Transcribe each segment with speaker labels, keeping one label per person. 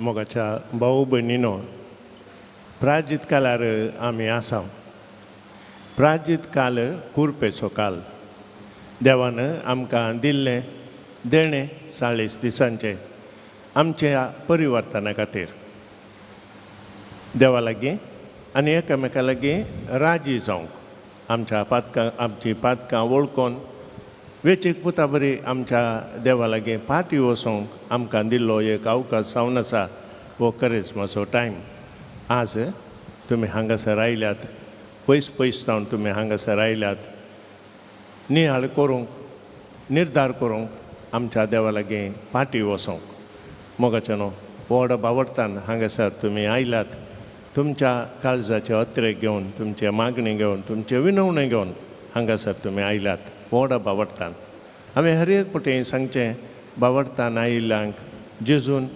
Speaker 1: मोगाच्या भाऊ भयणीनो, प्राजित कालार आमी आसा. प्राजित काल कुरपेचो काल. देवान आमकां दिल्लें देणें 40 दिसांचें आमच्या परिवर्तना खातीर. देवा लागीं आनी एकामेका लागीं राजी जावंक, आमच्या पातकां, आमची पातकां वळखून वेचीक पुता बरी आमच्या देवा लागीं फाटी वचोंक आमकां दिल्लो एक अवकाश जावन आसा हो करिज्माचो टायम. आज तुमी हांगासर आयल्यात, पयस पयस जावन तुमी हांगासर आयल्यात नियाळ करूंक, निर्धार करूंक, आमच्या देवा लागीं फाटी वचोंक. मोगाच्या न्हू, व्हड बावडतान हांगासर तुमी आयल्यात. तुमच्या काळजाचे अत्रेक घेवन, तुमचे मागणी घेवन, तुमचे विनवणे घेवन हांगासर तुमी आयल्यात व्हड बावडतान. हांवें हर एक पटी सांगचें, बावडतान आयिल्ल्यांक जेजून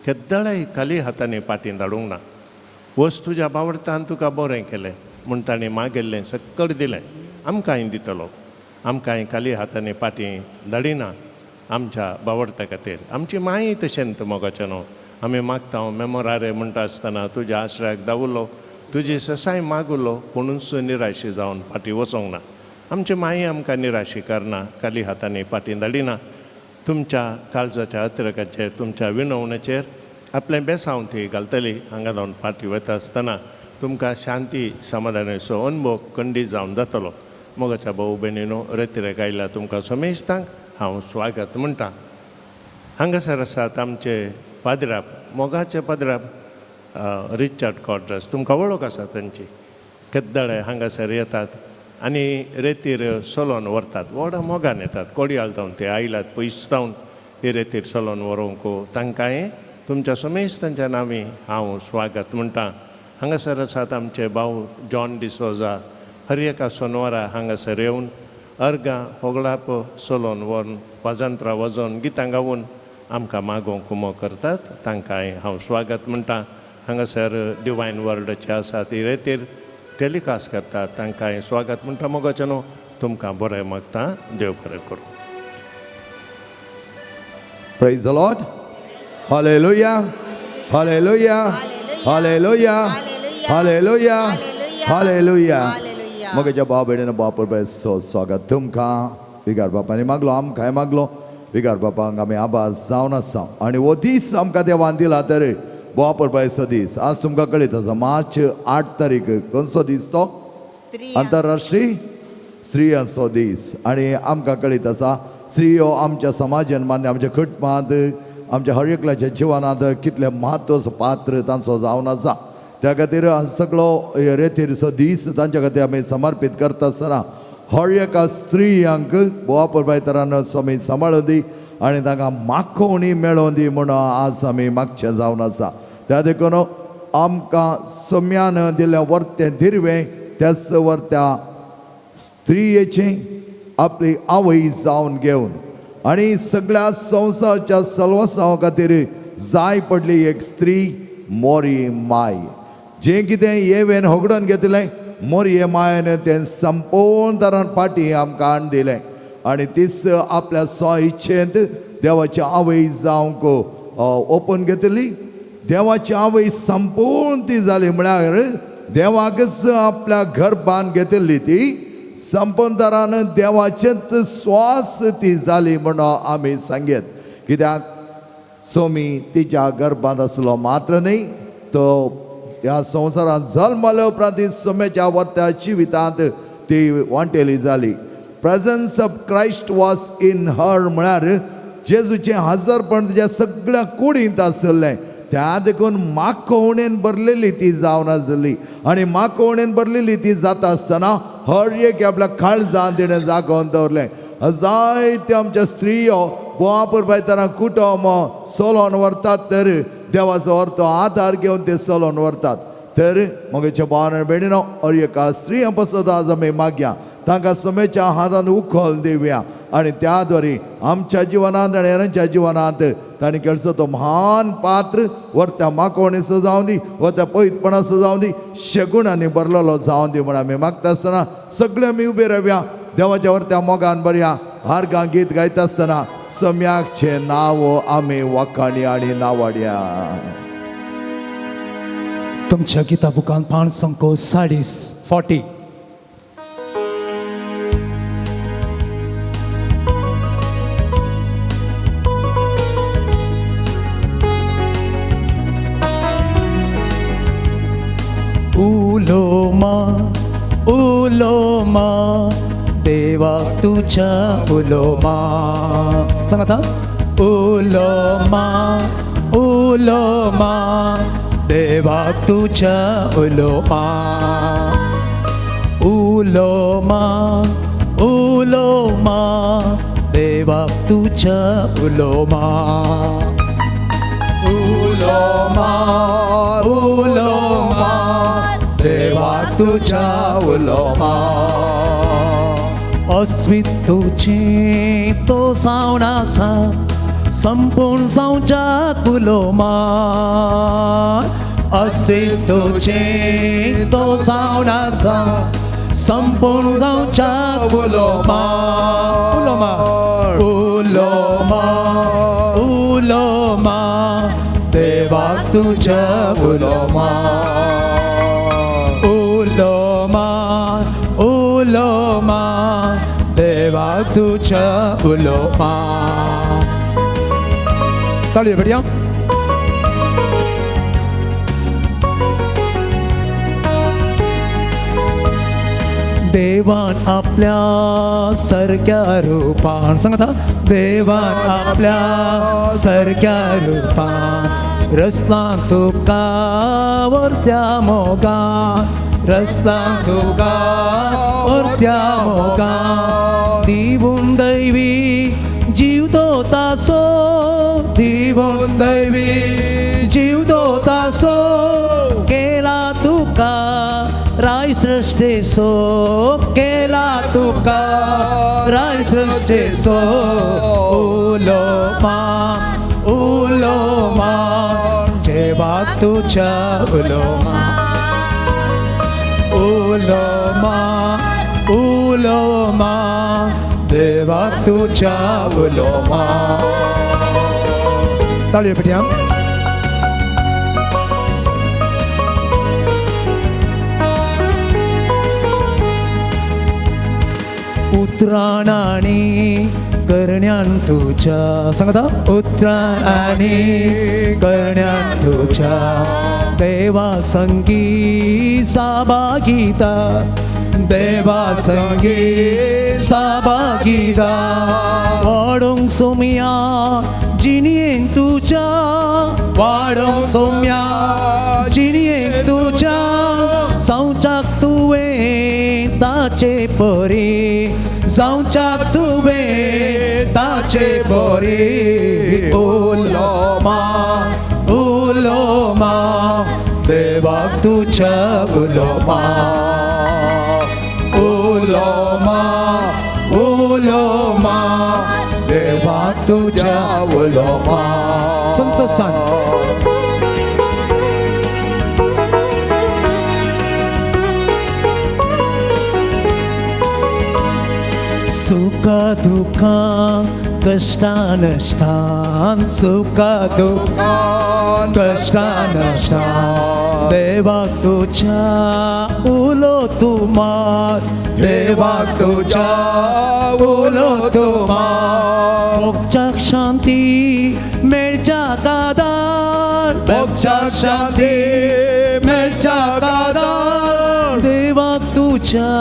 Speaker 1: केद्दळाय खाली हातांनी पाटी धाडूंक ना. वच, तुज्या बावडतान तुका बरें केलें म्हूण ताणें मागिल्लें सक्कड दिलें. आमकांय दितलो. आमकांय खाली हातांनी पाटी धाडिना आमच्या बावडता खातीर. आमची माय तशेंच. मोगाचें न्हू, आमी मागता मेमोरारे म्हणटा आसतना, तुज्या आश्रयाक धांवलो, तुजी ससाय मागुलो, कोणूच निराशी जावन फाटीं वचोंक ना. आमची माई आमकां निराशी करना, खाली हातांनी फाटीं धाडिना. तुमच्या काळजाच्या अतिरेकाचेर, तुमच्या विनवणेचेर आपलें बेसांव ती घालतली. हांगा जावन फाटीं वता आसतना तुमकां शांती समाधानाचो अनुभव खंडीत जावन जातलो. मोगाच्या भाऊ भयणीनो, रेतिरेक आयल्या तुमकां समेस्तांक हांव स्वागत म्हणटा. हांगासर आसात आमचे पाद्राप, मोगाचे पाद्राप रिचर्ड कॉड्रस. तुमकां वळख आसा तांची. केद्दळे हांगासर येतात आनी रेतीर चलोवन व्हरतात. व्हड मोगान येतात. कोडयाल जावन ते आयल्यात, पयस जावन ही रेतीर चलोवन व्हरूंक. तांकांय तुमच्या समेस्तांच्या नांवी हांव स्वागत म्हणटा. हांगासर आसात आमचे भाव जॉन डिसोजा. हर एका सोनवारा हांगासर येवन अर्गां होगळाप चलोवन व्हरून, वाजंत्रां वाजोवन, गितां गावून आमकां मागोवंक उमो करतात. तांकांय हांव स्वागत म्हणटा. हांगासर डिवायन वर्डाचे आसा ती रेतीर टेलिकास्ट करतात, तांकांय स्वागत म्हणटा. मोगाचें न्हू, तुमकां बरें मागता. देव बरें करूं.
Speaker 2: Praise the Lord. Hallelujah. Hallelujah. Hallelujah. Hallelujah. Hallelujah. मोगाच्या भाव भयणीनो, बाप स्वागत तुमकां. विगार बापांनी मागलो, आमकांय मागलो. विगार बापांक आमी आभार जावन आसा. आनी हो दीस आमकां देवान दिला तर बोवापर दीस आज तुमकां कळीत आसा. मार्च 8 तारीख खंयचो दीस तो? आंतरराष्ट्रीय स्त्रियांचो दीस. आनी आमकां कळीत आसा, स्त्रियो आमच्या समाजान मान्य आमच्या कुटुंबांत, आमच्या हर एकल्याच्या जिवनांत कितलें म्हत्वाचो पात्र तांचो जावन आसा. त्या खातीर सगळो रेतीरचो दीस तांच्या खातीर आमी समर्पीत करता आसतना हर एका स्त्रियांक बोवापर तरान आमी सांबाळून दी आनी तांकां माखोवणी मेळोवन दी म्हणून आज आमी मागचें जावन आसा. त्या देखून आमकां सम्यान दिल्लें वर्तें दिरवें त्याच वर्त्या स्त्रियेचें आपली आवय जावन घेवन आनी सगळ्या संवसारच्या सल्वसांव खातीर जाय पडली एक स्त्री, मोरी माय. जें कितें येवेन होगडून घेतलें, मोरये मायन तें संपूर्ण तरान फाटीं आमकां हाडून दिलें. आनी तीच आपल्या स्व इच्छेंत देवाची आवय जावंक ओपून घेतली. देवाची आवय संपूर्ण ती जाली, म्हळ्यार देवाकच आपल्या गर्भान घेतिल्ली. ती संपूर्ण देवाचेच स्वास ती जाली म्हणून आमी सांगयत. कित्याक सोमी तिच्या गर्भांत आसलो मात्र न्हय, तो ह्या संवसारांत जल्मल्या उपरांत ती सोम्याच्या वर्त्या जिवितांत ती वांटेली जाली. Presence of Christ was in her, म्हळ्यार जेजूचें हजरपण तिच्या सगळ्या कुडींत आसलें. त्या देखून माकोवणेन भरलेली ती जावन आसली. आनी माकोवणेन भरलेली ती जाता आसतना हर एक आपल्या काळजान तिणें जागोवन दवरलें. जायत्यो आमच्या स्त्रियो बोवापूर बायताना कुटुंब चलोवन व्हरतात, तर देवाचो अर्थ आधार घेवन ते चलोवन व्हरतात. तर म्हगेच्या भावान भयणीनो, हर एका स्त्रियां पासत आज आमी मागया, तांकां समेच्या हातान उखल दिवया आनी त्या द्वारे आमच्या जिवनांत आनी हेरांच्या जिवनांत तांणी केळसो तो महान पात्र वर्त्या माकोवणेचो जावं दी, वर्त्या पयतपणाचो जावं दी, शेगुणांनी भरलेलो जावं दी म्हण आमी मागता आसतना सगळे आमी उबे रावया. देवाच्या वर्त्या मोगान बरया हारगां गीत गायता आसतना सम्याकचें नांव आमी वाखाणी आनी नावाड्या.
Speaker 3: तुमच्या गीता बुकान 540 40. उलोमा उलोमा देवा तुझ्या उलोमा. सांगा उलोमा उलोमा देवा तुझ्या उलोमा. उलोमा उलोमा देवा तुझ्या उलोमा. उलोमा उलोमा देवा तुझ्या उलोमा. अस्तित्व तुझे तो जावन आसा संपूर्ण जावच्याक उलोमा. अस्तित्व तुझे तो जावन आसा संपूर्ण जावच्याक उलोमा. उलोमा उलोमा उलोमा देवा तुझ्या उलोमा. उलोमा उलोमा देवा तुझ्या उलोमा. ताळयो पेटया. देवान आपल्या सारक्या रूपान सांगता देवान आपल्या सारक्या रूपान रचला तुका वरत्या मोगान रचला तुका वरत्या मोगान दिवून दैवी जीव तो तासो दिवून दैवी जीव तो तासो केला तुका राय सृष्टेसो केला तुका राय सृष्टेसो. उलोमा उलोमा जेवा तुझ्या उलोमा. उलोमा उलोमा देवा तुझ्या उलोमा. ताळयो पेटया. उतरान आनी करण्यान तुझ्या सांगता उतरान आनी करण्यान तुझ्या देवा संगी साभागिता देवा संगी साभागिता वाडोंक सोम्या जिणयेन तुझ्या वाडोंक सोम्या जिणयेन तुझ्या जावच्याक तुवें ताचे परी जावच्याक तुवें ताचे परी. उलोमा उलोमा देवाक तुझ्या उलोमा. उलोमा उलोमा देवाक तुझ्या उलोमा. संतोषान सुखा दुःखा कष्टा नष्टान सुखा दुःखा कष्टा नष्टान देवा तुझ्या उलो तुमार देवा तुझ्या उलो तुमार मोक्षाक शांती मेळच्याक आदार मोक्षाक शांती मेळच्याक आदार देवाक तुझ्या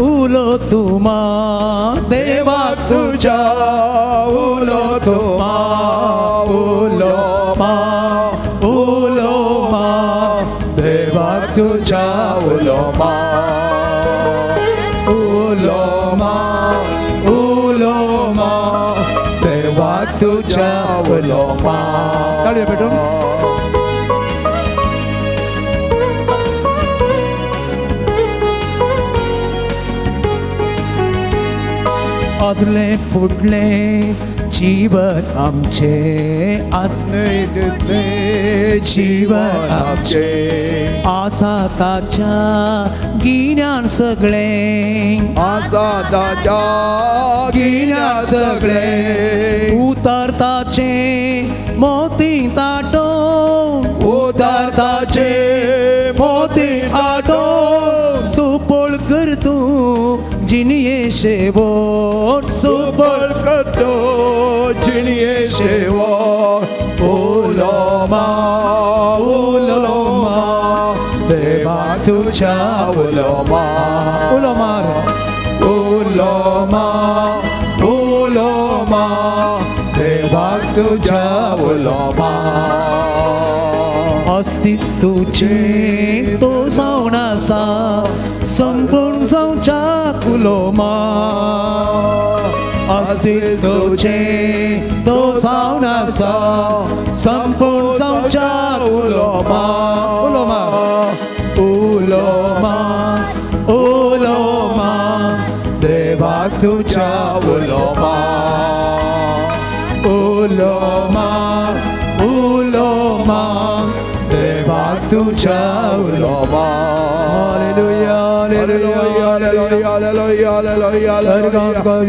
Speaker 3: उलो तुमार देवाक तुझ्या उलो तुमार. उलोमा उलोमा देवाक तुझ्या उलोमा. उलोमा उलोमा देवाक तुझ्या उलोमा. ताळयो पेटून. आदले फुडले जीवन आमचे आदले जीवन आमचे आसा ताच्या गिन्यान सगळें
Speaker 2: आसा ताच्या
Speaker 3: गिन्यान सगळें उतरताचें मोती ताटो उतरताचें जिणे शेवट
Speaker 2: सुबळ करतो जिणे शेवट उलो मा उलो मा
Speaker 3: देवा तुझ्या
Speaker 2: उलो मा
Speaker 3: उलो मार
Speaker 2: उलो मा उलो मा देवा तुझ्या उलो मा
Speaker 3: अस्तित्वचे तो जावन आसा संपूर्ण जावच्याक उलो मा अस्तित्वचे तो जावन आसा संपूर्ण जावच्याक उलो मा उलो मा उलो मा उलो मा देवा तुझ्या
Speaker 2: उलो मा
Speaker 3: उलो मा उलो मा देवा तुझ्या उलो
Speaker 2: मा.
Speaker 3: Hallelujah, hallelujah,
Speaker 2: hallelujah, hallelujah, hallelujah,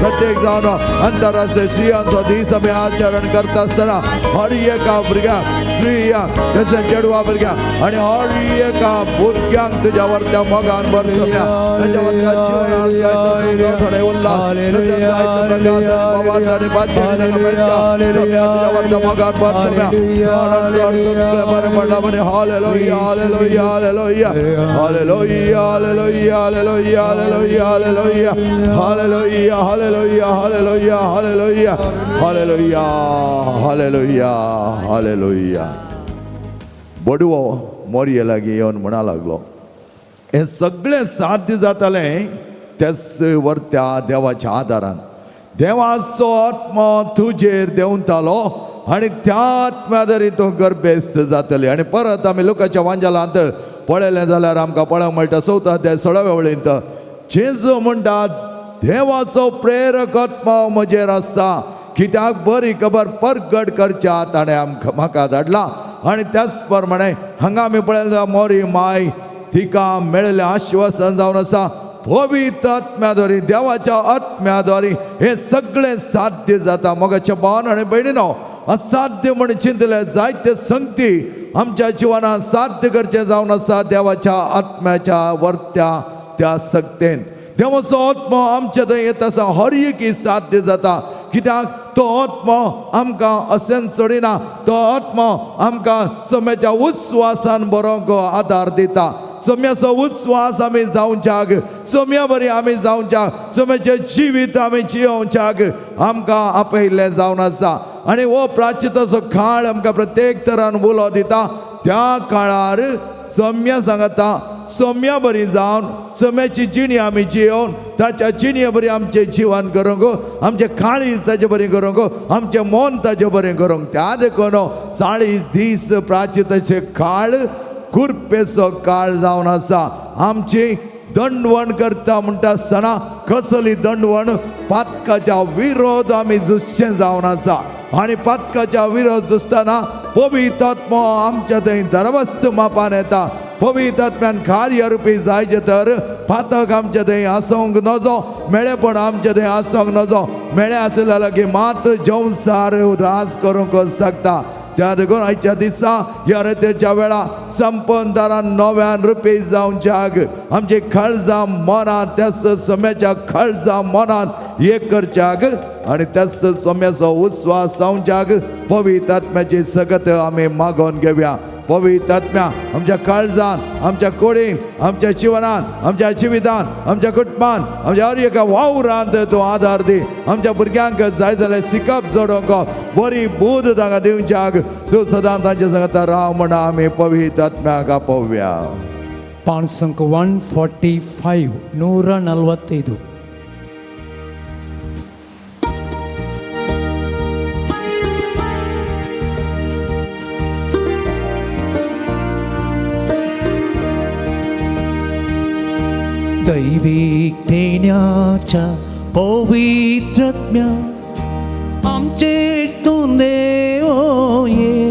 Speaker 2: प्रत्येक जावन अंतराष्ट्रीय स्त्रियांचो दीस आमी आचरण करता आसतना हर एका भुरग्यांक स्त्रियांक तशेंच चेडवा भुरग्यांक आनी हर एका भुरग्यांक तुज्या वरत्या मोगान भरसम्या ताच्या वरत्या जिवनात जायतो थोडे उल्हास तशेंच जायतो प्रकाश आनी भावार्थ आनी बाध्यता तांकां मेळटा. तुज्या वरत्या मोगान भरसम्या चड चड तुमकां बरें पडलां म्हणे. Hallelujah, hallelujah, hallelujah, hallelujah, hallelujah, hallelujah, hallelujah, hallelujah, hallelujah, hallelujah, hallelujah, hallelujah, hallelujah, hallelujah, hallelujah. बडवो मोरये लागीं येवन म्हणा लागलो हें सगळें साध्य जातालें त्याच वरत्या देवाच्या आदारान. देवाचो आत्मो तुजेर देंवतालो आनी त्या आत्म्या दरी तूं गर्भेस्त जातली. आनी परत आमी लोकांच्या वांजालांत पळयलें जाल्यार आमकां पळोवंक मेळटा 4 अध्याय 16व्या वळींत जेजू म्हणटा देवाचो प्रेरक आत्मो म्हजेर आसा कित्याक बरी खबर परगट करच्या ताणें आमकां म्हाका धाडला. आनी त्याच प्रमाणे हांगा आमी पळयलें मोरी माय तिका मेळिल्लें आश्वासन जावन आसा पवित्र आत्म्याद्वारे देवाच्या आत्म्याद्वारे हें सगळें साध्य जाता. मोगाच्या भावान आनी भयणीनो असाध्य म्हण चिंतले जायते संगती आमच्या जिवनात साध्य करचें जावन आसा देवाच्या आत्म्याच्या वरत्या त्या सक्तेन. देवाचो आत्मो आमच्या थंय येत आसा हर एक साध्य जाता कित्याक तो आत्मो आमकां असेन सोडिना, तो आत्मो आमकां सम्याच्या उस्वासान बरोवंक आदार दिता. सम्याचो उस्वास आमी जावच्याक, सम्या बरी आमी जावच्याक, सम्याचें जिवीत आमी जियोवच्याक आमकां आपयिल्लें जावन आसा. आनी हो प्राचिताचो काळ आमकां प्रत्येक तरान उलो दिता. त्या काळार सम्या सांगता सम्या बरी जावन सम्याची जिणी आमी जियोवन ताच्या जिणये बरी आमचें जिवन करूंक, आमचें काळीज ताचे बरें करूंक, आमचें मन ताचे बरें करूंक. त्या देखून 40 दीस प्राचिताचे काळ कुरपेचो काळ जावन आसा. आमची दंडवण करता म्हणटा आसतना कसली दंडवण? पातकाच्या विरोध आमी झुजचें जावन आसा. आनी पातकाच्या विरोध झुजतना पवित्र आत्मो आमच्या थंय धर्मस्थ मापान येता. पवित्र आत्म्यान कार्यरुपी जायचे तर पातक आमच्या थंय आसूंक नजो, मेळेपण आमच्या थंय आसूंक नजो. मेळे आसल्या लागीं मात्र जंवसार राज करूंक शकता. त्या देखून आयच्या दिसा ह्या रतेच्या वेळा संपनदारान नव्यान रुपी जावच्याक आमची खळजां मनान त्याच सम्याच्या खळजां मनान एक करच्याक आनी त्याच सम्याचो उस्वास जावच्याक पवित्र आत्म्याची सगत आमी मागोवन घेवया. पवित्र आत्म्या आमच्या काळजान, आमच्या कुडीन, आमच्या जिवनान, आमच्या जिवितान, आमच्या कुटुंबान, आमच्या हर एका वावरांत तूं आदार दी. आमच्या भुरग्यांक जाय जाल्यार शिकप जोडोवंक बरी बूद तांकां दिवच्याक तूं सदां तांचे सांगता राव म्हण आमी पवित्र आत्म्याक आपोवया.
Speaker 3: पांच 145 145. दैवीक देण्याच्या पवित्रत्म्या आमचेर तूं देव ये.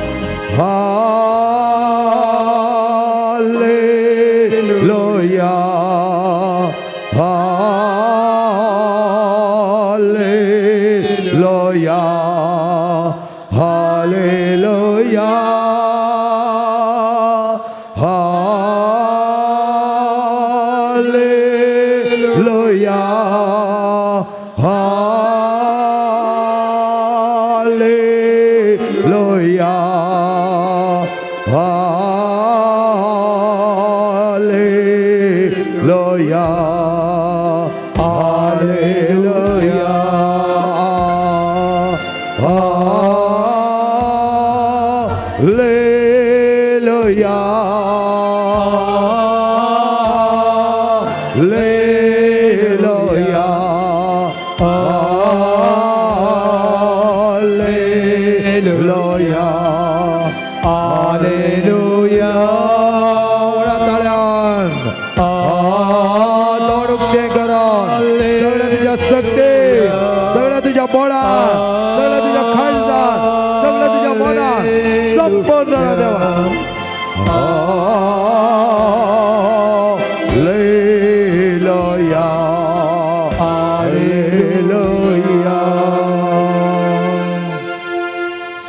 Speaker 2: Hallelujah, Hallelujah, Hallelujah, Hallelujah, Hallelujah, Hallelujah, Hallelujah,
Speaker 3: Hallelujah.
Speaker 2: व्हडा ताळ्यान तोंड उक्तें करून सगळ्या तुज्या शक्ती, सगळ्या तुज्या बोळान, सगळ्या तुज्या खाळजान, सगळ्या तुज्या मनान संपूर्ण जाणा देवा. Hallelujah, Hallelujah.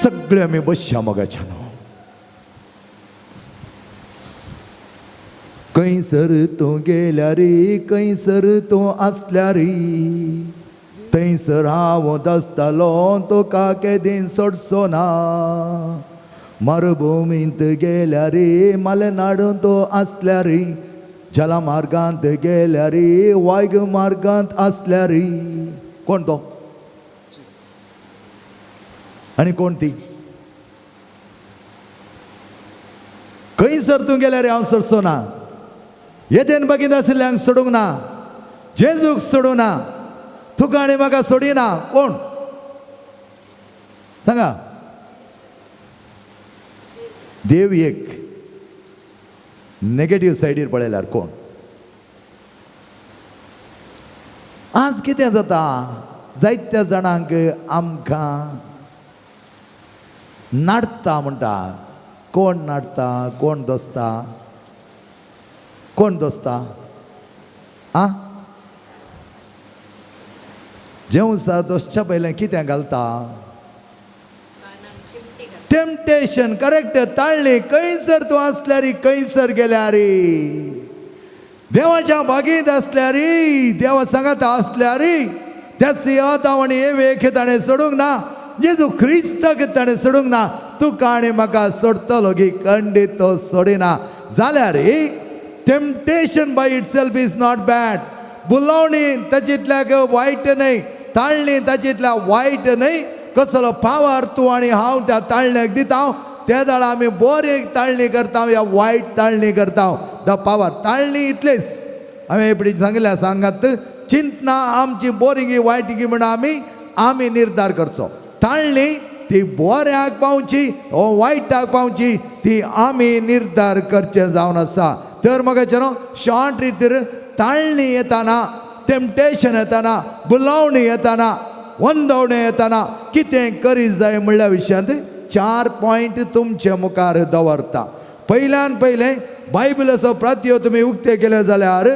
Speaker 2: सगळे आमी बसया मोगाच्या. खंयसर तूं गेल्यार, खंयसर तूं आसल्यार, थंयसर हांव दसतालो तुका केदीं सोडचो ना. मरुभुमींत गेल्यार, मलेनाडून तूं आसल्यार, जलमार्गांत गेल्यार, वायग मार्गांत आसल्यार. कोण तो आनी कोण ती? खंयसर तूं गेल्यार हांव सोडचो ना. येदेन बगीत आशिल्ल्यांक सोडूंक ना, जेजूक सोडूंक ना, तुका आनी म्हाका सोडिना. कोण सांगा? देव एक. नेगेटीव सायडीर पळयल्यार कोण? आज कितें जाता, जायत्या जाणांक आमकां नाडता म्हणटा. कोण नाडता? कोण दोसता? कोण दोसता? आ जेवसा दोसच्या पयलें कितें घालता? टेम्पटेशन. करेक्ट. ताळ्ळी. खंयसर तूं आसल्यार, खंयसर गेल्यार, देवाच्या बागींत आसल्यार, देवा सांगात आसल्यार, त्याच आतां आनी एवेक ताणें सोडूंक ना, जेजू क्रिस्ताक ताणें सोडूंक ना, तुका आनी म्हाका सोडटलो की खंडीत तो सोडिना. जाल्यार temptation by itself is not bad. बुलोवणी ताचेंतल्याक वायट न्हय, ताळणी ताचेंतल्या वायट न्हय. कसलो पावर तूं आनी हांव त्या ताळण्याक दिता, त्या वेळार आमी बरी ताळणी करता या वायट ताळणी करता. The power ताळणी इतलीच हांवें एपडी सांगिल्लें. सांगात चिंतना आमची बोरिंगी वायटिंगी म्हण आमी आमी निर्धार करचो. ताळणी ती बऱ्याक पावची ओ वायटाक पावची ती आमी निर्धार करचे जावन आसा. तर म्हाका न्हू शॉर्ट रितीर ताळणी येताना, टेम्पटेशन येताना, बुलावणी येताना, वंदवणें येताना कितें करीत जाय म्हणल्या विशयांत 4 पॉयंट तुमचे मुखार दवरता. पयल्यान पयलें बायबलाचो प्रात्यो तुमी उक्ते केले जाल्यार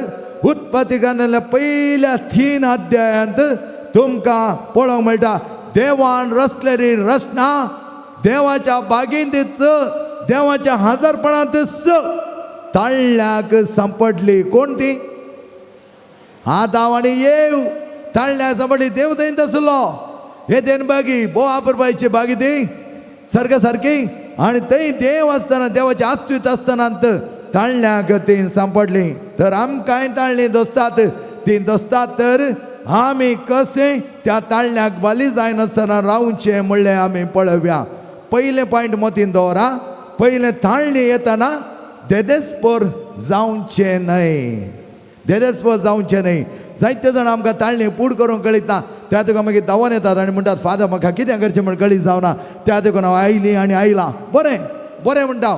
Speaker 2: उत्पत्ती ग्रंथांतल्या पयल्या 3 अध्यायांत तुमकां पळोवंक मेळटा देवान रचलेली रचना देवाच्या बागींतच, देवाच्या हाजरपणांतच ताळल्याक सांपडली. कोण ती? आदांव आनी येव ताळल्याक सांपडली. देव थंय आसलो. हे तेन बागी भोव आपरपायची बागी ती सारक्या सारकी, आनी थंय देव आसतना, देवाचे अस्तित्व आसतना ताळल्याक ती सांपडली. तर आमकांय ताळणी दोसतात, ती दोसतात तर आमी कशें त्या ताळण्याक बली जायनासतना रावचें म्हणलें आमी पळोवया. पयलें पॉयंट मतीन दवरा, पयलें ताळणी येताना देदेस्पोर जावचें न्हय, देदेस्पोर जावचें न्हय. जायते जाण आमकां ताळणी पूड करूंक कळीत ना, त्या तुका मागीर धांवन येतात आनी म्हणटात फादर म्हाका कितें करचें म्हण कळीत जावना. त्या देखून हांव आयली आनी आयलां. बरें बरें म्हणटा,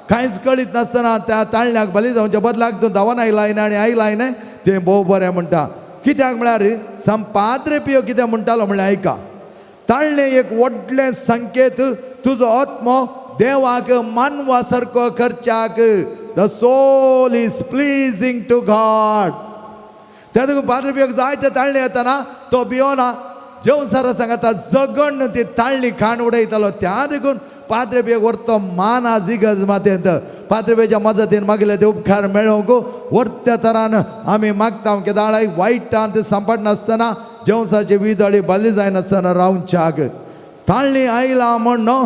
Speaker 2: कांयच कळीत नासतना त्या ताळण्याक बली जावच्या बदलाक तूं धांवन आयला आनी आयला न्हय, तें भोव बरें म्हणटा. कित्याक म्हळ्यार संपाद्रे पियो कितें म्हणटालो म्हणल्यार आयका, ताळणें एक व्हडलें संकेत तुजो आत्मो देवाक मानवा सारको करच्याक. The soul is pleasing to God. त्या देखून पाद्रे पियोक जायते ताळणें येताना तो भियोना, जेवण सारा सांगता जगण ती ताळणी खाण उडयतालो. त्या देखून पाद्रेपेक व्हरतो मान आज इगर्ज मातेंत पाद्रेपेच्या मजतीन मागले ते उपकार मेळोवंक व्हरत्या तरान आमी मागता केदाळाय वायटान ते सांपडनासतना जेवसाची विदळी बाली जायनासतना रावच्याक ताळणी आयला म्हण न्हू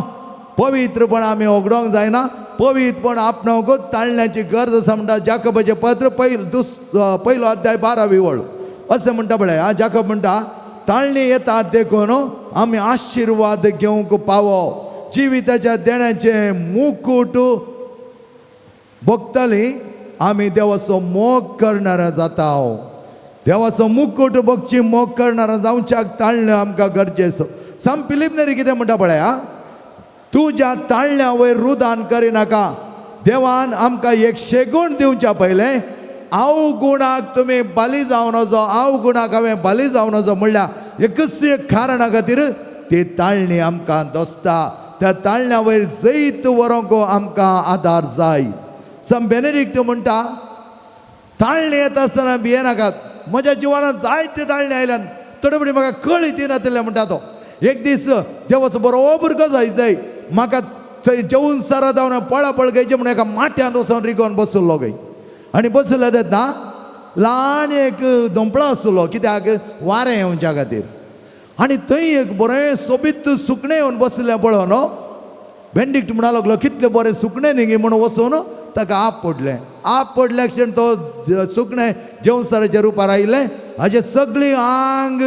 Speaker 2: पवित्रपण आमी उगडोंक जायना पवित्रपण आपणावंक ताळण्याची गरज आसा म्हणटा जाकबाचें पत्र पयलो अध्याय 12वी वळ अशें म्हणटा पळय. आं, जाकब म्हणटा ताळणी येतात देखून आमी आशिर्वाद घेवंक पावो जिविताच्या देण्याचें मुकूट भोगतली आमी देवाचो मोग करणारा जाता. देवाचो मुकूट भोगची मोग करणारा जावच्याक ताळण्यो आमकां गरजेचो. सम फिलीप नेरी कितें म्हणटा पळय, आं, तुज्या ताळण्या वयर रुदान करिनाका. देवान आमकां एक शेगूण दिवच्या पयलें अवगुणाक तुमी बली जावन वचो, अवगुणाक हांवें बली जावन वचो म्हणल्यार एकच एक कारणा खातीर ती ताळणी आमकां दोसता. त्या ताळण्या वयर जैत व्हरूंक आमकां आदार जाय. सम बेनेडिक्ट म्हणटा ताळणी येता आसतना भियेनाकात. म्हज्या जिवनांत जायते ताळणी आयल्यान थोडे फावटी म्हाका कळी दिनातिल्लें म्हणटा तो. एक दीस देवाचो बरोबर गजाय जाय म्हाका थंय जेवन सरा जावन पळापळ गायचे म्हणून एका माट्यांत वचोन रिगोवन बसलो गाय. आनी बसलो तेन्ना ल्हान एक दोंपळो आसलो कित्याक वारें येवच्या खातीर. आनी थंय एक बरें सोबीत सुकणें येवन बसलें पळोवन बेंडिक्ट म्हणा लागलो कितलें बरें सुकणें न्ही म्हणून वचून ताका आप पडलें. आप पडल्या क्षण तो सुकणें जेवसाराच्या रुपार आयलें. हाजें सगळीं आंग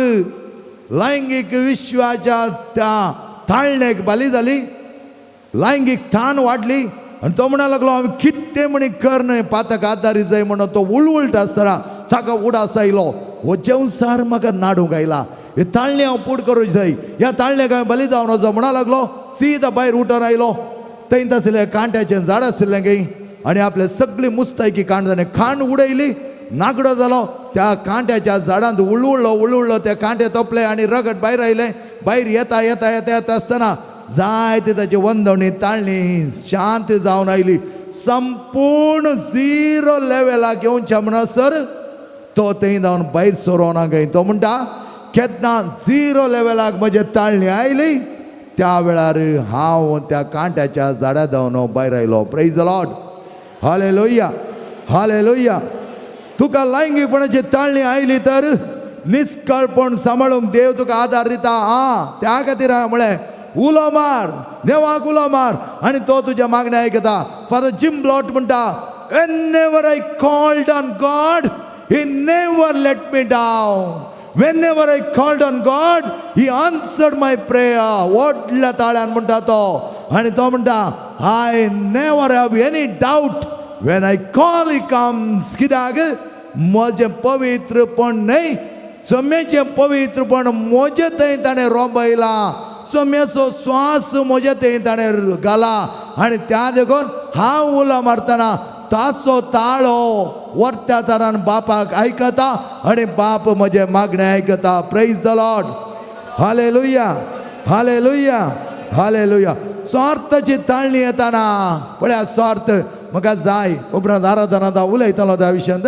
Speaker 2: लैंगीक विश्वाच्या त्या ताळणेक बाली जाली, लैंगीक ताण वाडली. आनी तो म्हणा लागलो हांवें कितें म्हणी कर न्हय पातक आदारी जाय म्हणून तो उळउळटा आसतना ताका उडास आयलो हो जेवसार म्हाका नाडूंक आयला, हे ताळणे हांव पूड करूंक जाय, ह्या ताळण्याक हांवें बली जावन वचो म्हणा लागलो. सीधा भायर उठून आयलो. थंय आशिल्लें कांट्याचें झाड आशिल्लें गे आनी आपले सगळी मुस्तायकी कांड जाणें खांड उडयली, नागडो जालो. त्या कांट्याच्या झाडांत उळउळलो उळउळलो त्या कांटे तोपले आनी रगत भायर आयलें. भायर येता येता येता येता आसतना जायते ताची वंदवणी ताळणी शांत जावन आयली. संपूर्ण झिरो लेवलाक येवच्या म्हणसर तो थंय जावन भायर सरोना गाय. तो म्हणटा केन्ना झिरो लेवलाक म्हजे ताळणी आयली त्या वेळार हांव त्या कांट्याच्या झाडा जावन भायर आयलो. Praise the Lord, hallelujah, hallelujah. तुका लैंगिकपणाची ताळणी आयली तर निस्कळपण सांबाळूंक देव तुका आदार दिता. आं, त्या खातीर हांवें म्हळें उलो मार, देवाक उलो मार आनी तो तुज्या मागणें आयकता. फादर जिम ब्लॉट म्हणटा whenever I called on God he never let me down. Whenever I called on God he answered my prayer. व्हडल्या ताळ्यान म्हणटा तो. आनी तो म्हणटा I never have any doubt when I call he comes. कित्याक म्हजें पवित्रपण न्हय, सम्याचें पवित्रपण म्हजें थंय ताणें रोंबयलां, सम्याचो श्वास म्हजे थंय ताणें घाला आनी त्या देखून हांव उलो मारतना ताचो ताळो वर्त्या तरान बापाक आयकता आनी बाप म्हजें मागणें आयकता. Praise the Lord, hallelujah, hallelujah, hallelujah. स्वार्थाची ताळणी येताना पळया स्वार्थ म्हाका जाय. उपरांत आराधना उलयतालो त्या विशयांत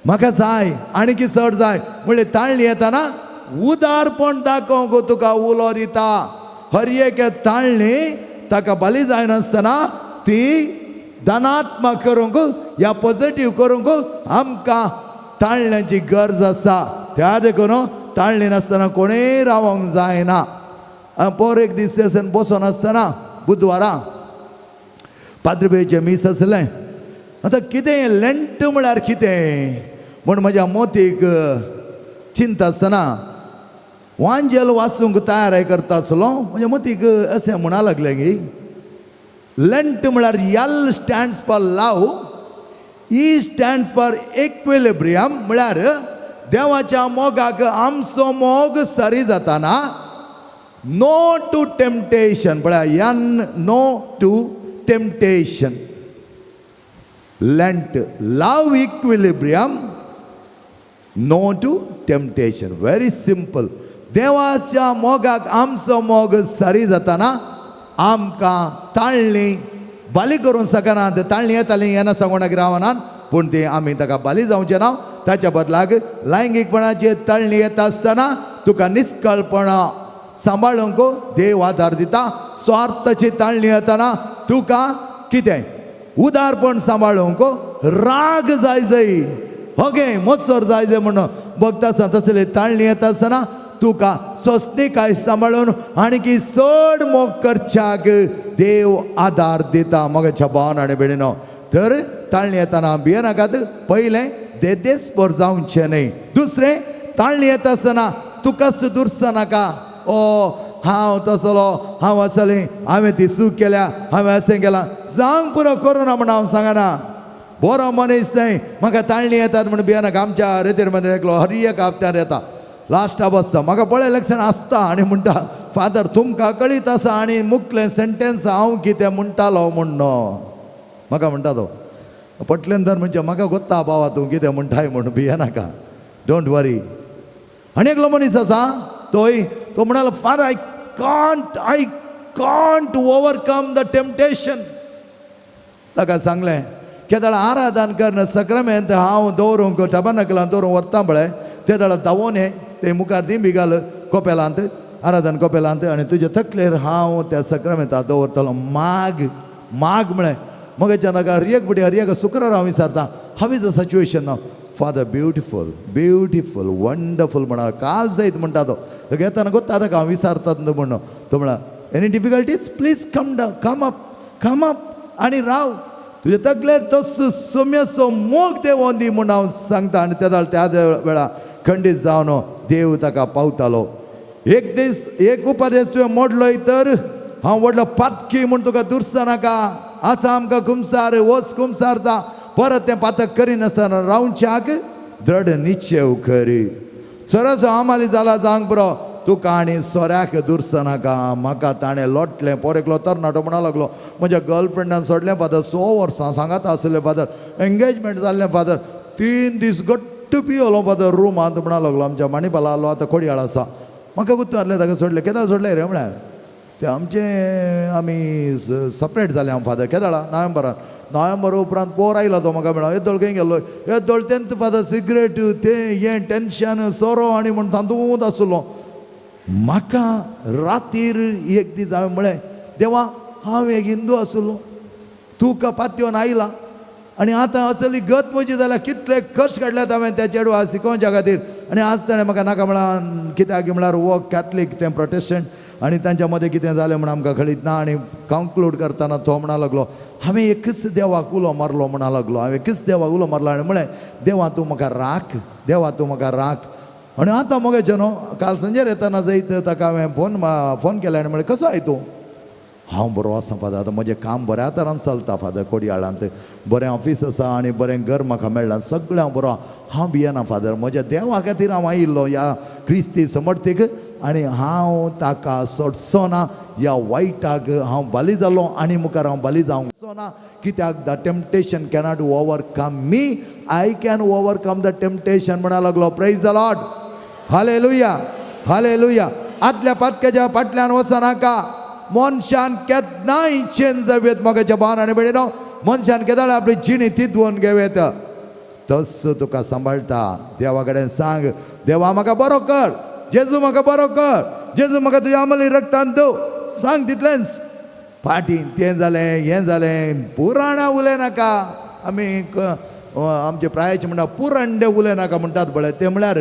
Speaker 2: म्हाका जाय आनी की चड जाय म्हणल्यार ताळणी येताना उदारपण दाखोवंक तुका उलो दिता. हर एक ताळणी ताका बली जायनासतना ती धनात्मक करूंक या पॉझिटीव करूंक आमकां ताळण्याची गरज आसा. त्या देखून ताळणी नासतना कोणूय रावंक जायना. पोर एक दीस अशें बसोन आसतना बुधवारा पाद्रबेचें मीस आसलें. आतां कितें लेंट म्हळ्यार कितें म्हूण म्हज्या मोतीक चिंता आसतना वांजेल वाचूंक तयार करता आसलो. म्हज्या मोतीक अशें म्हणा लागलें की लेंट म्हळ्यार L stands for love, E stands for equilibrium. म्हळ्यार देवाच्या मोगाक आमचो मोग सरी जाताना नो टू टेम्पटेशन. पळया N no to temptation. Lent love equilibrium no to temptation. Very simple. देवाच्या मोगाक आमचो मोग सरी जाताना आमकां ताळणी बाली करूंक शकना. ते ताळणी येताली येना सांगोनाक रावनात पूण ती आमी ताका बाली जावचें ना. ताच्या बदलाक लैंगिकपणाची ताळणी येता आसतना तुका निस्कळपणा सांबाळूंक देव आदार दिता. स्वार्थाची ताळणी येताना तुका कितें उदारपण सांबाळूंक राग जाय जाय ओके मोसर जाय जाय म्हणून बघता आसतना तसले ताळणी येता आसतना तुका सोंसणीकाय सांबाळून आणखी चड मोग करच्याक देव आदार दिता. मगाच्या भावन आनी भयणीनो, तर ताळणी येताना भियेनाकात. पयलें देदेस्पोर जावचें न्हय. दुसरें, ताळणी येता आसतना तुकाच दुरसो नाका. ओ हांव तसलो, हांव आसलें, हांवें ती चूक केल्या, हांवें अशें केलां, जावंक पुरो करुना म्हण हांव सांगना. बरो मनीस न्हय म्हाका ताळणी येतात म्हण भियेनाका. आमच्या रेतीर मध्ये एकलो हर एक हप्त्यार येता, लास्टा बसता, म्हाका पळय लक्षण आसता आनी म्हणटा, फादर तुमकां कळीत आसा आनी मुखलें सेंटेन्स हांव कितें म्हणटालो म्हण म्हाका म्हणटा तो पटलें तर म्हणजे म्हाका गोत्ता बाबा तूं कितें म्हणटाय म्हण, भियेनाका, don't वरी. आनी एकलो मनीस आसा तोय तो म्हणालो, father I can't overcome the temptation. ताका सांगलें, केदळ आराधन करन सक्रामेंत हांव दवरूंक टबानकलान दवरूंक व्हरता पळय, ते दळ धांवोन हे ते मुखार दिंबी घाल कोपेलांत, आराधन कोपेलांत, आनी तुज्या तकलेर हांव त्या सक्रामेंता दवरतलो. माग माग म्हळें. मगेच्या नाका हर एक बडी हर एक शुक्रार हांव विचारता, how is the situation now? Father, beautiful, beautiful, wonderful म्हणा. काल जायत म्हणटा तो येताना गोत्ता ताका हांव विचारतात न्हू म्हणून. तो म्हणा, any difficulties, please come down, come up, come up आनी राव, तुज्या तकलेर तो सोम्याचो मोग देवोन दी म्हूण हांव सांगता. आनी त्या त्या वेळा खंडीत जावन देव ताका पावतालो. एक दीस एक उपदेश तुवें मोडलोय तर हांव व्हडलो पातकी म्हूण तुका दुरसो नाका. आसा आमकां कुमसार, वच कुमसार जा, परत तें पातक करिनासतना रावच्याक द्रढ निश्चेव करी. सोऱ्याचो आमाली जाला जावंक पुरो, तुका आनी सोऱ्याक दुरसो नाका. म्हाका ताणें लोटलें. पोर एकलो तरणाटो म्हणा लागलो, म्हज्या गर्लफ्रेंडान सोडलें फादर, 6 वर्सां सांगात आसलें फादर, एंगेजमेंट जाल्लें फादर, 3 दीस घट्ट पियलो फादर रुमांत म्हणा लागलो. आमच्या माणिपाला आलो, आतां कोडयाळ आसा. म्हाका गुत्तू आहलें ताका सोडलें. केन्ना सोडलें रे म्हळ्यार ते आमचें आमी सपरेट जालें हांव फादर. केदाळा नोव्हेंबरान, नोव्हेंबर उपरांत पोर आयलो तो म्हाका मेळ्ळो. येदोळ खंय गेल्लो? येदोळ तेंत फादर सिगरेट तें हें टेंशन सोरो आनी म्हण तातूंत आसलो. म्हाका रातीर एक दीस हांवें म्हळें, देवा हांव एक हिंदू आसलो, तुका पातयोन आयला आनी आतां असली गत म्हजी जाल्यार, कितले कश्ट काडल्यात हांवें त्या चेडवा शिकोवच्या खातीर, आनी आज ताणें म्हाका नाका म्हळां. कित्याक म्हळ्यार वो कॅथलीक, तें प्रोटेस्टंट, आनी तांच्या मदें कितें जालें म्हूण आमकां कळीत ना. आनी कंक्लूड करतना तो म्हणा लागलो, हांवें एकच देवाक उलो मारलो म्हणा लागलो, हांवें एकच देवाक उलो मारलो आनी म्हळें, देवा तूं म्हाका राख, देवा तूं म्हाका राख. आनी आतां मगेचें न्हू काल संजेर येतना जयत ताका हांवें फोन केलें आनी म्हळें, कसो I तूं? हांव बरो आसा फादर, आतां म्हजें काम बऱ्या तरान चलता फादर, कोडयाळांत बरें ऑफीस आसा आनी बरें घर म्हाका मेळ्ळां, सगळें हांव बरो, हांव भियेना फादर, म्हज्या देवा खातीर हांव आयिल्लो ह्या क्रिस्ती समर्थीक आनी हांव ताका सोडचो ना, ह्या वायटाक हांव बाली जालो आनी मुखार हांव बाली जावंक ना, कित्याक the temptation cannot overcome me, I can overcome the temptation म्हणा लागलो. Praise the Lord, hallelujah, hallelujah. आदल्या पातक्याच्या फाटल्यान वचनाका. मनशान केन्नाय चेंज जावयेत मोगाच्या भावान आनी भयणीनो, मनशान केदाळ आपली जिणी तितवोन घेवयेत. तस तुका सांबाळटा. देवा कडेन सांग, देवा म्हाका बरो कर, जेजू म्हाका बरो कर, जेजू म्हाका तुज्या अमली रक्तान दव, सांग तितलेंच. फाटीं तें जालें हें जालें पुराणां उलय नाका. आमी आमचे प्रायचे म्हणटा पुरांडे उलय नाका म्हणटात पळय, तें म्हळ्यार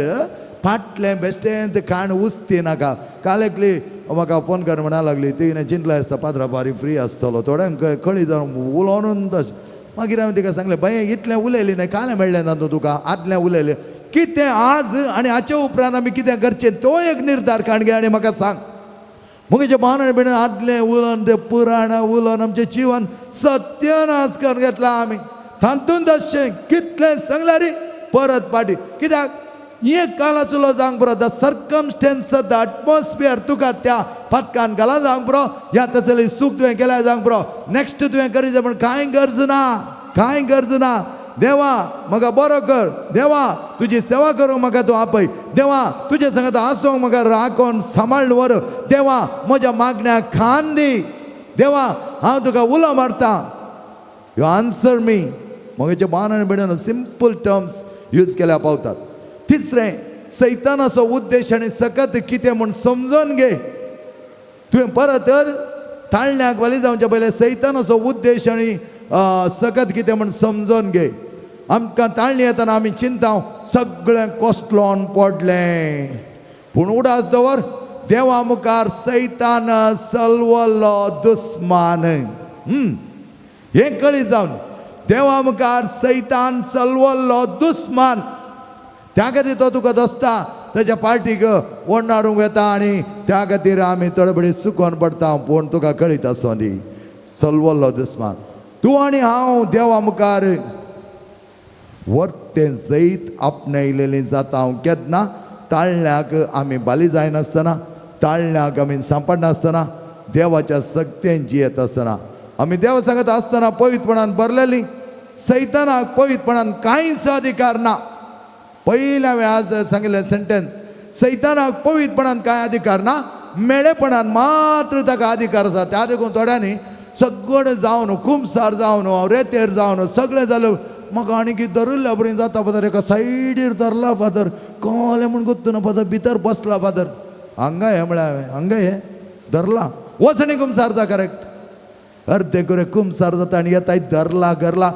Speaker 2: फाटलें बेश्टें खाण उस्ती नाका. काल एकली म्हाका फोन कर म्हणा लागली, तिणें चिंतलें आसता पाद्रा बारी फ्री आसतलो, थोड्यांक कळी जावन उलोवन तशें. मागीर हांवें तिका सांगलें, बाये इतलें उलयली न्हय, कालें मेळ्ळें ना तुका, आदलें उलयलें कितें आज आनी हाचे उपरांत आमी कितें करचें तो एक निर्धार काण घे आनी म्हाका सांग. म्हगेजें भावन आनी भयण आदलें उलोवन तें पुराणां उलोवन आमचें जिवन सत्यानाश करून घेतलां आमी. तातूंत अशें कितलें सांगल्यार परत फाटी, कित्याक एक काल आसलो जावंक पुरो, the circumstance the atmosphere तुका त्या पातकान घाला जावंक पुरो, ह्या तसली चूक तुवें केल्या जावंक पुरो, नॅक्स्ट तुवें करीत जाय पूण कांय गरज ना, कांय गरज ना. देवा म्हाका बरो कर, देवा तुजी सेवा करूंक म्हाका तूं आपय, देवा तुजे संगत आसूंक म्हाका राखून सांबाळून व्हर, देवा म्हज्या मागण्याक खान दी, देवा हांव तुका उलो मारता, you answer मी. म्हगेचे बान आनी भयणीनो सिंपल टर्म्स यूज केल्या पावतात. तिसरें, सैतानाचो उद्देश आनी सकत कितें म्हूण समजून घे. तुवें परत ताळण्याक बली जावच्या पयलें सैतानाचो उद्देश आनी सकत कितें म्हण समजून घे. आमकां ताळणी येतना आमी चिंता सगळें कोसलोन पडलें, पूण उडास दवर देवा मुखार सैतान सलवल्लो दुस्मान. हें कळीत जावन देवा मुखार सैतान सलवल्लो दुस्मान, त्या खातीर तो तुका दसता, ताच्या पार्टीक ओडनारूंक येता आनी त्या खातीर आमी थोडे सुकोन पडटा. पूण तुका कळीत आसूं दी सलवल्लो दुस्मान. तूं आनी हांव देवा मुखार वर्तें जैत आपणायलेलें जाता. हांव केन्ना ताळण्याक आमी बाली जायनासतना, ताळण्याक आमी सांपडनासतना, देवाच्या सक्तेन जियेत आसतना, आमी देवा सांगत आसतना पवित्रपणान भरलेली सैतानाक पवित्रपणान कांयच अधिकार ना. पयलें हांवें आज सांगिल्लें सेंटेन्स, सैतानाक पवित्रपणान कांय अधिकार ना, मेळेपणान मात्र ताका अधिकार आसा. त्या देखून थोड्यांनी सगळें जावन कुमसार जावन रेतेर जावन सगळें जालें म्हाका आनी कितें धरिल्ल्या बरें जाता फादर, एका सायडीर धरला फादर, कळ्ळें म्हूण गोत्तू ना फादर, भितर बसला फादर, हांगा हें म्हळ्यार हांवें हांगा हें धरला, वच आनी कुमसार जा करेक्ट. अर्दे कुरे कुमसार जाता आनी येता धरला घरला.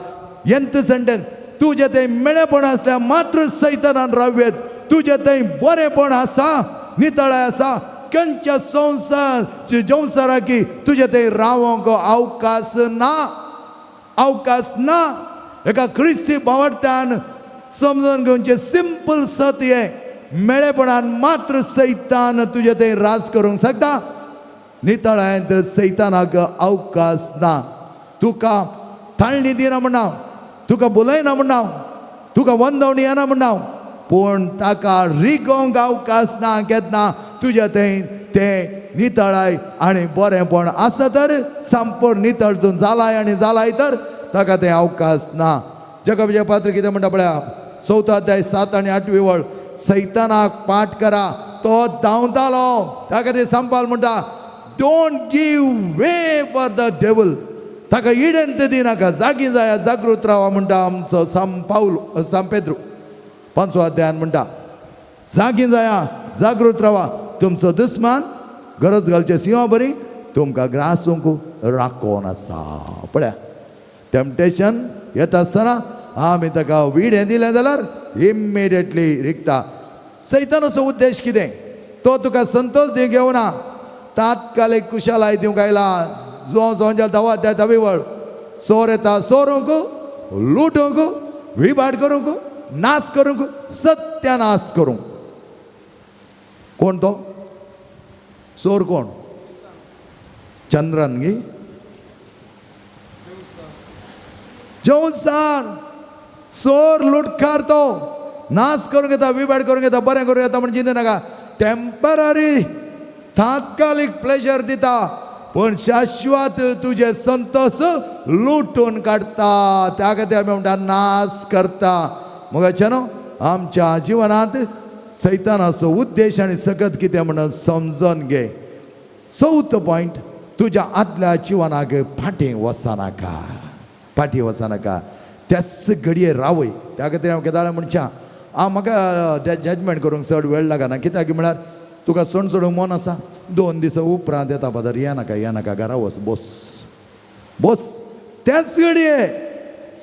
Speaker 2: एंत सेंटेन्स, तुजें थंय मेळेपण आसल्यार मात्र सैतानान रावयेत. तुजें थंय बरेंपण आसा, नितळाय आसा, खंयच्या संवसार संवसाराकी तुजें थंय रावंक अवकाश ना, अवकाश ना. एका क्रिस्ती भावार्थ्यान समजून घेवचें सिंपल सत हें, मेळेपणान मात्र सैतान तुजें थंय राज करूंक शकता, नितळायेंत सैतानाक अवकाश ना. तुका ताळणी दिना म्हणना, तुका बोलयना म्हणना, तुका वंदवणी येना म्हणना, पूण ताका रिगोवंक अवकाश ना. केन्ना तुज्या थंय तें नितळाय आनी बरेंपण आसा तर संपूर्ण नितळ तूं जालाय आनी जालाय तर ताका तें अवकाश ना. जगबजे पात्र कितें म्हणटा पळया, 4 अध्याय 7 आनी 8 वळ, सैतानाक पाठ करा तो धांवतालो. ताका ते संपाल म्हणटा, don't give way for the devil. ताका इडेन ते दिनाका, जागी जाया, जागृत रावा म्हणटा आमचो साम पावल साम पेद्रू 5 अध्यायान म्हणटा, जागी जाया, जागृत रावा, तुमचो दुस्मान गरज घालचे सिंहा बरी तुमकां ग्रासूंक राखोन आसा. पळया टेम्पटेशन येता आसतना आमी ताका विडें दिलें जाल्यार इमिडिएटली रिगता. सैतानाचो उद्देश कितें? तो तुका संतोष दिवंक येवना, तात्कालीक कुशालाय दिवंक आयला. जुवांव सोंजाल 10 अध्याय 10 वळ, सोर येता सोरूंक, लुटूंक, विभाट करूंक, नाश करूंक, सत्यानाश करूंक. कोण तो सोर? कोण? चंद्रन गी संवसार सोर लुटकार, तो नाश करूंक येता, विभाट करूंक येता, बरें करूंक येता म्हण चिंता नाका. टेम्पररी तात्कालीक प्लेजर दिता, पूण शाश्वत तुजे संतोष लुटून काडटा. त्या खातीर आमी म्हणटा नाश करता. मगाचे न्हू आमच्या जिवनांत सैतानाचो उद्देश आनी सकत कितें म्हणून समजून घे. 4 पॉयंट, तुज्या आदल्या जिवनाक फाटीं वचनाका, फाटीं वचनाका, त्याच घडये रावय. त्या खातीर हांव केदाळ म्हणच्या हांव म्हाका जजमेंट करूंक चड वेळ लागना. कित्याक म्हळ्यार तुका सण सोडूंक मन आसा, 2 दिसां उपरांत येता फादर, येनाका येनाका, घरा वच, बस बस. त्याच घडये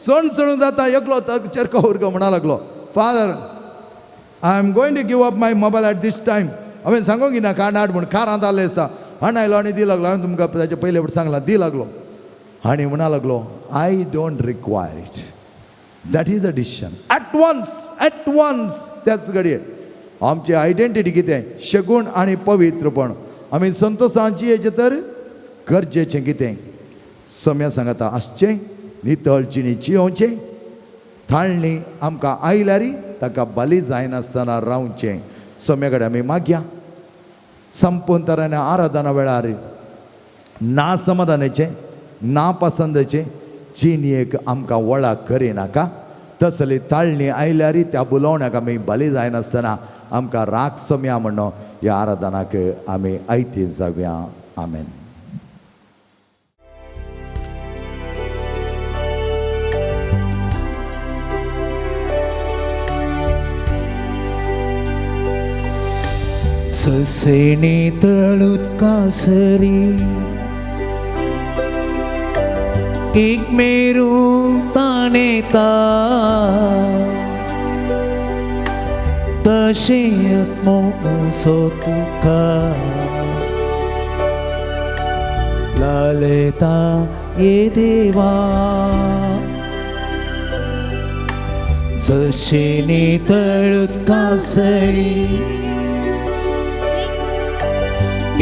Speaker 2: सण सोडूंक जाता. एकलो चेरको उरको म्हणा लागलो, father I am going to give up my mobile at this time. हांवें सांगूंक ना काण हाड म्हूण, कारांत आसलें दिसता. हाण आयलो आनी दी लागलो. हांवें तुमकां ताचे पयले फावट सांगलां, दी लागलो आनी म्हणा लागलो, I don't require it. That is a decision at once, at once. त्याच घडये आमची आयडेंटिटी कितें? शगूण आनी पवित्रपण. आमी संतोशान जियेचें तर गरजेचें कितें? सम्या सांगता आसचें, नितळ जिणी जियोवचें, थाळणी आमकां आयल्यार ताका बली जायनासतना रावचें. सम्या कडेन आमी मागया संपूर्ण तरान आराधना वेळार ना समाधानाचें, ना पसंदाचें जिणेक आमकां वळख करिनाका. तसली ताळणी आयल्यार त्या बुलोवण्याक आमी बली जायनासतना आमकां राग सम्या म्हणून ह्या आराधनाक आमी आयती जावया. आमेन.
Speaker 3: ससेने तळुदका सरी एक मेरू ताणेता तशें आत्मो तुका लालयता ये देवा जशें नितळ उदका सरी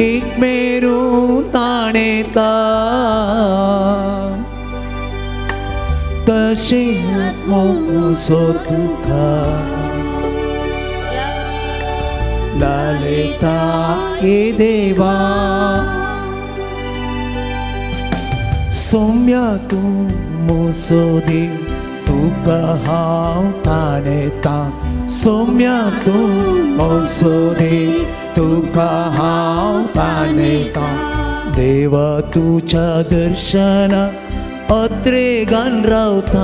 Speaker 3: एक मेरू ताणेता तशें आत्मो तुका लालयता ये देवा सौम्या तूं म्हजो देव तुका हांव ताणेता सौम्या तूं म्हजो देव तुका हांव ताणेता देवा तुज्या दर्शना अत्रेगान रावता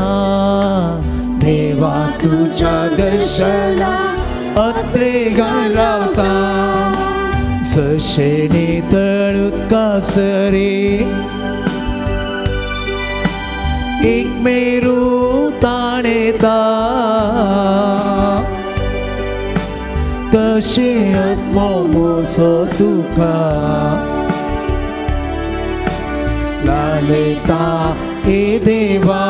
Speaker 3: देवा तुज्या दर्शना अत्रेगान रावता जशें नितळ उदका सरी एक मेरू ताणेता तशें आत्मो म्हजो तुका लालयता हे देवा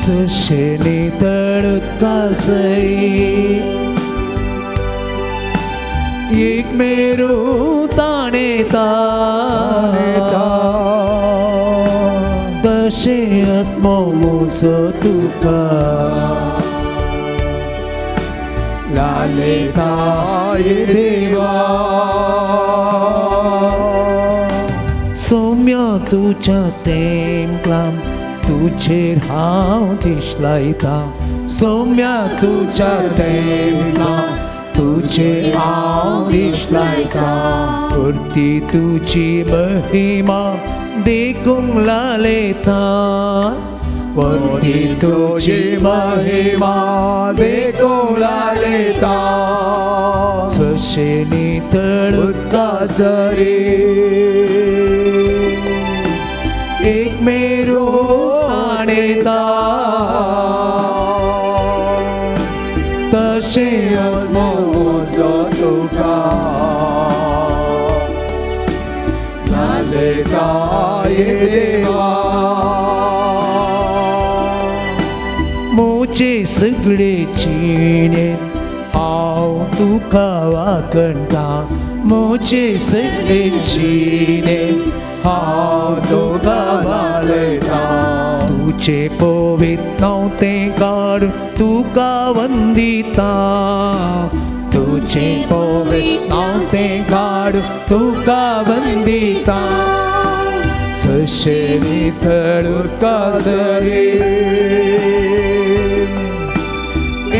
Speaker 3: जशें नितळ उदका सरी एक मेरू ताणेता तशें आत्मो म्हजो तुका लालयता ये देवा सौम्या तुज्या तेंकलान तुजेर हांव दिश लायता सौम्या तुज्या तेंकलान तुजेर हांव दिश लायता परती तुजी महिमा देखूंक लालयता परती तुजी महिमा
Speaker 2: देखूंक लालयता
Speaker 3: जशें नितळ
Speaker 2: उदका सरी
Speaker 3: एक मेरू ताणेता तशें आत्मो
Speaker 2: म्हजो तुका लालयता ये देवा
Speaker 3: म्हजे सगळे जिणेंत हांव तुका वागणटा म्हजे सगळे जिणेंत हांव तुका
Speaker 2: लालयता
Speaker 3: तुजे पवित्र नांव तें काडून तुका वंदिता तुजे पवित्र नांव तें काडून तुका वंदिता जशें नितळ उदका सरी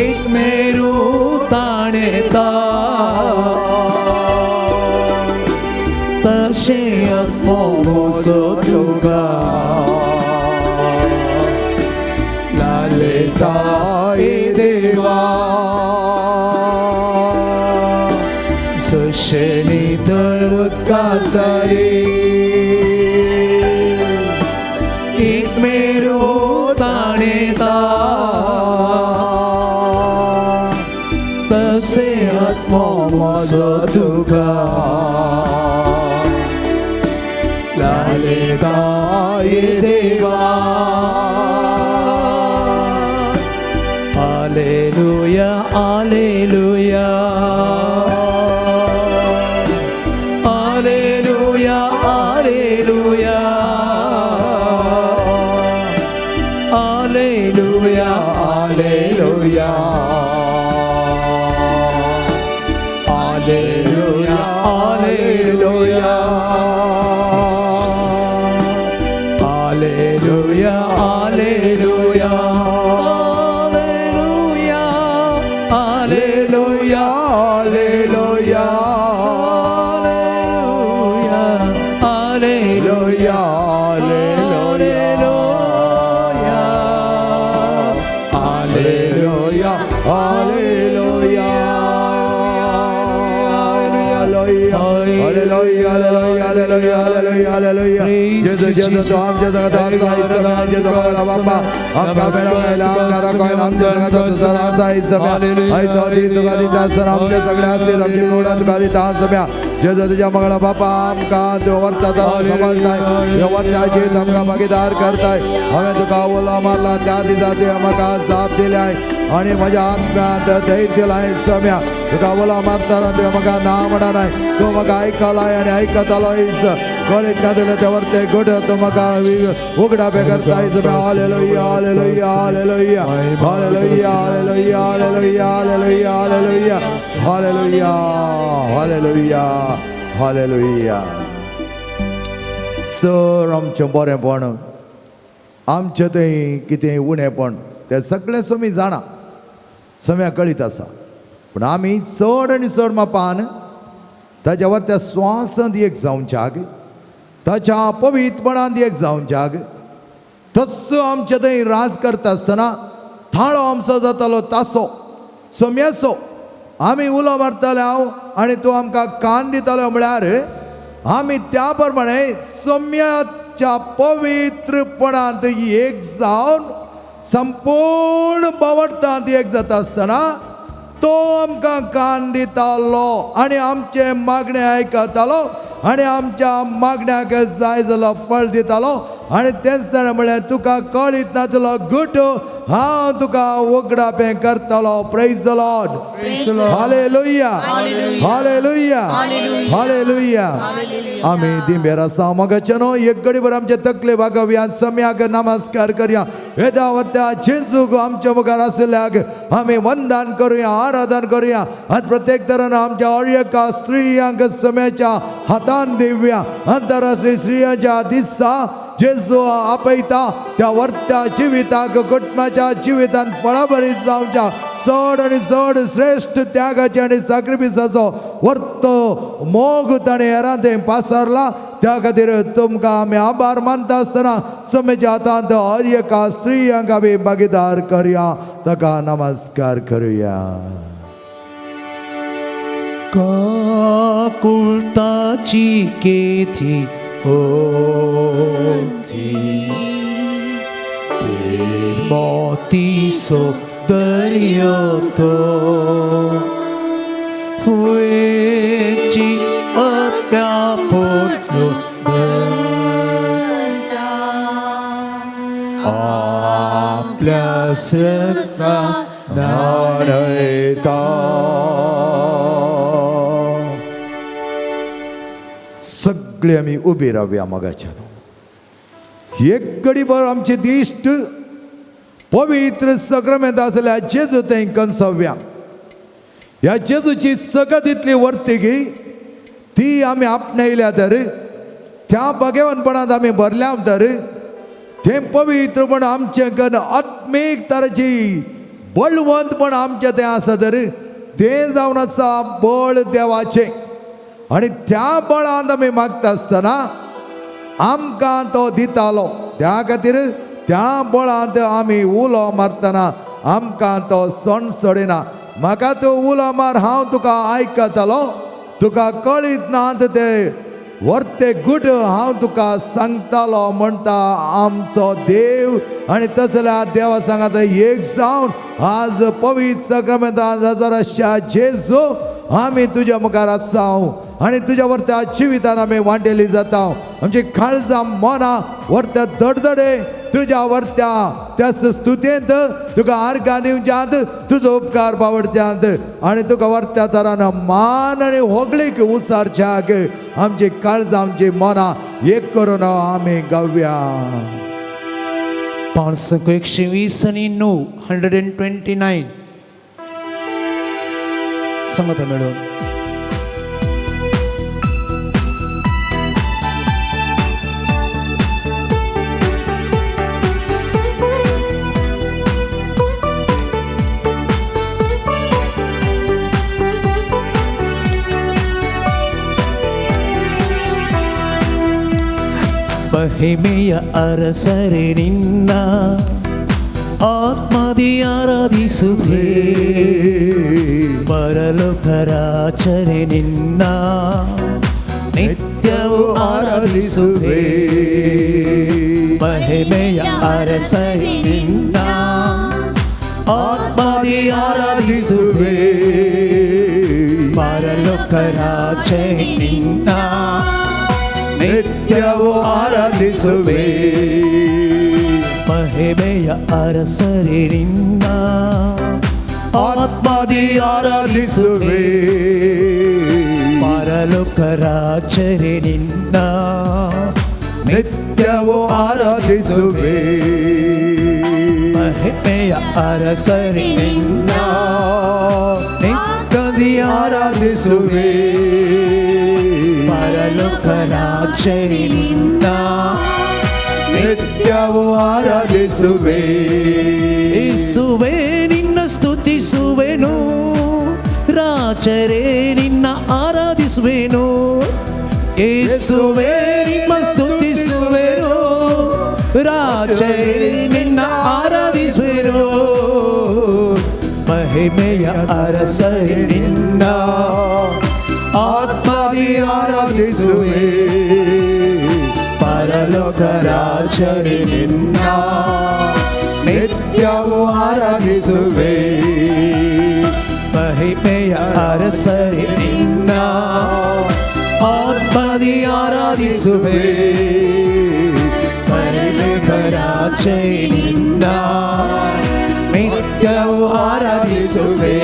Speaker 3: एक मेरू ताणेता तशें आत्मो म्हजो तुका लालयता ये देवा जशें नितळ उदका सरी एक मेरू ताणेता तशें आत्मो म्हजो तुका लालयता ये देवा hallelujah hallelujah hallelujah hallelujah hallelujah
Speaker 2: hallelujah hallelujah hallelujah
Speaker 3: hallelujah hallelujah hallelujah
Speaker 2: hallelujah hallelujah
Speaker 3: hallelujah
Speaker 2: hallelujah hallelujah hallelujah hallelujah hallelujah Hallelujah, hallelujah, hallelujah. जेजू जेजू तूं आमच्या जगात आसा इसम्या जेजू मंगळा बापा आमकां मेळोंक आयला आमकां राखोंक आयला आमच्या जगात तूं सदां आसा इसम्या आयचो दीस तुका दिता आसतना आमच्या सगळ्या आस्तीत आमची कोडा तुका दिता आसम्या जेजू तुज्या मंगळा बापा आमकां तूं व्हरता तरा सांबाळटाय ह्या वर्ताची आमकां भागीदार करताय. हांवें तुका उलो मारला त्या दिसा तुवें म्हाका जाप दिल्याय आनी म्हज्या आत्म्यांत धैर्य दिलाय सम्या. तुका उलो मारतना तुवें म्हाका ना म्हणनाय, तूं म्हाका आयकलाय आनी आयकतलोयस. कळीत ना तुवें ते वर्ते गुड तूं म्हाका उगडापे करताय सम्या. Hallelujah, hallelujah, hallelujah, hallelujah, hallelujah, hallelujah, hallelujah, hallelujah, hallelujah, hallelujah, hallelujah. Sir आमचें बरेंपण आमचें थंय कितें उणेपण तें सगळें समी जाणा, सम्या कळीत आसा. पूण आमी चड आनी चड मापान ताच्या वर त्या स्वासांत एक जावच्याक, ताच्या पवित्रपणांत एक जावच्याक, तस्सो आमचे थंय राज करता आसतना थाळो आमचो जातालो तासो सम्यासो. आमी उलो मारताले हांव आनी तूं आमकां कान दितालो म्हळ्यार आमी त्या प्रमाणे सम्याच्या पवित्रपणांत एक जावन संपूर्ण बावडटांत एक जाता आसतना तो आमकां कान दितालो आनी आमचें मागणें आयकतालो आनी आमच्या मागण्याक जाय जालो फळ दितालो. आनी तेंच ताणें म्हणलें तुका कळीत ना तुलो गुट हांव तुका उगडापें करतलो. Praise the Lord, hallelujah, hallelujah, hallelujah. आमी दिंबेर आसा मोगाचे न्हू एक घडीभर आमचे तकले बागोवया, सम्याक नमस्कार करया. येद्या वरत्या जेजूक आमच्या मुखार आशिल्ल्याक आमी वंदन करुया, आराधन करुया. आनी प्रत्येक तरान आमच्या हर एका स्त्रियांक सम्याच्या हातान दिवया. आंतरराष्ट्रीय स्त्रियांच्या दिसा जेजू आपयता त्या वर्त्या जिविताक कुटुंबाच्या जिवितान फळाभरीत जावच्या चड आनी चड श्रेश्ठ त्यागाचे आनी साक्रिफिसाचो वर्तो मोग ताणें हेरांत पासारला. त्या खातीर तुमकां आमी आभार मानता आसतना सम्याच्या हातांत हर एका स्त्रियांक आमी भागीदार करया, ताका नमस्कार करुया.
Speaker 3: काकुळताची केथी होती मोतीसो दर्यो तो हुएची अत्या पोटलो धरता आपल्या श्रद्धा
Speaker 2: न्हाणयता. सगळे आमी उबी रावया मोगाच्यान. एक घडीभर आमची दिश्ट पवित्र सक्रमेंत आसल्या जेजू थंय कन्सव्या. ह्या जेजूची सगत इतली वर्तिकी ती आमी आपणायल्या तर त्या भगवनपणांत आमी भरल्या तर तें पवित्रपण आमचें कन आत्मीक तराची बळवंतपण आमचें तें आसा तर तें जावन आसा बळ देवाचें. आनी त्या बळांत आमी मागता आसतना आमकां तो दितालो. त्या खातीर त्या बळांत आमी उलो मारतना आमकां तो सण सोडिना. म्हाका तूं उलो मार हांव तुका आयकतलो, तुका कळीत ना ते वर्ते गुट हांव तुका सांगतालो म्हणटा आमचो देव. आनी तसल्या देवा सांगात एक जावन आज पवित्र सक्रमेंतान हजाराच्या जेजू आमी तुज्या मुखार आसा आनी तुज्या वर्त्या जिवितान आमी वांटेली जाता. आमची काळजां मनां वर्त्या धडधडे तुज्या वर्त्या त्या स्तुतेंत तुका आर्गां दिवच्यांत तुजो उपकार पावडच्यांत आनी तुका वर्त्या तरान मान आनी होगळीक उसारच्याक आमची काळजां आमची मनां एक करून आमी गावया.
Speaker 3: 520 आनी 9 129 सांगता मेळून. ಮಹಿಮೆಯ ಅರಸರೇ ನಿನ್ನ ಆತ್ಮದಿ ಆರಾಧಿಸುವೆ, ಬರಲು ಪರಾಚರೆ ನಿನ್ನ ನಿತ್ಯ ನಿತ್ಯವೂ ಆರಾಧಿಸುವೆ. ಮಹಿಮೆಯ ಅರಸರೇ ನಿನ್ನ ಆತ್ಮದಿ ಆರಾಧಿಸುವೆ. ಪರಲೋಕ ರಾಜನೇ ನಿನ್ನ
Speaker 2: ನಿತ್ಯವೂ ಆರಾಧಿಸುವೆ.
Speaker 3: ಮಹಿಮೆಯ ಅರಸರೇ ನಿನ್ನ ಆತ್ಮದಿ ಆರಾಧಿಸುವೆ. ಪರಲೋಕ ರಾಜರೇ ನಿನ್ನ
Speaker 2: ನಿತ್ಯವೂ ಆರಾಧಿಸುವೆ.
Speaker 3: ಮಹಿಮೆಯ ಅರಸರೇ ನಿನ್ನ ನಿತ್ಯದಿ
Speaker 2: ಆರಾಧಿಸುವೆ.
Speaker 3: ಪರಲೋಕ ರಾಜರೇ ನಿನ್ನ
Speaker 2: ನಿತ್ಯವೂ ಆರಾಧಿಸುವೆ.
Speaker 3: ಯೇಸುವೇ ನಿನ್ನ ಸ್ತುತಿಸುವೆನು, ರಾಜರೇ ನಿನ್ನ ಆರಾಧಿಸುವೆನು. ಯೇಸುವೇ ನಿಮ್ಮ ಸ್ತುತಿಸುವೆನು, ರಾಜರೇ ನಿನ್ನ ಆರಾಧಿಸುವೆನು. ಮಹಿಮೆಯ ಅರಸರೇ ನಿನ್ನ
Speaker 2: ಆತ್ಮದಿ ಆರಾಧಿಸುವೆ. ಪರಲೋಕ ರಾಜರೇ ನಿನ್ನ ನಿತ್ಯವೂ ಆರಾಧಿಸುವೆ.
Speaker 3: ಮಹಿಮೆಯ ಅರಸರೇ ನಿನ್ನ ಆತ್ಮದಿ ಆರಾಧಿಸುವೆ. ಪರಲೋಕ ರಾಜರೇ ನಿನ್ನ ನಿತ್ಯವೂ ಆರಾಧಿಸುವೆ.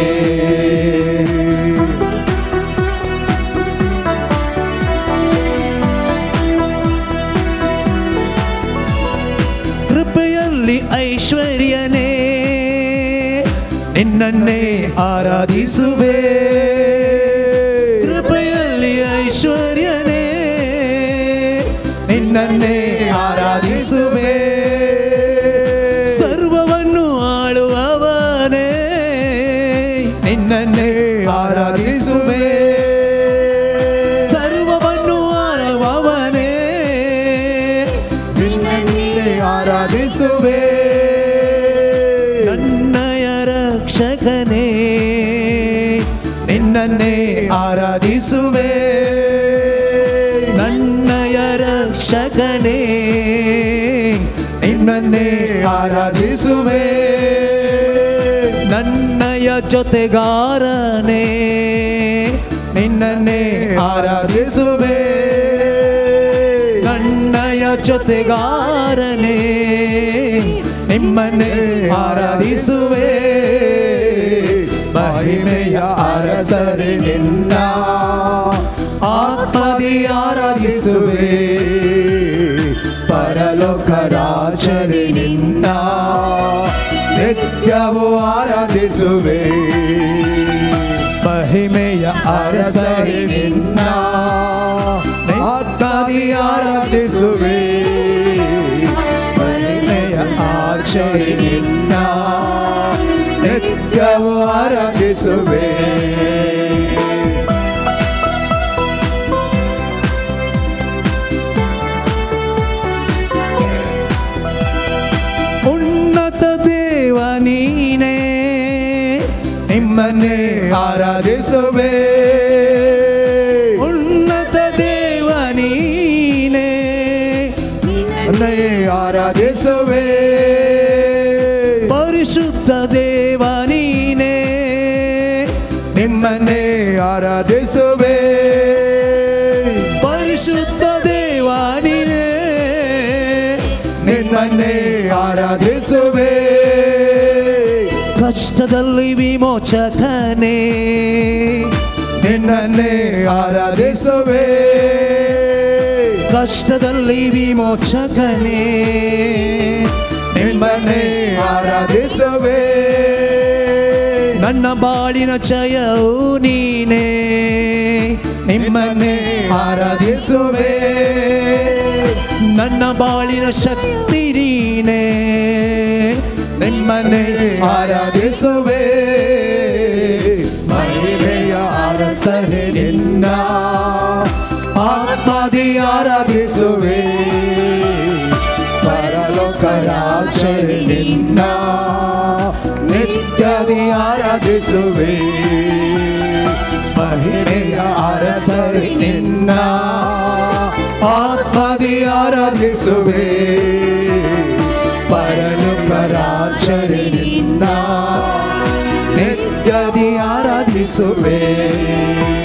Speaker 3: ಕೃಪೆಯಲ್ಲಿ ಐಶ್ವರ್ಯನೇ ನಿನ್ನನ್ನೇ ಆರಾಧಿಸುವೆ. ಕೃಪೆಯಲ್ಲಿ ಐಶ್ವರ್ಯನೇ ನಿನ್ನನ್ನೇ ಆರಾಧಿಸುವೆ. ಸರ್ವವನ್ನು ಆಳುವವನೇ ನಿನ್ನನ್ನೇ ಆರಾಧಿಸುವೆ. ಸರ್ವವನ್ನು ಆಳುವವನೇ
Speaker 2: ನಿನ್ನನ್ನೇ ಆರಾಧಿಸುವೆ.
Speaker 3: ನನ್ನಯ ರಕ್ಷಕನೇ ನಿನ್ನನ್ನೇ ಆರಾಧಿಸುವೆ. ನನ್ನಯ ರಕ್ಷಕನೇ ನಿನ್ನನ್ನೇ ಆರಾಧಿಸುವೆ. ನನ್ನಯ ಜೊತೆಗಾರನೇ ನಿನ್ನನ್ನೇ ಆರಾಧಿಸುವೆ. ನನ್ನಯ ಜೊತೆಗಾರನೇ ನಿಮ್ಮನ್ನೇ ಆರಾಧಿಸುವೆ.
Speaker 2: ಮಹಿಮೆಯ ಅರಸರೇ ನಿನ್ನ ಆತ್ಮದಿ ಆರಾಧಿಸುವೆ. ಪರಲೋಕ ರಾಜರೇ ನಿನ್ನ ನಿತ್ಯವೂ ಆರಾಧಿಸುವೆ.
Speaker 3: ಮಹಿಮೆಯ
Speaker 2: ಅರಸರೇ ನಿನ್ನ ಆತ್ಮದಿ ಆರಾಧಿಸುವೆ.
Speaker 3: ಮಹಿಮೆಯ
Speaker 2: ಆಚರಿ ನಿನ್ನ ನಿತ್ಯವೂ ಆರಾಧಿಸುವೆ.
Speaker 3: ಉನ್ನತ ದೇವ ನೀನೇ
Speaker 2: ನಿಮ್ಮನ್ನೇ ಆರಾಧಿಸುವೆ.
Speaker 3: ಉನ್ನತ ದೇವ ನೀನೇ
Speaker 2: ನಿನ್ನನ್ನೇ ಆರಾಧಿಸುವೆ.
Speaker 3: ಪರಿಶುದ್ಧ ದೇವ ನೀನೇ
Speaker 2: ನಿಮ್ಮನ್ನೇ ಆರಾಧಿಸುವೆ.
Speaker 3: ಪರಿಶುದ್ಧ ದೇವ ನೀನೇ
Speaker 2: ನಿನ್ನನ್ನೇ ಆರಾಧಿಸುವೆ.
Speaker 3: ಕಷ್ಟದಲ್ಲಿ ವಿಮೋಚಕನೇ
Speaker 2: ನಿನ್ನನ್ನೇ ಆರಾಧಿಸುವೆ.
Speaker 3: ಕಷ್ಟದಲ್ಲಿ ವಿಮೋಚಕನೇ
Speaker 2: ನಿಮ್ಮನ್ನೇ ಆರಾಧಿಸುವೆ.
Speaker 3: ನನ್ನ ಬಾಳಿನ ಜಯವು ನೀನೇ
Speaker 2: ನಿಮ್ಮನ್ನೇ ಆರಾಧಿಸುವೆ.
Speaker 3: ನನ್ನ ಬಾಳಿನ ಶಕ್ತಿ ನೀನೇ
Speaker 2: ನಿಮ್ಮನ್ನೇ ಆರಾಧಿಸುವೆ. ಮಹಿಮೆಯ ಅರಸರೇ ನಿನ್ನ ಆತ್ಮದಿ ಆರಾಧಿಸುವೆ. ಪರಲೋಕ ರಾಜರೇ ನಿನ್ನ ನಿತ್ಯದಿ ಆರಾಧಿಸುವೆ. ಮಹಿಮೆಯ ಅರಸರೇ ನಿನ್ನ
Speaker 3: ಆತ್ಮದಿ ಆರಾಧಿಸುವೆ ಪರಲೋಕ ರಾಜರೇ ನಿನ್ನ ನಿತ್ಯದಿ ಆರಾಧಿಸುವೆ.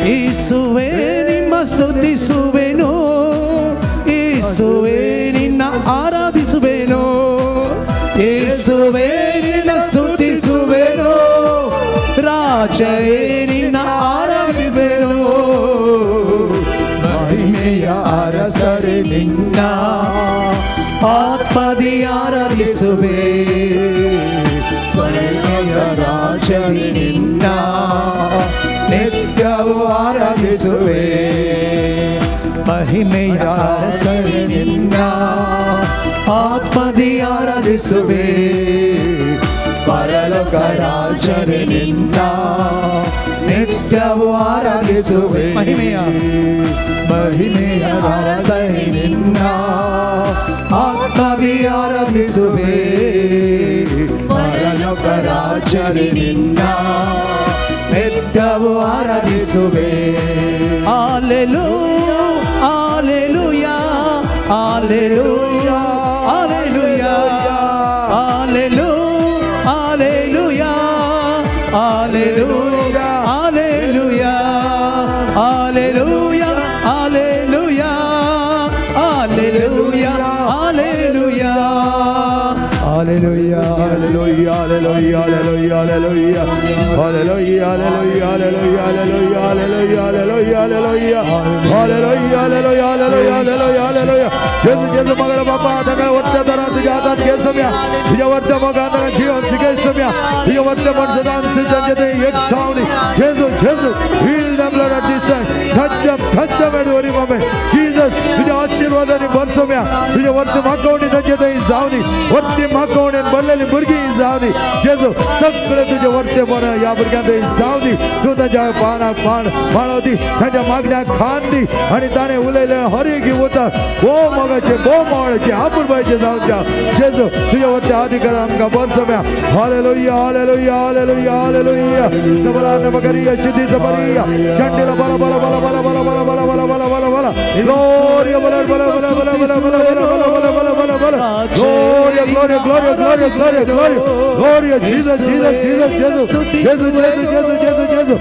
Speaker 3: ಯೇಸುವೇ ನಿಮ್ಮ ಸ್ತುತಿಸುವೆನು, ಯೇಸುವೇ ನಿನ್ನ ಆರಾಧಿಸುವೆನು, ಯೇಸುವೇ ನಿನ್ನ ಸ್ತುತಿಸುವೆನು, ರಾಜನೇ ನಿನ್ನ ಆರಾಧಿಸುವೆನು. ಮಹಿಮೆಯ ಅರಸರೇ ನಿನ್ನ ಆತ್ಮದಿ ಆರಾಧಿಸುವೆ, ಸ್ವರ್ಗದ ರಾಜನೇ ನಿನ್ನ ನಿತ್ಯವೂ ಆರಾಧಿಸುವೆ. ಮಹಿಮೆಯ ಅರಸರೇ ನಿನ್ನ ಆತ್ಮದಿ ಆರಾಧಿಸುವೆ, ಪರಲೋಕ ರಾಜರೇ ನಿನ್ನ ನಿತ್ಯವೂ ಆರಾಧಿಸುವೆ. ಮಹಿಮೆಯ ಮಹಿಮೆಯ ಅರಸರೇ ನಿನ್ನ ಆತ್ಮದಿ ಆರಾಧಿಸುವೆ, ಪರಲೋಕ ರಾಜರೇ ನಿನ್ನ ನಿತ್ಯವೂ ಆರಾಧಿಸುವೆ. Hallelujah, hallelujah, hallelujah, hallelujah, hallelujah, hallelujah, hallelujah, hallelujah, hallelujah, hallelujah, hallelujah, hallelujah.
Speaker 2: Hallelujah, hallelujah, hallelujah, hallelujah, hallelujah, hallelujah, hallelujah, hallelujah, hallelujah, hallelujah, hallelujah, hallelujah, hallelujah, hallelujah, hallelujah. जेजू जेजू मगळ बापा ताका वट्ट तरा तुझ्या हातात घे सम्या, तुझ्या वट्ट मगा ताका जीवन शिकय सम्या, तुझ्या वट्ट मनसदान सिद्धांचे ते एक सावनी. जेजू जेजू, heal them Lord at this time. Touch them, touch them at the very moment. Jesus, तुझ्या आशीर्वादाने भर सम्या, तुझ्या वट्ट मागवणी तांचे ते जावनी, वट्टी मागवणी भरलेली भुरगीं जावनी. जेजू सगळे तुझे वरते पण ह्या भुरग्यां थंय जावनी, तूं तांच्या पानाक पान माळो दी, तांच्या मागण्याक खान दी आनी ताणें उलयलें हर एक उतर भोव मोगाचें भोव मोगाचें आपुलबायचें जावच्या. जेजू तुज्या वरते अधिकार आमकां भर सम्या. Hallelujah, hallelujah, hallelujah, hallelujah. सबला नमकरिया सिद्धि सबरिया चंडिला बल बल बल बल बल बल बल बल बल बल बल ग्लोरिया बल बल बल बल बल बल बल बल बल बल बल बल Gloria, Gloria, Gloria, Gloria, Gloria, Gloria, Gloria, Jesus, Jesus, Jesus, Jesus, Jesus, Jesus, Jesus, Jesus, Jesus.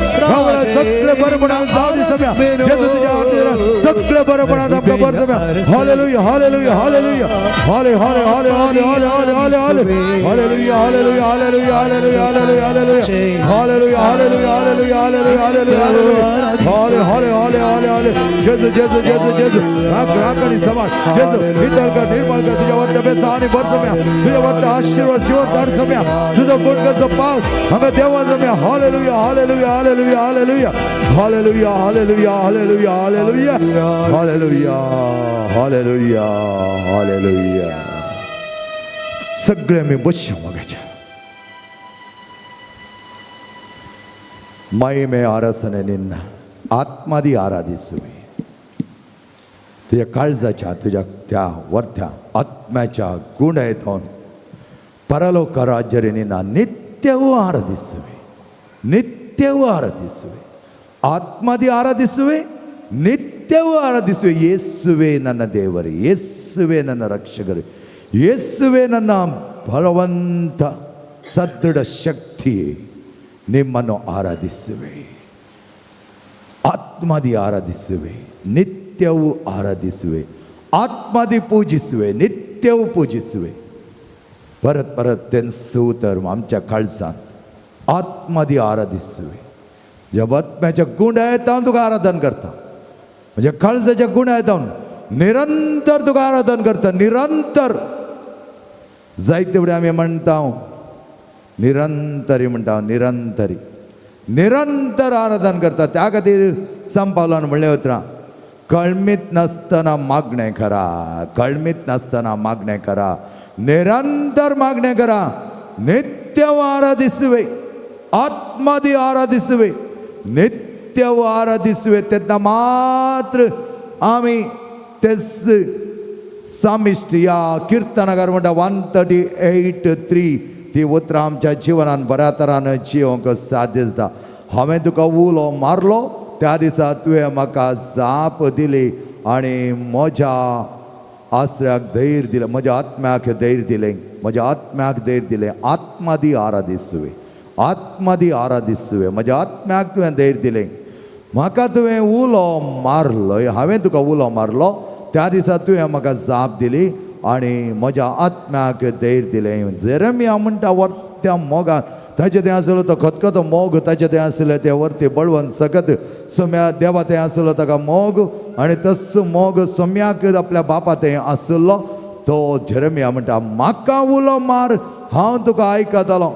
Speaker 2: सगळे बरेपणान जावनी सम्या. जेजू तुझ्या हातान सगळे बरेपणान आमकां बरें सम्या. Hallelujah, hallelujah, hallelujah, हाले हाले हाले हाले हाले हाले हाले हाले hallelujah, hallelujah, hallelujah, hallelujah, hallelujah, hallelujah, hallelujah, hallelujah, hallelujah, hallelujah, hallelujah, हाले हाले हाले हाले हाले. जेजू जेजू जेजू जेजू, राख राखणी समाज जेजू हितल कर निर्मळ कर, तुझ्या वरती बेसा आणि भर सम्या, तुझ्या वरती आशीर्वाद शिवण धाड सम्या, तुझं गुणगणचं पाऊस हांगा देवा सम्या. Hallelujah, hallelujah, hallelujah, hallelujah, hallelujah, hallelujah, hallelujah, hallelujah, hallelujah, hallelujah, hallelujah. सगळे आमी बसया मागाच्या ಮಹಿಮೆ ಅರಸನೆ ನಿನ್ನ ಆತ್ಮದಿ आराधिसुवे. तुझ्या काळजाच्या तुझ्या त्या वरत्या आत्म्याच्या गुण येतून ಪರಲೋಕ ರಾಜ್ಯರೇ ನಿನ್ನ ನಿತ್ಯವೂ ಆರಾಧಿಸುವೆ, ನಿತ್ಯವೂ ಆರಾಧಿಸುವೆ, ಆತ್ಮದಿ ಆರಾಧಿಸುವೆ, ನಿತ್ಯವೂ ಆರಾಧಿಸುವೆ. ಯೇಸುವೆ ನನ್ನ ದೇವರೇ, ಯೇಸುವೆ ನನ್ನ ರಕ್ಷಕರೇ, ಯೇಸುವೆ ನನ್ನ ಬಲವಂತ ಸದೃಢ ಶಕ್ತಿ, ನಿಮ್ಮನ್ನು ಆರಾಧಿಸುವೆ, ಆತ್ಮದಿ ಆರಾಧಿಸುವೆ, ನಿತ್ಯವೂ ಆರಾಧಿಸುವೆ, ಆತ್ಮದಿ ಪೂಜಿಸುವೆ, ನಿತ್ಯವೂ ಪೂಜಿಸುವೆ. परत परत तेंच उतर आमच्या काळजांत आत्मदी आराधिसुवे. ज्या आत्म्याच्या गुण येता तुका आराधन करता, म्हणजे काळजाच्या गुण येता निरंतर तुका आराधन करता, निरंतर. जायते फुडें आमी म्हणटा निरंतरी म्हणटा, निरंतरी निरंतर आराधन करता. त्या खातीर संपावलान म्हणलें उतरां, कळमीत नासतना मागणें करा, कळमीत नासतना मागणें करा, निरंतर मागणें करा, नित्यव आराधिसुवे, आत्मदी आराधिसुवे, नित्यव आराधिसुवे. तेन्ना मात्र आमी तेच सामिश्ट ह्या किर्तनाकार म्हणटा 138:3 ती उतरां आमच्या जिवनान बऱ्या तरान जिवंक साध्य जाता. हांवें तुका उलो मारलो त्या दिसा तुवें म्हाका जाप दिली, आनी म्हज्या आसऱ्याक धैर्य दिलें, म्हज्या आत्म्याक धैर्य दिलें, म्हज्या आत्म्याक धैर्य दिलें. आत्मादी आराधिसुवे, आत्मादी आराधिसुवे. म्हज्या आत्म्याक तुवें धैर्य दिलें. म्हाका तुवें उलो मारलो, हांवें तुका उलो मारलो त्या दिसा तुवें म्हाका जाप दिली आनी म्हज्या आत्म्याक धैर्य दिलें. जेरेमिया म्हणटा वर्त्या मोगान ताचे थंय आसलो तो खतखतो मोग, ताचे थंय आसले ते वरती बळवंत सकत सम्या देवा थंय आसलो ताका मोग आनी तस मोग सम्याक आपल्या बापा थंय आसलो. तो जेरेमिया म्हणटा म्हाका उलो मार हांव तुका आयकतलो,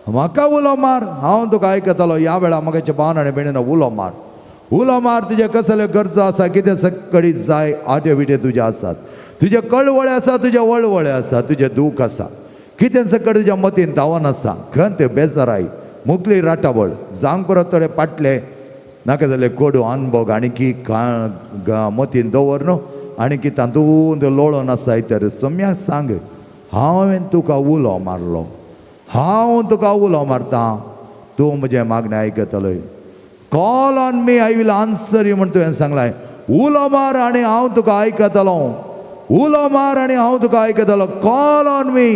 Speaker 2: म्हाका उलो मार हांव तुका आयकतलो. ह्या वेळार म्हाका भावन आनी भयणीनो उलो मार, उलो मार. तुजे कसले गरजो आसा, कितें सकळी जाय, आटे विटे तुजे आसात, तुजे कळवळे आसा, तुजे वळवळे आसा, तुजें दूख आसा, कितें सकळ तुज्या मतीन धांवन आसा, खंत बेजाराय मुकली राटावळ जावंक परत थोडे पाटले नाका जाल्यार कोडू अनभोग आनी की मतीन दवर न्हू आनी की तातूंत लोळोन आसाय तर सम्याक सांग हांवें तुका उलो मारलो, हांव तुका उलो मारता, तूं म्हजें मागणें आयकतलोय. Call on me I will answer you म्हण तुवें सांगलाय. उलो मार आनी हांव तुका आयकतलो, उलो मार आनी हांव तुका आयकतलो. Call on me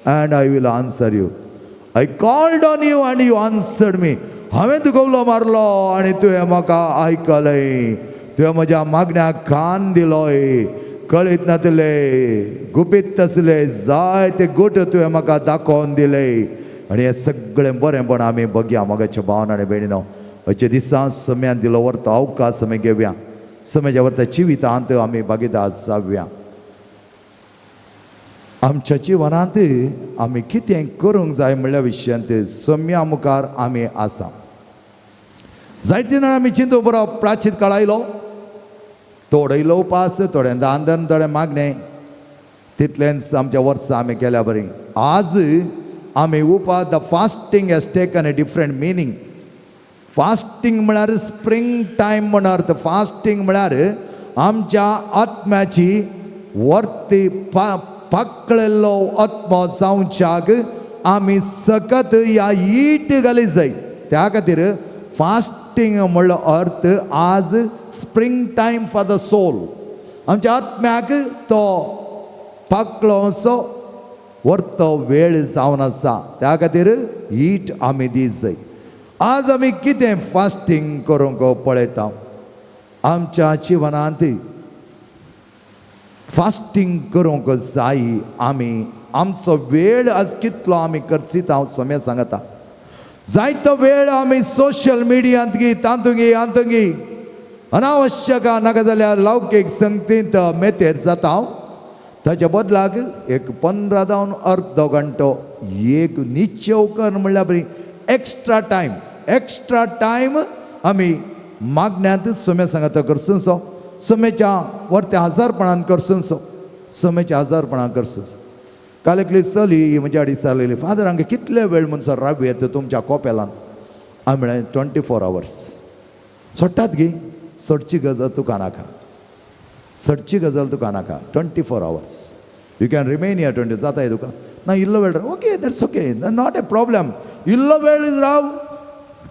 Speaker 2: and I will answer you. I called on you and you answered me. हांवें तुका उलो मारलो आनी तुवें म्हाका आयकलें, तुवें म्हज्या मागण्याक कान दिलोय. कळीत नातले गुपीत आसले जायते गोट तुवें म्हाका दाखोवन दिले. आनी हें सगळें बरेंपण आमी बघया मोगाच्या भावन आनी भयणीनो. हयच्या दिसा सम्यान दिलो वर्तो अवकाश आमी घेवया, सम्याच्या वर्ता जिवितांत आमी भागीदार जावया. आमच्या जिवनांत आमी कितें करूंक जाय म्हणल्या विशयांत सम्या मुखार आमी आसा. जायते जाण आमी चिंतू बरो प्राचीन काळ आयलो, थोडो इल्लो उपास, थोडें दान, थोडें मागणें, तितलेंच आमच्या वर्सां आमी केल्या बरी. आज आमी उपास, the fasting has taken a different meaning. Fasting म्हळ्यार स्प्रींग टायम म्हण अर्थ. फास्टींग म्हळ्यार आमच्या आत्म्याची वर्ती पाकळेल्लो आत्मो जावच्याक आमी सकत ह्या ईट घाली जाय. त्या खातीर फास्टींग म्हणलो अर्थ आज spring time for the soul. आमच्या आत्म्याक तो पाकळो वर्तो वेळ जावन आसा, त्या खातीर ईट आमी दी जाय. आज आमी कितें फास्टींग करूंक पळयता आमच्या जिवनांत फास्टींग करूंक जाय. आमी आमचो वेळ आज कितलो आमी खर्चिता हांव सम्या सांगता. जायतो वेळ आमी सोशल मिडियांत गी तातूंत हातूंत अनावश्यक नाका जाल्यार लौकीक संगतींत मेतेर जाता. हांव ताच्या बदलाक एक 15 जावन अर्दो घंटो एक निश्चेव कर म्हणल्यार बरी एक्स्ट्रा टायम, एक्स्ट्रा टायम आमी मागण्यांत सम्या सांगता करसो, सम्याच्या वरत्या हजारपणान करसो, सम्याच्या हजारपणान करसो. काल एकली चली म्हज्या आडी विचारलेली, फादर हांगा कितले वेळ म्हणसर राव येता तुमच्या कोपेलान? हांवें म्हळें 24 आवर्स. सोडटात गी, सोडची गजाल तुका नाका, सडची गजाल तुका नाका. 24 hours you can remain here 20 जाताय तुका ना इल्लो वेळ राव. Okay, that's okay, not a problem. इल्लो वेळ राव,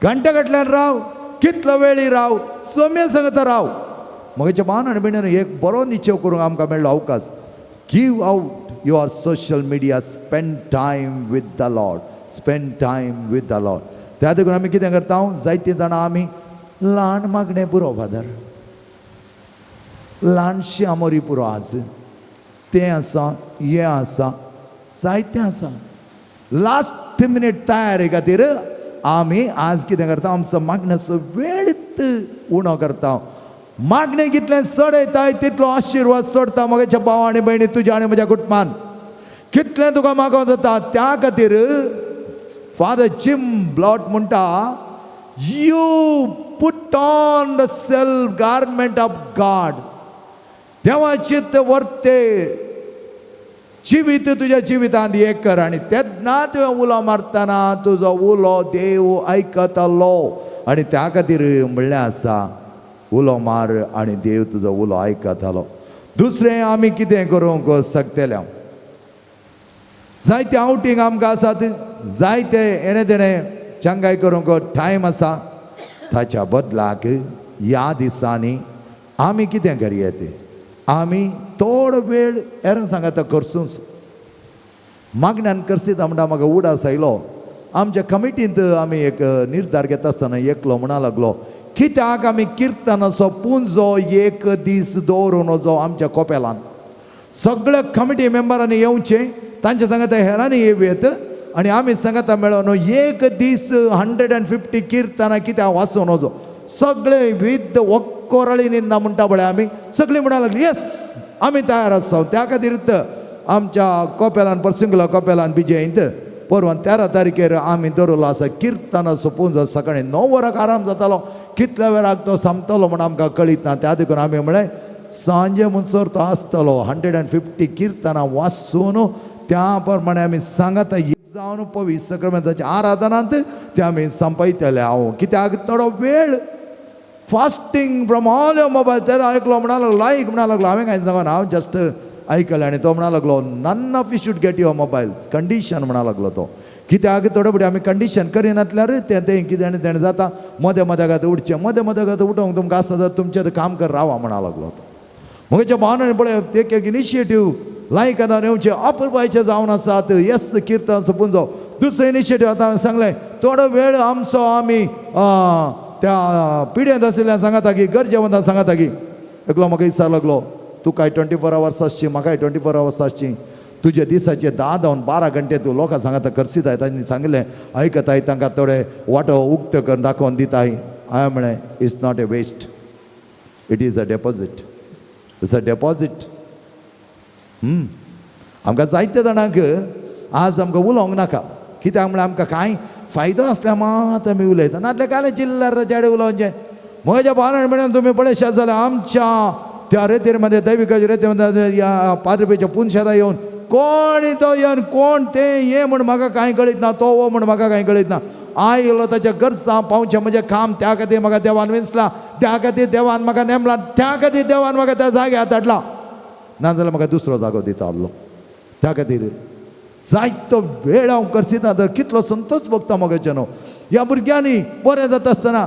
Speaker 2: घंटे घातल्यान राव, कितलो वेळ राव, सोम्या सांगता राव. म्हज्या भावान आनी भयणीन एक बरो निश्चेव करूंक आमकां मेळ्ळो अवकाश. Give out your social media, spend time with the Lord, spend time with the Lord. त्या देखून आमी कितें करता, जायतीं जाणां आमी ल्हान मागणें पुरो फादर, ल्हानशी आमोरी पुरो, आज तें आसा हें आसा जायतें आसा. लास्ट मिनीट तयारी खातीर आमी आज कितें करता, आमचो मागण्याचो वेळ उणो करता. मागणें कितलें चड येताय तितलो आशिर्वाद सोडता. म्हज्या भाव आनी भयणी, तुज्या आनी म्हज्या कुटुंबान कितलें तुका मागोवंक जाता. त्या खातीर फादर जिम ब्लॉट म्हणटा, you put on the self garment of God. देवाचे ते वर्ते जिवीत तुज्या जिवितांत एक कर आनी तेन्ना तुवें उलो मारतना तुजो उलो देव आयकतलो. आनी त्या खातीर म्हणलें आसा, उलो मार आनी देव तुजो उलो आयकतलो. दुसरें आमी कितें करूंक शकतले, जायते आवटींग आमकां आसात, जायते हेणें तेणें चंगाय करूंक टायम आसा. ताच्या बदलाक ह्या दिसांनी आमी कितें करया तें आमी थोडो वेळ हेरां सांगाता करसूच मागण्यान करसीता म्हणटा म्हाका उडास आयलो. आमच्या कमिटींत आमी एक निर्धार घेता आसतना एकलो म्हणा लागलो कित्याक आमी किर्तनाचो पुंजो एक दीस दवरून वचो आमच्या कोपेलान. सगळ्या कमिटी मेंबरांनी येवचें, तांच्या सांगाता हेरांनी येवयेत आनी आमी सांगाता मेळोन एक दीस 150 किर्तनां कित्याक वाचून वचो. सगळे विद वक्कोरळी निंदा म्हणटा पळय आमी सगळीं म्हणा लागली येस आमी तयार आसा. त्या खातीर आमच्या कोपेलान पर्सिंगुला कोपेलान बिजयंत परवान 13 तारखेर आमी दवरलो आसा किर्तनाचो पुंजो. सकाळीं 9 वरांक आराम जातालो, कितल्या वेळाक तो सोंपतलो म्हूण आमकां कळीत ना. त्या देखून आमी म्हळें सांजे म्हणसर तो आसतलो 150 किर्तनां वाचून त्या प्रमाणे आमी सांगाता जावन पवित्र सक्रामेंताच्या आराधनांत ते आमी संपयतले. हांव कित्याक थोडो वेळ fasting from all your mobile. तेन्ना आयकलो म्हणा लागलो लायक म्हणा लागलो. हांवें कांय सांगना, हांव जस्ट आयकलें. आनी तो म्हणा लागलो none of you should get your mobile condition म्हणा लागलो तो. कित्याक थोडे फुडें आमी कंडिशन करिनातल्यार तें तें कितें आनी तेणें जाता मदें मदें उठचें मदें मदें उठोवंक तुमकां आसा जाल्यार तुमचें काम कर रावा म्हणा लागलो तो. म्हज्या भावनांनी पळय एक एक इनिशिएटीव लायक आतां येवचें अपुरबायचें जावन आसात. येस किर्तन पुंजो दुसरो इनिशिएटीव आतां हांवें सांगलें थोडो वेळ आमचो आमी त्या पिड्यांत आशिल्ल्यान सांगाता की गरजेवंतां सांगाता की एकलो म्हाका विचार लागलो तुकाय 24 आवर्स आसची म्हाकाय 24 आवर्स आसची तुजे दिसाचे 10 जावन 12 घंटे तूं लोकां सांगाता करसीताय. तांणी सांगलें आयकताय तांकां थोडे वांटो उक्तो करून दाखोवन दिताय. हांवें म्हळें it's not a waste, it is a deposit, it's a deposit. आमकां जायते जाणांक आज आमकां उलोवंक नाका कित्याक म्हळ्यार आमकां कांय फायदो आसल्यार मात आमी उलयता, नातल्यार कांय चिल्लर चेडे उलोवचें. म्हज्या भावान म्हणून तुमी पळयशात जाल्यार आमच्या त्या रेतीरमध्ये दैविक रेतीमध्ये ह्या पाद्रपेच्या पुनशेरा येवन कोण तो येवन कोण तें ये म्हूण म्हाका कांय कळीत ना, तो हो म्हूण म्हाका कांय कळीत ना. आयलो ताच्या गरजां पावचें म्हजें काम, त्या खातीर म्हाका देवान विंचला, त्या खातीर देवान म्हाका नेमला, त्या खातीर देवान म्हाका त्या जाग्यार धाडला, नाजाल्यार म्हाका दुसरो जागो दिता आहलो. त्या खातीर जायतो वेळ हांव करसिता तर कितलो संतोश भोगता म्हज्या न्हू. ह्या भुरग्यांनी बरें जाता आसतना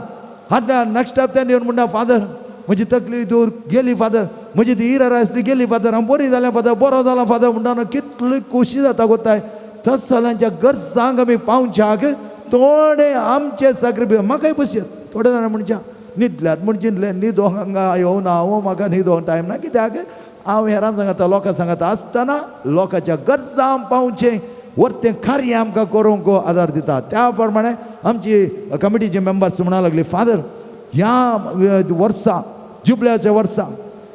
Speaker 2: आतां नेक्स्ट हप्त्यान येवन म्हणटा फादर म्हजी तकली दूर गेली फादर, म्हजी ती इरर आसली गेली फादर, हांव बरी जालें फादर, बरो जाला फादर म्हणटा न्हू कितली खोशी जाता गोताय. तस जाल्यांच्या गरजांक आमी पावच्याक थोडे आमचे साक्रिफायस म्हाकाय बसयत थोडे जाणां म्हणच्या न्हिदल्यात म्हूण चिंतलें न्हिदोंक हांगा येवना हांव म्हाका न्हिदोंक टायम ना कित्याक हांव हेरां सांगता लोकां सांगता आसतना लोकांच्या गरजां पावचें वरतें कार्य आमकां करूंक आदार दिता. त्या प्रमाणे आमची कमिटीचे मेंबर्स म्हणा लागली फादर ह्या वर्सा जुबल्याच्या वर्सा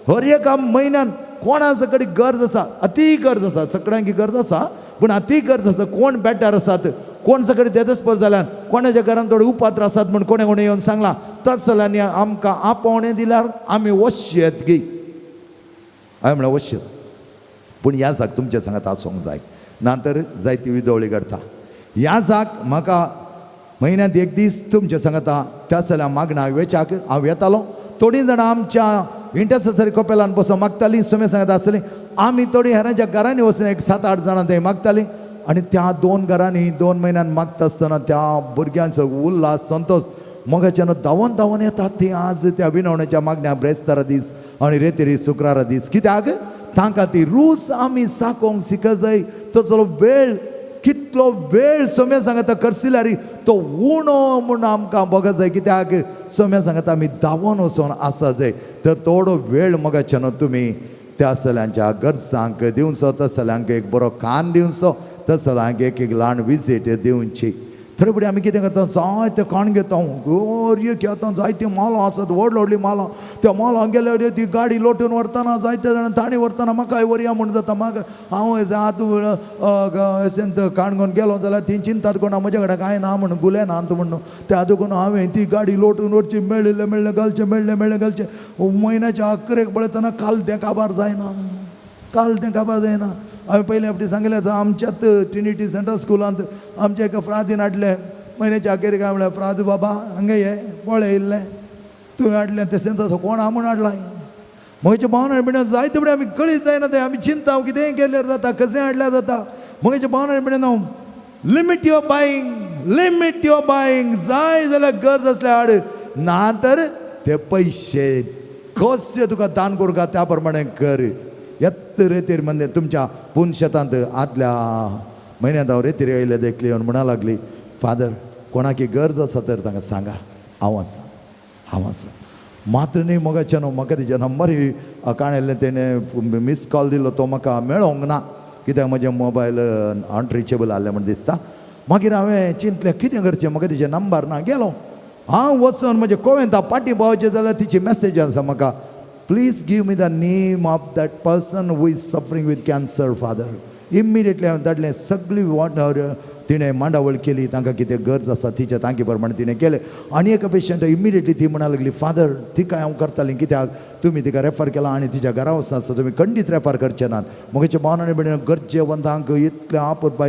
Speaker 2: हर एका म्हयन्यान कोणा कडेन गरज आसा, अती गरज आसा, सगळ्यांकी गरज आसा पूण अती गरज आसा, कोण बेटर आसात, कोण सगळे देदस्पर जाल्यान, कोणाच्या घरान थोडे उपात्र आसात म्हूण कोणें कोणें येवन सांगलां तस जाल्यार आमकां आपोवणें दिल्यार आमी वश्यत गी. हांवें म्हणलें वश्यत, पूण ह्या जाग तुमच्या सांगात आसूंक जाय, ना तर जायती विदवळी घडटा. ह्या जाग म्हाका म्हयन्यांत एक दीस तुमच्या सांगाता त्या जाल्यार मागणां वेच्याक हांव येतालो. थोडीं जाणां आमच्या इंटरसेसरी कोपेलान बसून मागतालीं, सुमे सांगता आसलीं, आमी थोडीं हेरांच्या घरांनी वचून एक 7-8 जाणां थंय मागतालीं. आनी त्या 2 घरांनी 2 म्हयन्यान मागता आसतना त्या भुरग्यांचो उल्हास संतोश मोगाच्यान धांवन धांवन येतात ती आज त्या विनवण्याच्या मागण्या ब्रेस्तारा दीस आनी रेतेरी शुक्रारा दीस कित्याक तांकां ती रूच आमी साकोंक शिक जाय. तसो वेळ कितलो वेळ सोम्या सांगता करसिल्यार तो उणो म्हूण आमकां भोग जाय कित्याक सोम्या सांगता आमी धांवन वचोन आसा जाय. तर थोडो वेळ मोगाच्यान तुमी त्या सल्यांच्या गरजांक दिवचो, त्या सल्यांक एक बरो कान दिवचो, त्या सल्यांक एक एक ल्हान विजीट दिवची. थोडे फुडें आमी कितें करता जायते काण घेता गोरयो घेता, जायतीं मालां आसात, व्हड व्हडलीं मालां, त्या मालां गेल्यार ती गाडी लोटून व्हरतना जायते जाणां ताणी व्हरतना म्हाकाय व्हरया म्हूण जाता. म्हाका हांव आतां अशें काणकोण गेलो जाल्यार ती चिंतात कोणा म्हज्या कडेन कांय ना म्हूण गुले ना म्हणून त्या देखून हांवें ती गाडी लोटून व्हरची, मेळिल्लें मेळ्ळें घालचें, मेळ्ळें मेळ्ळें घालचें. म्हयन्याच्या अकरेक पळयतना काल तें काबार जायना, काल तें काबार जायना. हांवें पयलें फावटी सांगलें आमच्याच ट्रिनिटी सेंट्रल स्कुलांत आमच्या एका फ्रादीन हाडलें म्हयन्याच्या अखेरेक. हांवें म्हणलें फ्राद बाबा हांगा ये पळय येयल्लें तुवें हाडलें तशें तसो कोण हांव म्हूण हाडलां. म्हज्या भावना बिणा जायते फुडें आमी कळीत जायना तें आमी चिंता कितेंय केल्यार जाता, कशें हाडल्यार जाता. म्हज्या भावना बिणा limit your buying, limit your buying. जाय जाल्यार गरज आसल्यार हाड, ना तर ते पयशे कशें तुका दान करूंक त्या प्रमाणे कर. येत रेतीर म्हणजे तुमच्या पून शेतांत आदल्या म्हयन्यांत हांव रेतीर येयले देखली येवन म्हणा लागली, फादर कोणाकी गरज आसा तर तांकां सांगा, हांव आसा, हांव आसा. मात्र न्ही मोगाच्या न्हू, म्हाका तिच्या नंबरूय काण येयल्लें, तेणें मिस कॉल दिलो तो म्हाका मेळोंक ना, कित्याक म्हजें मोबायल अनरिचेबल आहलें म्हण दिसता. मागीर हांवें चिंतलें कितें करचें, म्हाका तिचें नंबर ना. गेलो हांव वचून म्हजें कोवेंता पाटी पावचें जाल्यार तिची मॅसेज आसा म्हाका, please give me the name of that person who is suffering with cancer father. Immediately हांवें धाडलें, सगळी तिणें मांडावळ केली, तांकां कितें गरज आसा तिच्या तांकी प्रमाणे तिणें केलें. आनी एका पेशंट इमिडिएटली ती म्हणा लागली, फादर तिका हांव करतालीं, कित्याक तुमी तिका रेफर केला आनी तिच्या घरा वचना तुमी खंडीत रेफर करचे नात. म्हगेच्या भावन आनी भयणीन गरजेवंतांक इतल्या आपत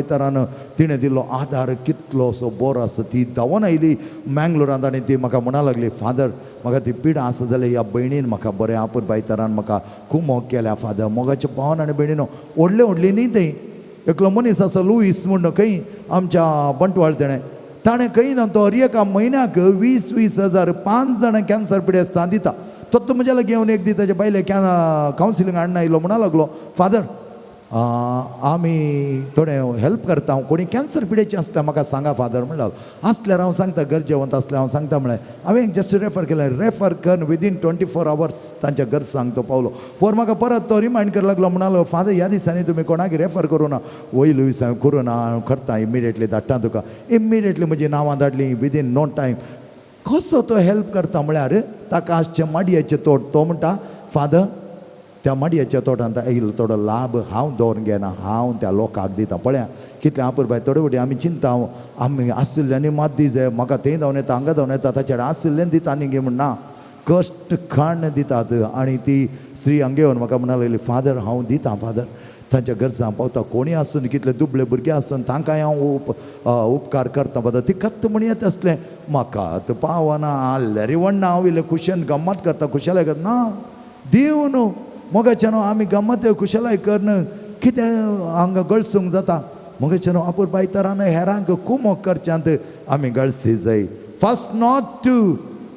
Speaker 2: तिणें दिल्लो आदार कितलो असो बरो आसा. ती धांवून आयली मँगलोरांत आनी ती म्हाका म्हणा लागली, फादर म्हाका ती पिडा आसा जाल्यार ह्या भयणीन म्हाका बरें आपत बायतारान म्हाका खूब मोग केल्या. फादर मोगाच्या भावन आनी भयणीनो व्हडले व्हडली न्ही थंय एकलो मनीस आसा लुईस म्हूण खंय आमच्या बंटवाळ, तेणें ताणें खंय ना तो हर एका म्हयन्याक 20-20 हजार 5 जाणां कॅन्सर पिडेस्तां दिता. तो म्हज्या लागीं येवन एक दीस ताच्या बायले कावन्सिलींग हाडून आयलो, म्हणा लागलो, फादर आमी थोडें हेल्प करता, हांव कोणी कॅन्सर पिडेचे आसल्यार म्हाका सांगा फादर म्हणला. आसल्यार हांव सांगता, गरजेवंत आसल्यार हांव सांगता म्हळें. हांवें जस्ट रेफर केलें, रेफर करून विदीन 24 आवर्स तांच्या गरजांक तो पावलो. पोर म्हाका परत तो रिमायंड कर लागलो, म्हणालो, फादर ह्या दिसांनी तुमी कोणाक रेफर करूं ना. वय लुईस हांवें करूं ना, हांव करता इमिडिएटली धाडटा तुका. इमिडिएटली म्हजी नांवां धाडलीं विदीन नो टायम. कसो तो हेल्प करता म्हळ्यार ताका आसचें माडयेचें तोट, तो म्हणटा, फादर त्या माडयेच्या तोटांत आयिल्लो थोडो लाभ हांव दवरून घेना, हांव त्या लोकांक दिता. पळया कितलें आपुरबाय. थोडे फावटी आमी चिंता, आमी आशिल्ल्यांनी मात दी जाय, म्हाका थंय धांवन येता हांगा धांवन येता, ताचे कडेन आशिल्लें दिता न्ही गे म्हण ना, कश्ट खाण दितात. आनी ती स्त्री हांगा येवन म्हाका म्हणा लागली, फादर हांव दिता फादर, तांच्या गरजां पावता, कोणूय आसून कितले दुबळे भुरगे आसून तांकांय हांव उपकार करता फादर. ती कत्त म्हण येता आसलें, म्हाका आतां पावना आहलें रे व्हडना, हांव इल्लें खुशेन गम्मत करता, खुशालाय करता ना देव न्हू मोगाच्या न्हू आमी गम्मत खुशालाय करन कितें हांगा गळसूंक जाता. मोगाच्या न्हू आपुरबायतरान हेरांक कुमोक करच्यांत आमी गळसी जाय. First not to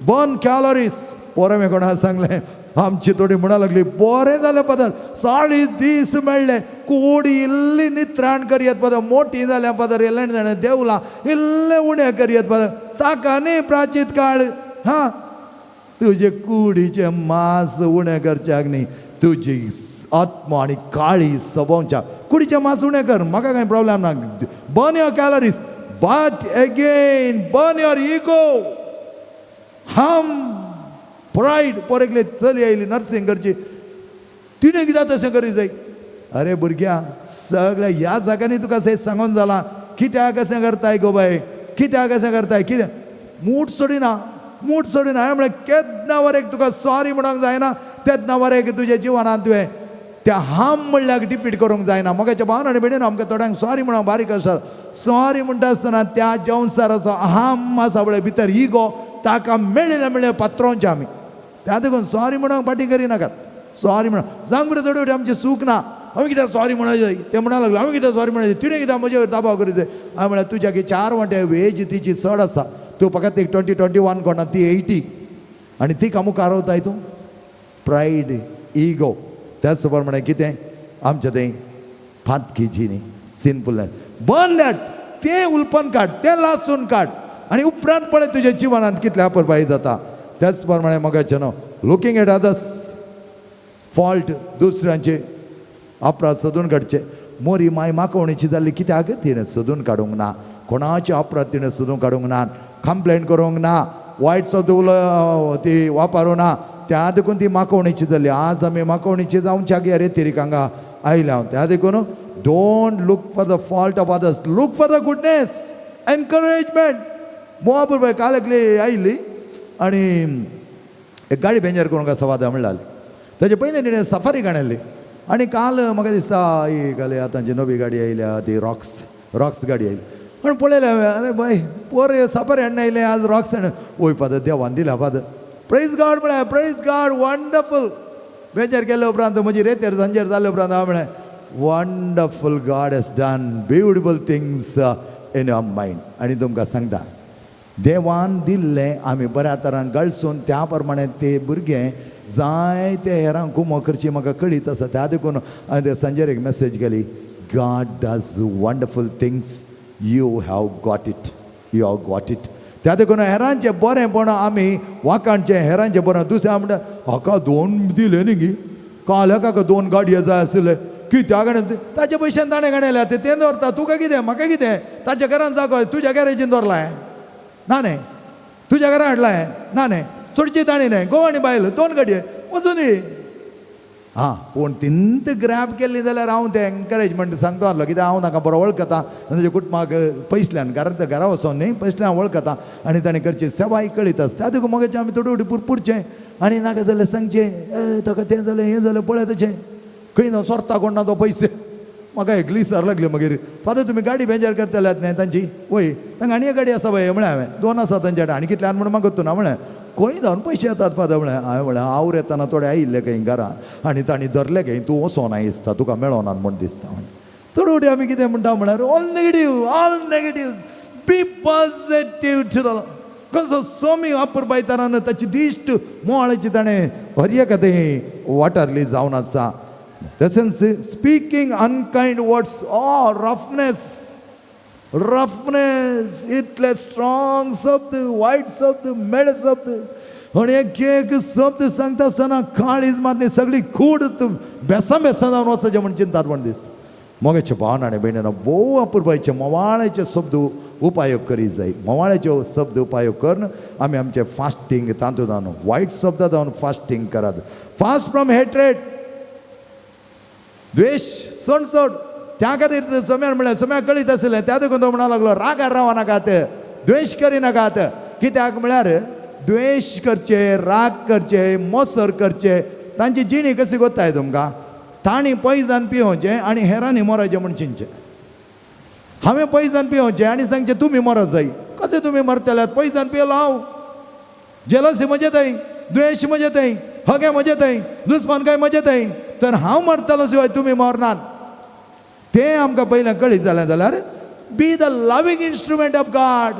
Speaker 2: burn calories. पोरां मी कोणा सांगलें, आमची थोडी म्हणा लागली, बरें जालें फादर, 40 दीस मेळ्ळे, कोडी इल्ली नित्राण करयत फादर, मोठी जाल्या फादर, इल्लें जाणें देवला इल्लें उणें करयत फादर, ताका न्ही प्राचीत काळ. हां, तुजे कुडीचें मांस उणें करच्याक न्ही, तुजी आत्मा आनी काळी सभोवच्या कुडीचें मांस उणें कर, म्हाका कांय प्रॉब्लेम ना. Burn your calories, but again burn your ego, hmm pride. पोर एकली चली आयली नर्सिंग करची, तिणें कित्याक तशें करी जाय? अरे भुरग्या, सगळ्या ह्या जाग्यांनी तुका सयत सांगून जालां, कित्याक अशें करताय गो बाय, कित्याक अशें करताय, कितें मूठ सोडिना, मूठ सोडिना. हांवें म्हळें केन्ना वरेक तुका सॉरी म्हणूंक जायना, तेन्ना वरेक तुज्या जिवनांत तुवें त्या हाम म्हणल्यार डिफीट करूंक जायना. मोगाच्या भावन आनी भयणीन, आमकां थोड्यांक सॉरी म्हणूंक बारीक आसा. सॉरी म्हणटा आसतना त्या जंवसाराचो हाम आसा पळय भितर इगो, ताका मेळ्ळें मेळ्ळें पात्रोवचें आमी. त्या देखून सॉरी म्हणूंक फाटीं करिनाकात. सॉरी म्हणून सांग बरें, थोडे फावटी आमचें सूख ना, हांवें कित्याक सॉरी म्हणपाचें? तें म्हणा लागलें, हांवें कित्याक सॉरी म्हणपाचें? तिणें कित्याक म्हजेर दबाव करीत जाय? हांवें म्हळ्यार तुज्या 4 वांटे वेज तिची चड आसा, तूं फकत एक 20-21 कोणा, ती 80 आनी तिका मुखार वताय तूं. Pride, ego. त्याच प्रमाणे कितें आमचें तें फातकी जिणी, सिनफुलनेस, बर्न that. तें उलपन काड, तें लासून काड आनी उपरांत पळय तुज्या जिवनांत कितलें अपुरबाय जाता. त्याच प्रमाणे मोगाचें न्हू, लुकींग एट अदर्स फॉल्ट, दुसऱ्यांचे अपराध सोदून काडचे. मोरी माय माकोवणीची जाल्ली, कित्याक तिणें सोदून काडूंक ना, कोणाचे अपराध तिणें सोदून काडूंक ना, कंप्लेन करूंक ना, वायट शब्द उलो ती वापरूं ना, त्या देखून ती माकोवणीची जाली. आज आमी माकोवणीची जावच्याक ह्या रेतिरीक हांगा आयल्या. त्या देखून don't look for the fault of others, look for the goodness, encouragement. मोहापूर बाय काल एकली आयिल्ली आनी एक गाडी बेंजर करूंक आसा वादा म्हणल्यार, ताजे पयलीं तिणें सफारी काडली आनी काल म्हाका दिसता ही काल आतांची नवी गाडी आयल्या ती रॉक्स, रॉक्स गाडी आयली. पूण पळयलें हांवें, अरे बाय पोर सफारी हाडून आयलें, आज रॉक्स हाडून. वय फादर, देवान दिल्या फादर, प्रेज गॉड म्हळ्यार, प्रेज गॉड, वंडरफूल. बेंचर केले उपरांत म्हजी रेतेर सांजेर जाले उपरांत हांवें म्हळें, wonderful, God has done beautiful things in your mind. आनी तुमकां सांगता, देवान दिल्लें आमी बऱ्या तरान गळसून त्या प्रमाणे ते भुरगे जायते हेरांक कुमो करची म्हाका कळीत आसा. त्या देखून हांवें त्या संजय एक मॅसेज केली, God does wonderful things, you have got it, you have got it. त्या देखून हेरांचें बरेंपण आमी वाखाणचें, हेरांचें बरें. दुसरें म्हणटा हाका दोन दिले न्ही गी, काल हाका दोन गाडयो जाय आशिल्ले, कित्याक ताच्या पयशान ताणें गाडयल्या तें तें दवरता, तुका कितें म्हाका कितें, ताच्या घरान जागो तुज्या गॅरेजीन दवरलां ना न्ही, तुज्या घरा हाडलां ना न्ही, चडची ताणी न्ही, घोव आनी बायल दोन गाडये वचून दी. आं पूण तिंत ग्रॅब केल्ली जाल्यार हांव तें एनकरेजमेंट सांगता आसलो, कित्याक हांव तांकां बरो वळखता आनी ताच्या कुटुंबाक पयसल्यान घरांत घरा वचोन न्ही पयसल्यान वळखता आनी ताणें करची सेवाय कळीत आसता. त्या देखून मगेचे आमी थोडी थोडी पुरपुरचें आनी नाका जाल्यार सांगचें, ए ताका तें जालें हें जालें पळय तशें खंय ना सोरता कोण ना तो पयशे. म्हाका एकली सर लागली मागीर, फादर तुमी गाडी बेजार करतल्यात न्ही तांची, वय तांकां आनी एक गाडी आसा वय म्हळें हांवें, दोन आसा तांच्या कडेन आनी कितल्यान म्हणून मागत ना म्हळें, खंय धांवन पयशे येतात फादर म्हळें. हांवें म्हळें आवर येतना थोडे आयिल्ले खंय घरा आनी तांणी धरले खंय, तूं वचोना दिसता, तुका मेळोना म्हूण दिसता म्हळें. थोडे फावटी आमी कितें म्हणटा म्हळ्यार all negative, all negative, be positive to the कसो सोमी अपुरबायताना ताची दिश्ट मोवाळाची ताणें हर एका थंय वाठारली जावन आसा. तशेंच speaking unkind words or roughness, roughness इतले स्ट्रॉंग शब्द, वायट शब्द, मेळे शब्द आनी एक एक शब्द सांगता आसतना काळीज मातली सगळी कूड बेसां बेसां जावन वचचें म्हूण चिंतात म्हण दिसता. मोगाचे भावन आनी भयणीनो, भोव अपुरबायचे मोवाळाचे शब्द उपायोग करी जाय. मोवाळाचे शब्द उपयोग करून आमी आमचें फास्टींग तातूंत जावन वायट शब्द जावन फास्टींग करात. फास्ट फ्रॉम हेट्रेड, द्वेश सणसण. त्या खातीर सोम्यान म्हणलें, सोम्याक कळीत आशिल्लें, त्या देखून तो म्हणा लागलो रागार राव नाकात, द्वेश करिनाकात. कित्याक म्हळ्यार द्वेश करचे, राग करचे, मोसर करचे, तांची जिणी कशी गोत्ताय तुमकां, तांणी पयजान पियोवचें आनी हेरांनी मरोचें म्हूण चिंतचें. हांवें पयजान पियोवचें आनी सांगचें तुमी मरत जाय, कशें तुमी मरतल्यात, पयजान पियेलो हांव, जेलसी म्हजे थंय, द्वेश म्हजे थंय, हगे म्हजे थंय, दुस्मानकाय म्हजे थंय, तर हांव मरतलो शिवाय तुमी मरनात. तें आमकां पयलें कळीत जालें जाल्यार be the loving instrument of God,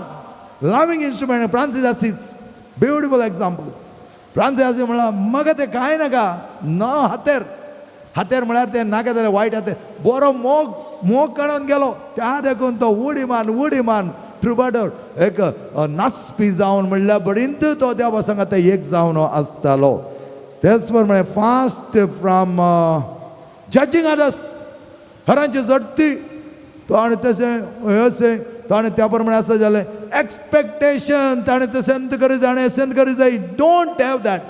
Speaker 2: loving instrument. Francis Assis beautiful example. Francis Assis म्हणल्यार म्हाका तें कांय नाका, न हातेर, हातेर म्हळ्यार तें नाका जाल्यार वायट हातेर, बरो मोग मोग काडून गेलो. त्या देखून तो उडी मान उडी मान ट्रुबाडोर एक नाचपी जावन म्हणल्यार बरींत तो देवा सांगात एक जावन आसतालो. तेच प्रमाणे फास्ट फ्रॉम जजींग अदर्स, हेरांची जडती तो आनी तशें अशें ताणें त्या प्रमाणे आसा जालें एक्सपेक्टेशन, ताणें तशें करी जाय, आनी अशें करी जाय. Don't have that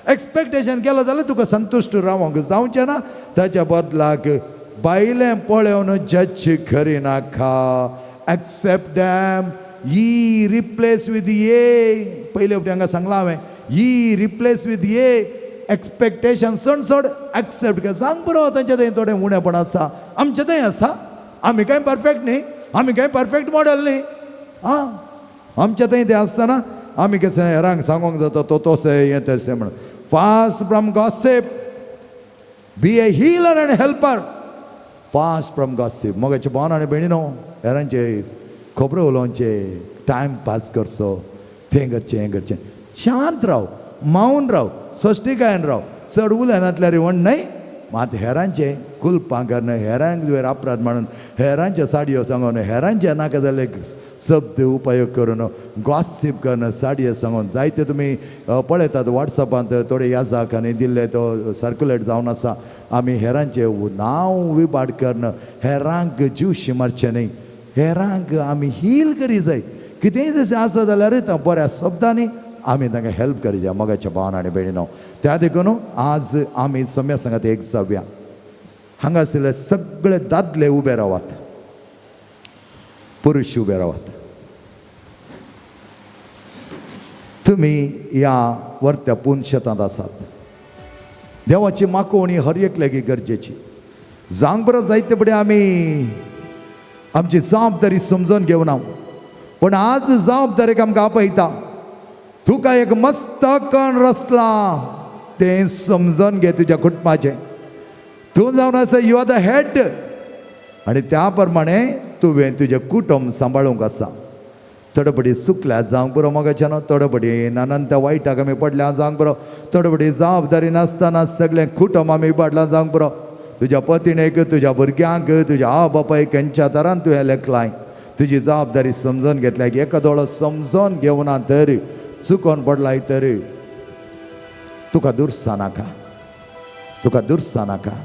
Speaker 2: expectation केलो जाल्यार तुका संतुश्ट रावंक जावचें ना. ताच्या बदलाक बायलें पळोवन जज करिनाका, accept them, E replace with A. पयले फावटी हांगा सांगलां हांवें, E replace with A expectation चड चड एक्सेप्ट कर. सांग पुरो तांचे थंय थोडें उणेपण आसा, आमचें थंय आसा, आमी कांय परफेक्ट न्ही, आमी कांय परफेक्ट मॉडल न्ही. आं आमचें थंय तें आसतना आमी कशें हेरांक सांगूंक जाता तो तशें हें तशें म्हणून. Fast from gossip, be a healer and helper. Fast from gossip. मोगाचे भावन आनी भयणीनो, हेरांचे खबरो उलोवचे, टायम पास करचो, तें करचें हें करचें, शांत राव, मावन राव, सश्टिकायेन राव, चड उलयनातल्यार व्हड न्हय. मात हेरांचे कुलपां करून, हेरांक वयर अपराध म्हणून, हेरांच्यो साडयो सांगून, हेरांचे नाका जाल्ले शब्द उपयोग करून, गॉसीप करून, साडयो सांगून जायते तुमी पळयतात वॉट्सॅपांत थोडे याजाक आनी दिल्ले तो सर्कुलेट जावन आसा. आमी हेरांचे नांव विबाड करून हेरांक जीवशी मारचें न्हय, हेरांक आमी हील करी जाय. कितेंय जशें आसा जाल्यार बऱ्या शब्दांनी आमी तांकां हेल्प करी जाय. मोगाच्या भावन आनी भयणीनो, त्या देखून आज आमी सम्या सांगात एक जावया. हांगा आशिल्ले सगळे दादले उबे रावात, पुरुश उबे रावात. तुमी ह्या वर्त्या पून शेतांत आसात. देवाची माकोवणी हर एकल्याक गरजेची. जावंक बरो जायते फुडें आमी आमची जबाबदारी समजून घेवना, पूण आज जबाबदारीक आमकां आपयता. तुका एक मस्त कण रचलां तें समजून घे तुज्या कुटुंबाचें. तूं जावन आसा you are the head, आनी त्या प्रमाणे तुवें तुजें कुटुंब सांबाळूंक आसा. थोडे पटी चुकल्या जावंक पुरो मोगाच्यान, थोडे पटी नानान त्या वायटाक आमी पडल्या जावंक पुरो, थोडे पटी जबाबदारी नासतना सगळें कुटुंब आमी इबाडलां जावंक पुरो. तुज्या पतिणेक, तुज्या भुरग्यांक, तुज्या आवय बापायक खंयच्या तरान तुवें लेखलाय, तुजी जबाबदारी समजून घेतल्या. एका दोळो समजून घेवना तर चुकोन पडलाय तर तुका दुरसा नाका, तुका दुरसा नाका.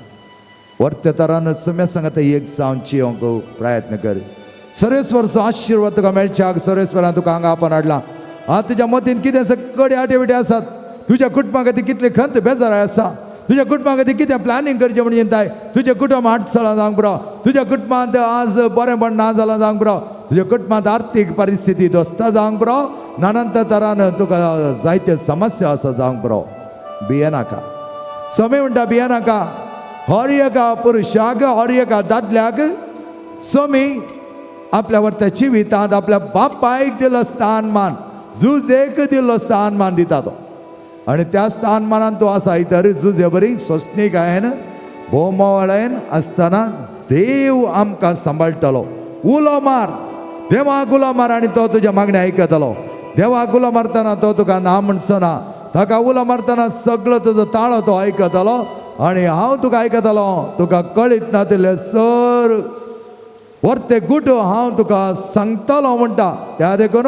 Speaker 2: वर्ते तरान सम्या सांगता एक जावची प्रयत्न कर. सर्वेस्वरचो आशिर्वाद तुका मेळच्याक सर्वेस्वरान तुका हांगा आपण हाडला. आं तुज्या मतीन कितें सगळे आटेविटे आसात, तुज्या कुटुंबा खातीर कितले खंत बेजाराय आसा, तुज्या कुटुंबा खातीर कितें प्लॅनिंग करचें म्हण चिंताय, तुज्या कुटुंब अडचणां जावंक पुरो, तुज्या कुटुंबांत आज बरेंपण ना जालां जावंक पुरो, तुज्या कुटुंबांत आर्थीक परिस्थिती दोस्ता जावंक पुरो, नानांत तरान तुका जायते समस्या आसा जावंक पुरो. भियेनाका, समे म्हणटा भियेनाका. हर एका पुरुशाक, हर एका दादल्याक समी आपल्या वरत्या जिवितांत आपल्या बापायक दिलो स्थान मान, जुजेक दिलो स्थान मान दिता तो. आनी त्या स्थानमानान तो आसा तर जुजे बरी सोंसणीकायेन भोवमावळेन आसतना देव आमकां सांबाळटलो. उलो मार देवाक, उलो मार आनी तो तुज्या मागणें आयकतलो. देवाक उलो मारतना तो तुका ना म्हणचो ना. ताका उलो मारतना सगळो तुजो ताळो तो आयकतलो आनी हांव तुका आयकतलो. तुका कळीत नातिल्लें सर वर्ते गुटो हांव तुका सांगतलो म्हणटा. त्या देखून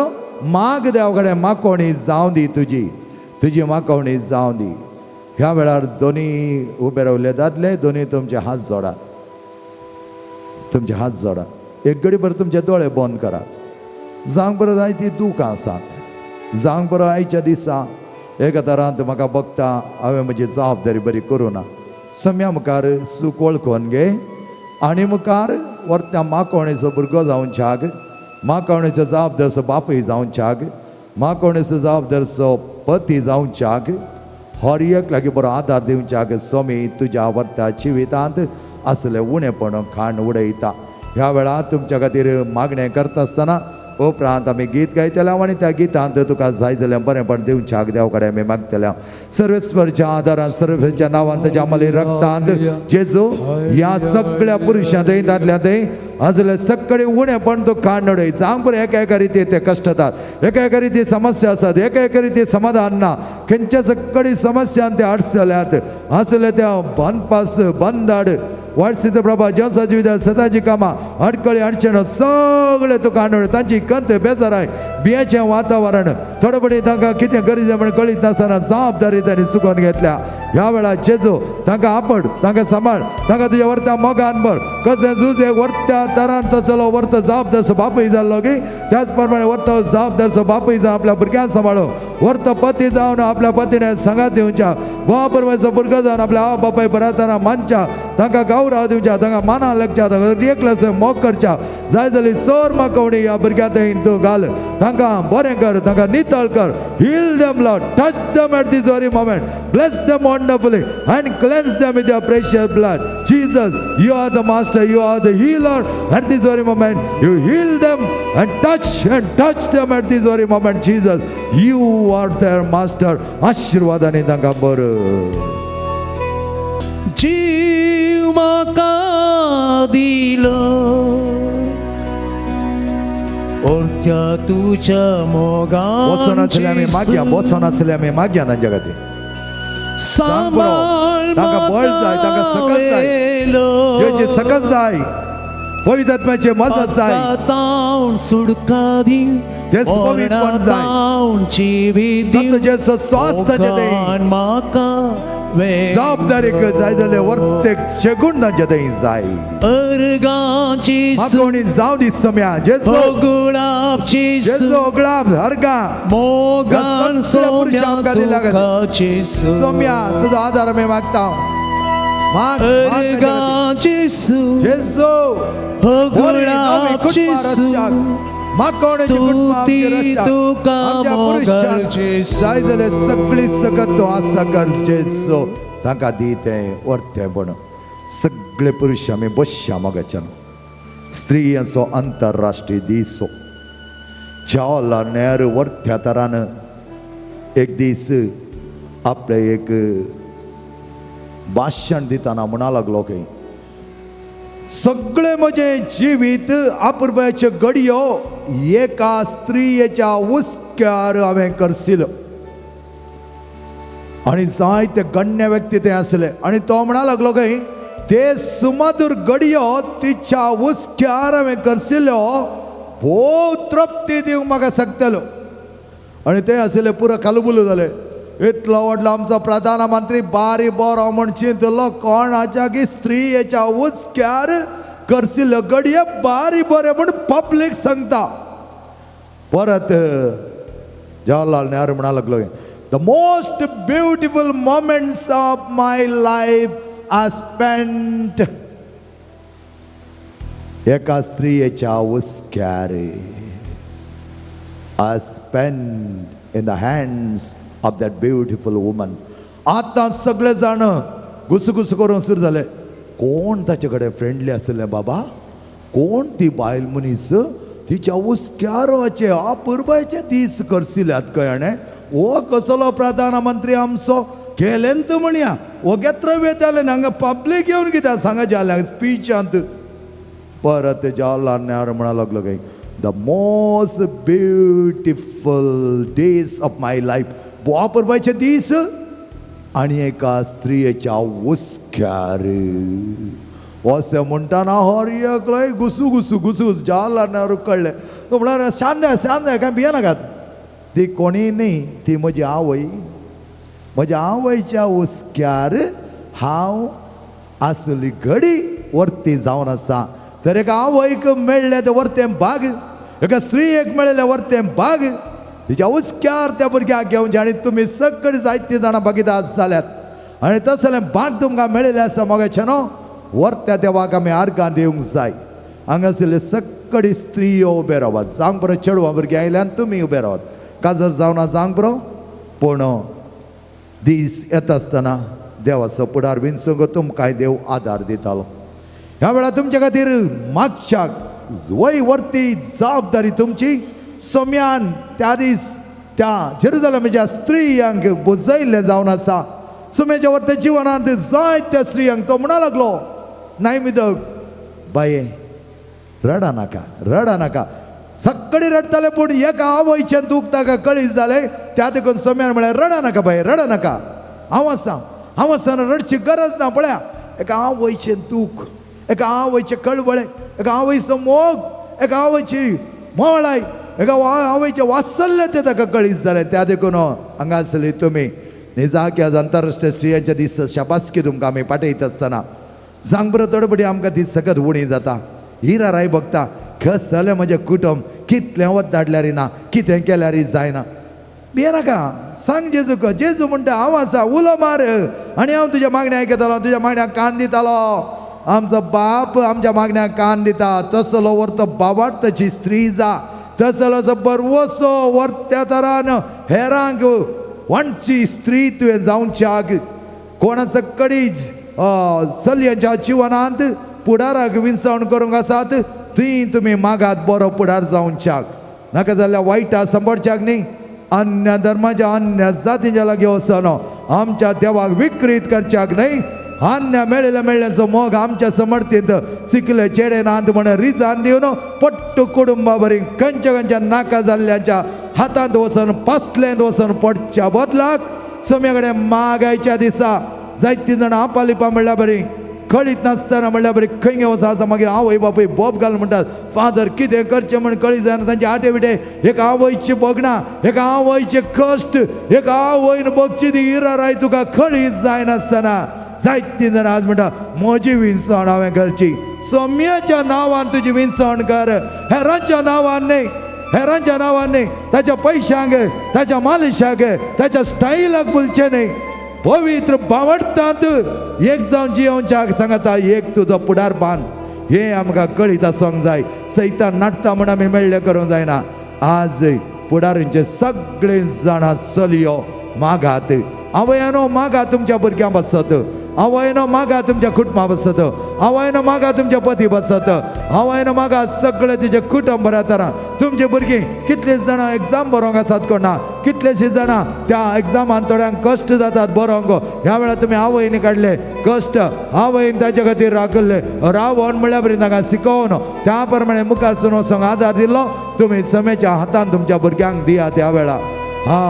Speaker 2: माग देवा कडेन, माकोवणी जावं दी तुजी, तुजी माकोवणी जावं दी. ह्या वेळार दोनी उबे रावले दादले, दोनी तुमचे हात जोडात, तुमचे हात जोडात. एक घडीभर तुमचे दोळे बंद करात. जावंक बरो जायती दुकां आसात, जावंक बरो आयच्या दिसा एका तरांत म्हाका बघता हांवें म्हजी जबाबदारी बरी करूं ना. सम्या मुखार चूक वळखून घे आनी मुखार वर्त्या माकोवणेचो भुरगो जावच्याक, माकोवणेचो जबाबदारचो बापूय जावच्याक, माकोवणेचो जबाबदारचो पती जावच्याक, हर एक लागीं बरो आदार दिवच्याक स्वामी तुज्या वर्त्या जिवितांत असलें उणेपण खाण उडयता. ह्या वेळार तुमच्या खातीर मागणें करता आसतना उपरांत आमी गीत गायतले आनी त्या गितांत तुका जाय जाल्यार बरेंपण दिवच्याक देव कडेन आमी मागतले. सर्वेस्वरच्या आदारान, सर्वेस्वरच्या नांवान, ताच्या आमले रक्तांत जेजू ह्या सगळ्या पुरुशां थंय दादल्या थंय आजले सगळे उणेपण तूं काण उडय. जावंक बरें एका एका रिती ते कश्टतात, एका एका रिती समस्या आसात, एका एका रिती समाधान ना, खंयच्या सगळी समस्यान ते अडचल्यात. आसले त्या बांदपास बंदाड वाटसिद्ध प्रभा जेवसा जिविता सदांची कामां अडकळी अडचण सगळे तुका काण उडय. तांची कंत बेजाराय बियाचें वातावरण थोडे पडी तांकां कितें गरज म्हण कळीत नासतना जबाबदारी तांणी चुकोवन घेतल्या. ह्या वेळार जेजू तांकां आपड, तांकां सांबाळ, तांकां तुज्या वर्त्या मोगान भर. कशें जुजे वर्त्या तरान तो चलो वर्त जबाबदारचो बापूय जाल्लो की त्याच प्रमाणे वर्त जबाबदारचो बापूय जावन आपल्या भुरग्यांक सांबाळो, वर्त पती जावन आपल्या पतीणे सांगात दिवच्या, गोवा परमेचो भुरगो जावन आपल्या आवय बापाय बरातना मानच्या, तांकां गौरव दिवच्या, तांकां माना लागच्या, तांकां एकल्याचो मोग करच्या. जाय जाली सर माकोवणी ह्या भुरग्यां थंय तूं घाल, तांकां बरें कर, तांकां नितळ कर. Heal them Lord, touch them at this very moment, bless them wonderfully and cleanse them with your precious blood. Jesus, you are the master, you are the healer. At this very moment, you heal them and touch them at this very moment. Jesus, you are their master. आशीर्वादाने तांकां बरं.
Speaker 3: जीव म्हाका दिलो ओरत्या तुज्या
Speaker 2: बसोन आसले आमी मागया,
Speaker 3: मोगान
Speaker 2: बसोन आसले आमी मागया तांच्या खातीर.
Speaker 3: सांबाळ
Speaker 2: तांकां बळ जाय, तांकां सकत जाय, जेची सकत जाय, पवित्र आत्म्याचे मजत जाय,
Speaker 3: पातकांतावन सुडका दी,
Speaker 2: तेच पवित्रपण जाय.
Speaker 3: मरणातावन जिवीत दी,
Speaker 2: तुजेचो श्वास तांचे थंय.
Speaker 3: मोगान म्हाका
Speaker 2: जबाबदारी जाय जाल्यार वर्तेक शेगूण तांचे थंय जाय.
Speaker 3: अर्गाची
Speaker 2: मागवणी जावं दी सम्या जेजू,
Speaker 3: गुलाबची
Speaker 2: जेजू गुलाब हरगा
Speaker 3: मोगान
Speaker 2: सगळ्या पुरुषां आमकां दिल्या
Speaker 3: तुकाची
Speaker 2: सोम्या तुजो आदार आमी मागता. माग माग तांचे खातीर.
Speaker 3: अर्गाची
Speaker 2: जेजू
Speaker 3: गुलाबची
Speaker 2: मागवण्याची कुटुंब आमची
Speaker 3: स्तुती
Speaker 2: रक्षा.
Speaker 3: तुका
Speaker 2: आमच्या पुरुषांक
Speaker 3: मोगाची
Speaker 2: जाय जाल्यार सगळी सकत तूं आसा कर जेजू, तांकां दी तें वर्तें पण. सगळे पुरुष आमी बसया मोगाच्यान. स्त्रियांचो आंतरराष्ट्रीय दीस जवाहरलाल नेहरू वर्त्या तरान एक दीस आपलें एक भाशण दितना म्हणा लागलो की सगळें म्हजें जिवीत अपुरबायेच्यो घडयो एका स्त्रियेच्या हुस्क्यार हांवें करसिलो. आनी जायते गण्य व्यक्ती ते आसले आनी तो म्हणा लागलो काय ते सुमधूर घडयो तिच्या हुस्क्यार हांवें करसिल्यो, भोव तृप्ती दिवंक म्हाका शकतलो. आनी ते आसले पुरो कालुबुलू जाले. इतलो व्हडलो आमचो प्रधानमंत्री बारी बरो म्हण चिंतलो, कोणाच्या की स्त्रियेच्या हुस्क्यार करसिल्यो घडये बारी बरें म्हण पब्लीक सांगता. परत जवाहरलाल नेहरू म्हणा लागलो, the most beautiful moments of my life are spent एका स्त्रियेच्या हुस्क्यार, are spent in the hands of that beautiful woman. आतां सगळे जाण घुसघुस करून सुरू जाले, कोण ताचे कडेन फ्रेंडली आसलें बाबा, कोण ती बायल मनीस, तिच्या हुस्क्याराचे अपुरबायेचे दीस करसिल्यात खंय हाणें. हो कसलो प्रधानमंत्री आमचो केलेंत म्हणया, हो घेत्र वेताले हांगा पब्लीक येवन कित्याक सांगा जालें स्पिचांत. परत जवाहरलाल नेहरू म्हणा लागलो काय the most beautiful days of my life, अपुरबायेचे दीस आनी एका स्त्रियेच्या हुस्क्यार. अशें म्हणटाना हर एकलोय घुसू घुसू घुसू घुसू. जवाहरलाल नेहरू कळ्ळें, तो म्हणल्यार शांत शांत काय भियेनाकात, ती कोणी न्ही, ती म्हजी आवय. म्हज्या आवयच्या हुस्क्यार हांव आसली घडी वर्ती जावन आसा. तर एका आवयक मेळ्ळें तें वर्तें भाग, एका स्त्रियेक मेळिल्लें वर्तें भाग, तिच्या हुस्क्यार त्या भुरग्याक घेवन. आनी तुमी सगळीं जायतीं जाणां भागीदार जाल्यात आनी तसलें भाग तुमकां मेळिल्लें आसा मोगाचें न्हू. वर्त्या देवाक आमी आर्गां दिवंक जाय. हांगासरले सगळी स्त्रियो उबे रावात, जावंक बरो चेडवां भुरगीं आयल्यान तुमी उबे रावात, काजर जावना जावंक बरो. पूण दीस येता आसतना देवाचो फुडार विनसूंक तुमकांय देव आदार दितालो. ह्या वेळार तुमच्या खातीर मागच्याक वय वर्ती जबाबदारी तुमची. सोम्यान त्या दीस त्या जेरुजलमाच्या स्त्रियांक बुजयल्लें जावन आसा. सोम्याच्या वर्ते जिवनांत जायत्या स्त्रियांक तो म्हणा लागलो, नाय मिदक बाये रडा नाका, रडा नाका. सगळी रडटाले पूण एका आवयचें दूख ताका कळीत जालें. त्या देखून सोम्यान म्हळें, रडा नाका बाये, रडा नाका, हांव आसा, हांव आसतना रडची गरज ना. पळया एका आवयचें दूख, एका आवयचें कळवळे, एका आवयचो मोग, एका आवयची मोळाय, एका आवयचें वात्सल्य तें ताका कळीत जालें. त्या देखून हांगा आसली तुमी निजाकी आज आंतरराष्ट्रीय स्त्रियांच्या दीस शाबासकी तुमकां आमी पाठयत आसतना सांग बरो तडबडी आमकां दीस सगळ्यात उणी जाता. हिराराय बघता कसलें म्हजें कुटुंब, कितलें वत धाडल्यार ना, कितें केल्यार जायना. भियेनाका, सांग जेजूक. जेजू म्हणटा हांव आसा, उलो मार आनी हांव तुज्या मागण्या आयकतलो, तुज्या मागण्याक कान दितालो. आमचो बाप आमच्या मागण्याक कान दिता. तसलो वर्तो बाबार्थची स्त्री जा, तसलो बरवसो वर्त्या तरान हेरांक वणची स्त्री तुवें जावच्याक. कोणाचो कडीज चलयांच्या जिवनांत फुडाराक विंचवण करूंक आसात ती तुमी मागात बरो फुडार जावच्याक. नाका जाल्यार वायटा सांबाळच्याक न्ही, अन्य धर्माच्या अन्य जातीच्या लागीं वचना, आमच्या देवाक विक्रीत करच्याक न्हय. अन्य मेळिल्ल्या मेळ्ळ्याचो मोग आमच्या समर्थींत शिकले चेडे नात म्हण रिजान दिवन पट्टू कुटुंबा बरी खंयच्या खंयच्या नाका जाल्ल्यांच्या हातांत वचून पासलेंत वचून पडच्या बदलाक सम्या कडेन मागायच्या दिसा जायतीं जाणां आपालिपा म्हणल्या बरी कळीत नासतना म्हणल्या बरी खंय वचा आसा. मागीर आवय बापूय बोब घाल म्हणटात, फादर कितें करचें म्हण कळीत जायना. तांचे आटे विटे एका आवयची भोगणां, एका आवयचे कश्ट, एका आवयन भोगची ती इराराय तुका कळीत जायनासतना जायतीं जाणां आज म्हणटा म्हजी विनसण हांवें करची. सोम्याच्या नांवान तुजी विनसण कर, हेरांच्या नांवान न्ही, हेरांच्या नांवान न्ही. ताच्या पयशांक, ताच्या मालिशाक, ताच्या स्टायलाक बोलचें न्ही. पवित्र बावडटात एक जावन जियोवच्याक सांगता एक तुजो फुडार बांद. हें आमकां कळीत आसूंक जाय. सैतान नाटता म्हण आमी मेळ्ळें करूंक जायना. आज फुडारांचे सगळे जाणां चलयो मागात, आवयानो मागा तुमच्या भुरग्यां बसत, आवयनो मागा तुमच्या कुटुंबा बसत, आवयनो मागा तुमच्या पती बसत, आवयनो मागा सगळे तुजे कुटुंब बऱ्या तरान. तुमचे भुरगीं कितले जाणां एग्जाम बरोवंक आसात कोणा, कितलेशे जाणां त्या एग्जामान थोड्यांक कश्ट जातात बरोवंक. ह्या वेळार तुमी आवयन काडले कश्ट, आवयन ताच्या खातीर राखल्ले रावण म्हणल्यार बरी तांकां शिकोवन त्या प्रमाणे मुखार सरून वचोंक आदार दिल्लो. तुमी समेच्या हातान तुमच्या भुरग्यांक दियात ह्या वेळार. हा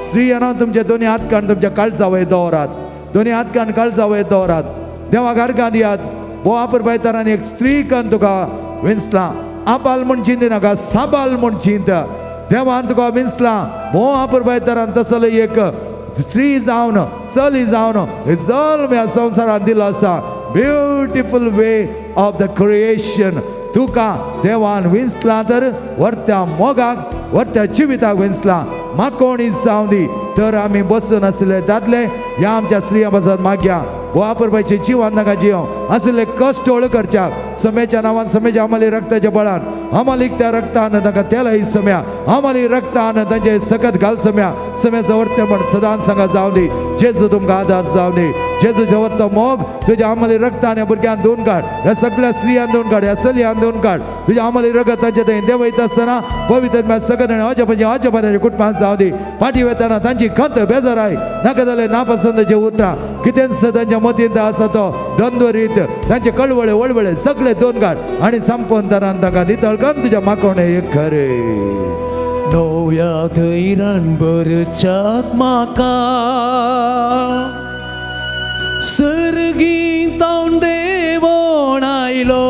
Speaker 2: स्त्रियांनो, तुमचे दोनी हात काडून तुमच्या काळजा वयर दवरात, दोनी हात काडून काळजा वयर दवरात, देवाक अर्गां दियात. भो आपरबायतारान एक स्त्री कन तुका विंचलां, आबाल म्हूण चिंती नाका, साबाल म्हूण चिंत. देवान तुका विंचलां, भो आपरबायतारान तसलो एक स्त्री जावन चली जावन जल्म ह्या संवसारान दिलो आसा. Beautiful way of the creation. तुका देवान विंचलां तर व्हरत्या मोगाक, व्हरत्या जिविताक विंचलां. माकोणी जावं दी तर आमी बसून आशिल्ले दादले ह्या आमच्या स्त्रियां पासून मागया वापरपाचे जिवान तांकां जियों आशिल्ले कश्ट ओळ करच्याक समेच्या नांवान, समेच्या आमाली रक्ताच्या बळान, आमालीक त्या रक्तान तांकां तेलाय सम्या, आमाली रक्तान तांचे सकत घाल सम्या. समेचो वर्तेपण सदांच सांगा जावं दी. जेजू तुमकां आदार जावं दी. जेजूचें वर्त मोग तुज्या आमाली रक्तान ह्या भुरग्यान धुवन काड, ह्या सगळ्या स्त्रियान धुवन काड, ह्या चलयान धुवन काड. तुज्या आमाली रगत तांचे थंय देंवयता आसतना पवित्र सगळें आनी अजपाचें अजपा तांच्या कुटुंबान जावं दी. फाटीं वेतना तांची खंत बेजाराय नाका जाल्यार नापसंदाचें उतरां कितेंच तांच्या मतींत आसा तो द्वंद्वरीत तांचे कळवळे वळवळे सगळे दोन काड आनी संपूर्ण तरान तांकां नितळ कर तुज्या माकोणे एक खरें.
Speaker 3: नव्या धैरान भरच्याक म्हाका सर्गीं तावन देवण आयलो,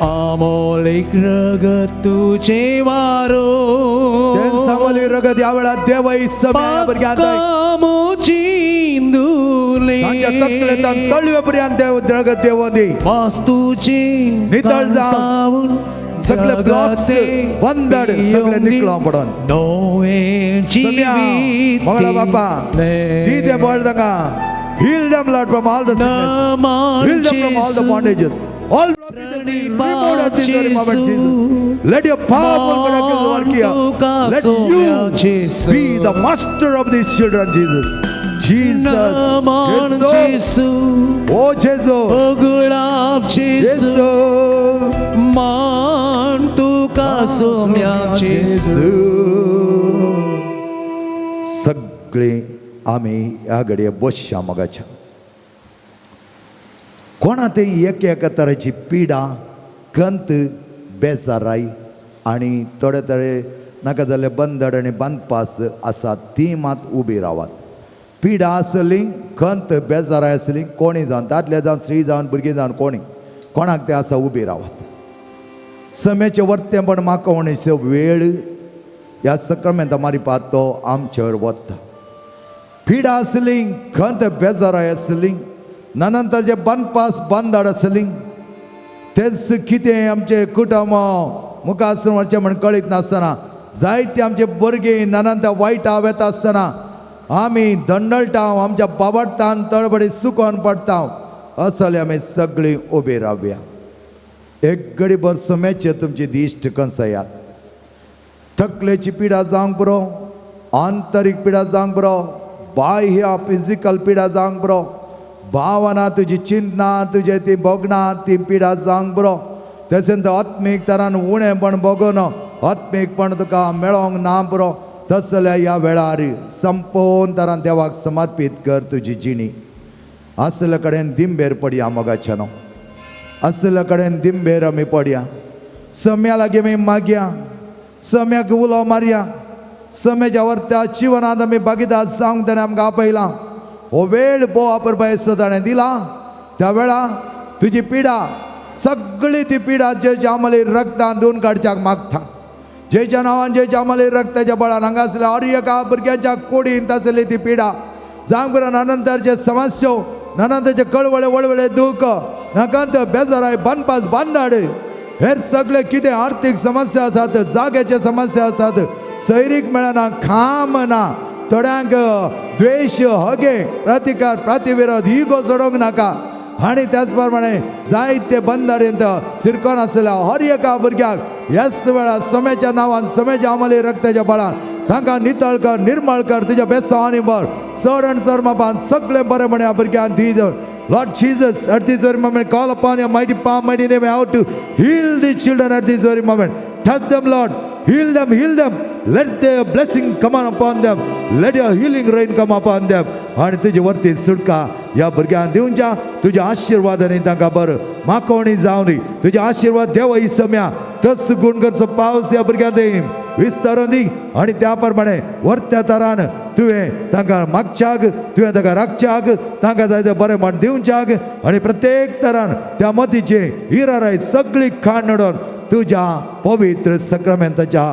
Speaker 3: आमोलीक रगत तुजें वारो,
Speaker 2: सामोली रगत ह्या वेळार देवय तळवे पर्यंत देव रगत देव दी.
Speaker 3: वास्तुची
Speaker 2: नितळ जावन सगळे ब्लॉक्स बंदड सगळे निकलो पडोन. मंगळा बापा दी ते बळ तांकां. Heal them, Lord, from all the sickness. Heal them from all the bondages. All blockages be removed at this very moment, Jesus. Let your powerful miracles work here. Let you be the master of these children, Jesus. Jesus, Jesus, oh Jesus, Jesus,
Speaker 3: मान तुका सोम्या जेजू.
Speaker 2: सगळे आमी ह्या घडये बसया मोगाच्या. कोणा ते एक एका तरेची पिडा, खंत, बेजाराय आनी थोडे थोडे नाका जाल्ले बंदड आनी बांदपास आसा ती मात उबी रावात. पिडा आसली, खंत, बेजाराय आसली, कोणी जावन दादले जावन स्त्री जावन भुरगीं जावन कोणी कोणाक ते आसा उबी रावात. समेचें वर्तेपण माकोवणेचो वेळ ह्या सक्रामेंता मारिपात तो आमचेर वता. पिडा आसली, खंत, बेजाराय आसली, नंतर जे बांदपास बांदाड आसली तेच कितें आमचें कुटुंब मुखार वचचें म्हण कळीत नासतना जायते आमचे भुरगीं नंतर वायट वेता आसतना आमी दंडळटा, आमच्या बाबडटान तळबडी सुकोन पडटा. असले आमी सगळीं उबी रावया. एक घडीभर समेचे तुमची दिश्ट कंसयात. तकलेची पिडा जावंक पुरो, आंतरीक पिडा जावंक पुरो, बाह्य फिजिकल पिडा जावंक पुरो, भावना तुजी चिंतना तुजे ती भोगना ती पिडा जावंक पुरो. तशेंच आत्मीक तरान उणेपण भोगून आत्मीकपण तुका मेळोंक ना पुरो. तसल्या ह्या वेळार संपूर्ण तरान देवाक समर्पीत कर तुजी जिणी. आसले कडेन दिंबेर पडया मोगाच्यानो, आसले कडेन दिंबेर आमी पडया. सम्या लागीं आमी मागया, सम्याक उलो मारया. सम्याच्या वर्त्या जिवनांत आमी भागीदार जावंक ताणें आमकां आपयलां. हो वेळ बो आपरबायसो ताणें दिला. त्या वेळा तुजी पिडा सगळी ती पिडा जेच्या आमले रक्तान धुवन काडच्याक मागता. जेच्या नांवान जेच्या आमले रक्ताच्या बळान हांगा आसल्या हर एका भुरग्यांच्या कुडीन आसली ती पिडा जावंक पुरो. नंतरचे समस्यो, नंतरचे कळवळे वळवळे दूख, नकांत बेजाराय बांदपास बांदाड हेर सगळे कितें आर्थीक समस्या आसात, जाग्याचे समस्या आसात, सैरीक मेळना, खाम ना, थोड्यांक द्वेश, हगे, प्रतिकार, प्रतिविरोध, इगो सोडोवंक नाका. आनी त्याच प्रमाणे जायते बंदारेंत सिरकोन आसल्या हर एका भुरग्याक ह्याच वेळार समेच्या नांवान, समेच्या आमले रक्ताच्या बळान तांकां नितळ कर, निर्मळ कर, तुज्या बेसांवांनी भर. चड आनी चड मापान सगळें बरें म्हण ह्या भुरग्यांक दी. Lord Jesus, at this very moment, call upon your mighty power, mighty name, how to heal these children at this very moment. Touch them, Lord. Heal them, heal them. Let their blessing come on upon them. Let your healing rain come upon them. आणि तुझी वरती सुटका ह्या भुरग्यांक दिवच्या तुज्या आशिर्वादाने तांकां बरो माकोणी जावनी तुजे आशिर्वाद देव ही सम्या तस गुण करचो पावस ह्या भुरग्यांक दी विस्तारून दी आणि त्या प्रमाणे वरत्या तरान तुवें तांकां मागच्याक तुवें तांकां राखच्याक तांकां जाय तें बरें म्हण दिवच्याक आणि प्रत्येक तरान त्या मतीचे हिराराय सगळी खाण नडोवन तुज्या पवित्र सक्रामेंताच्या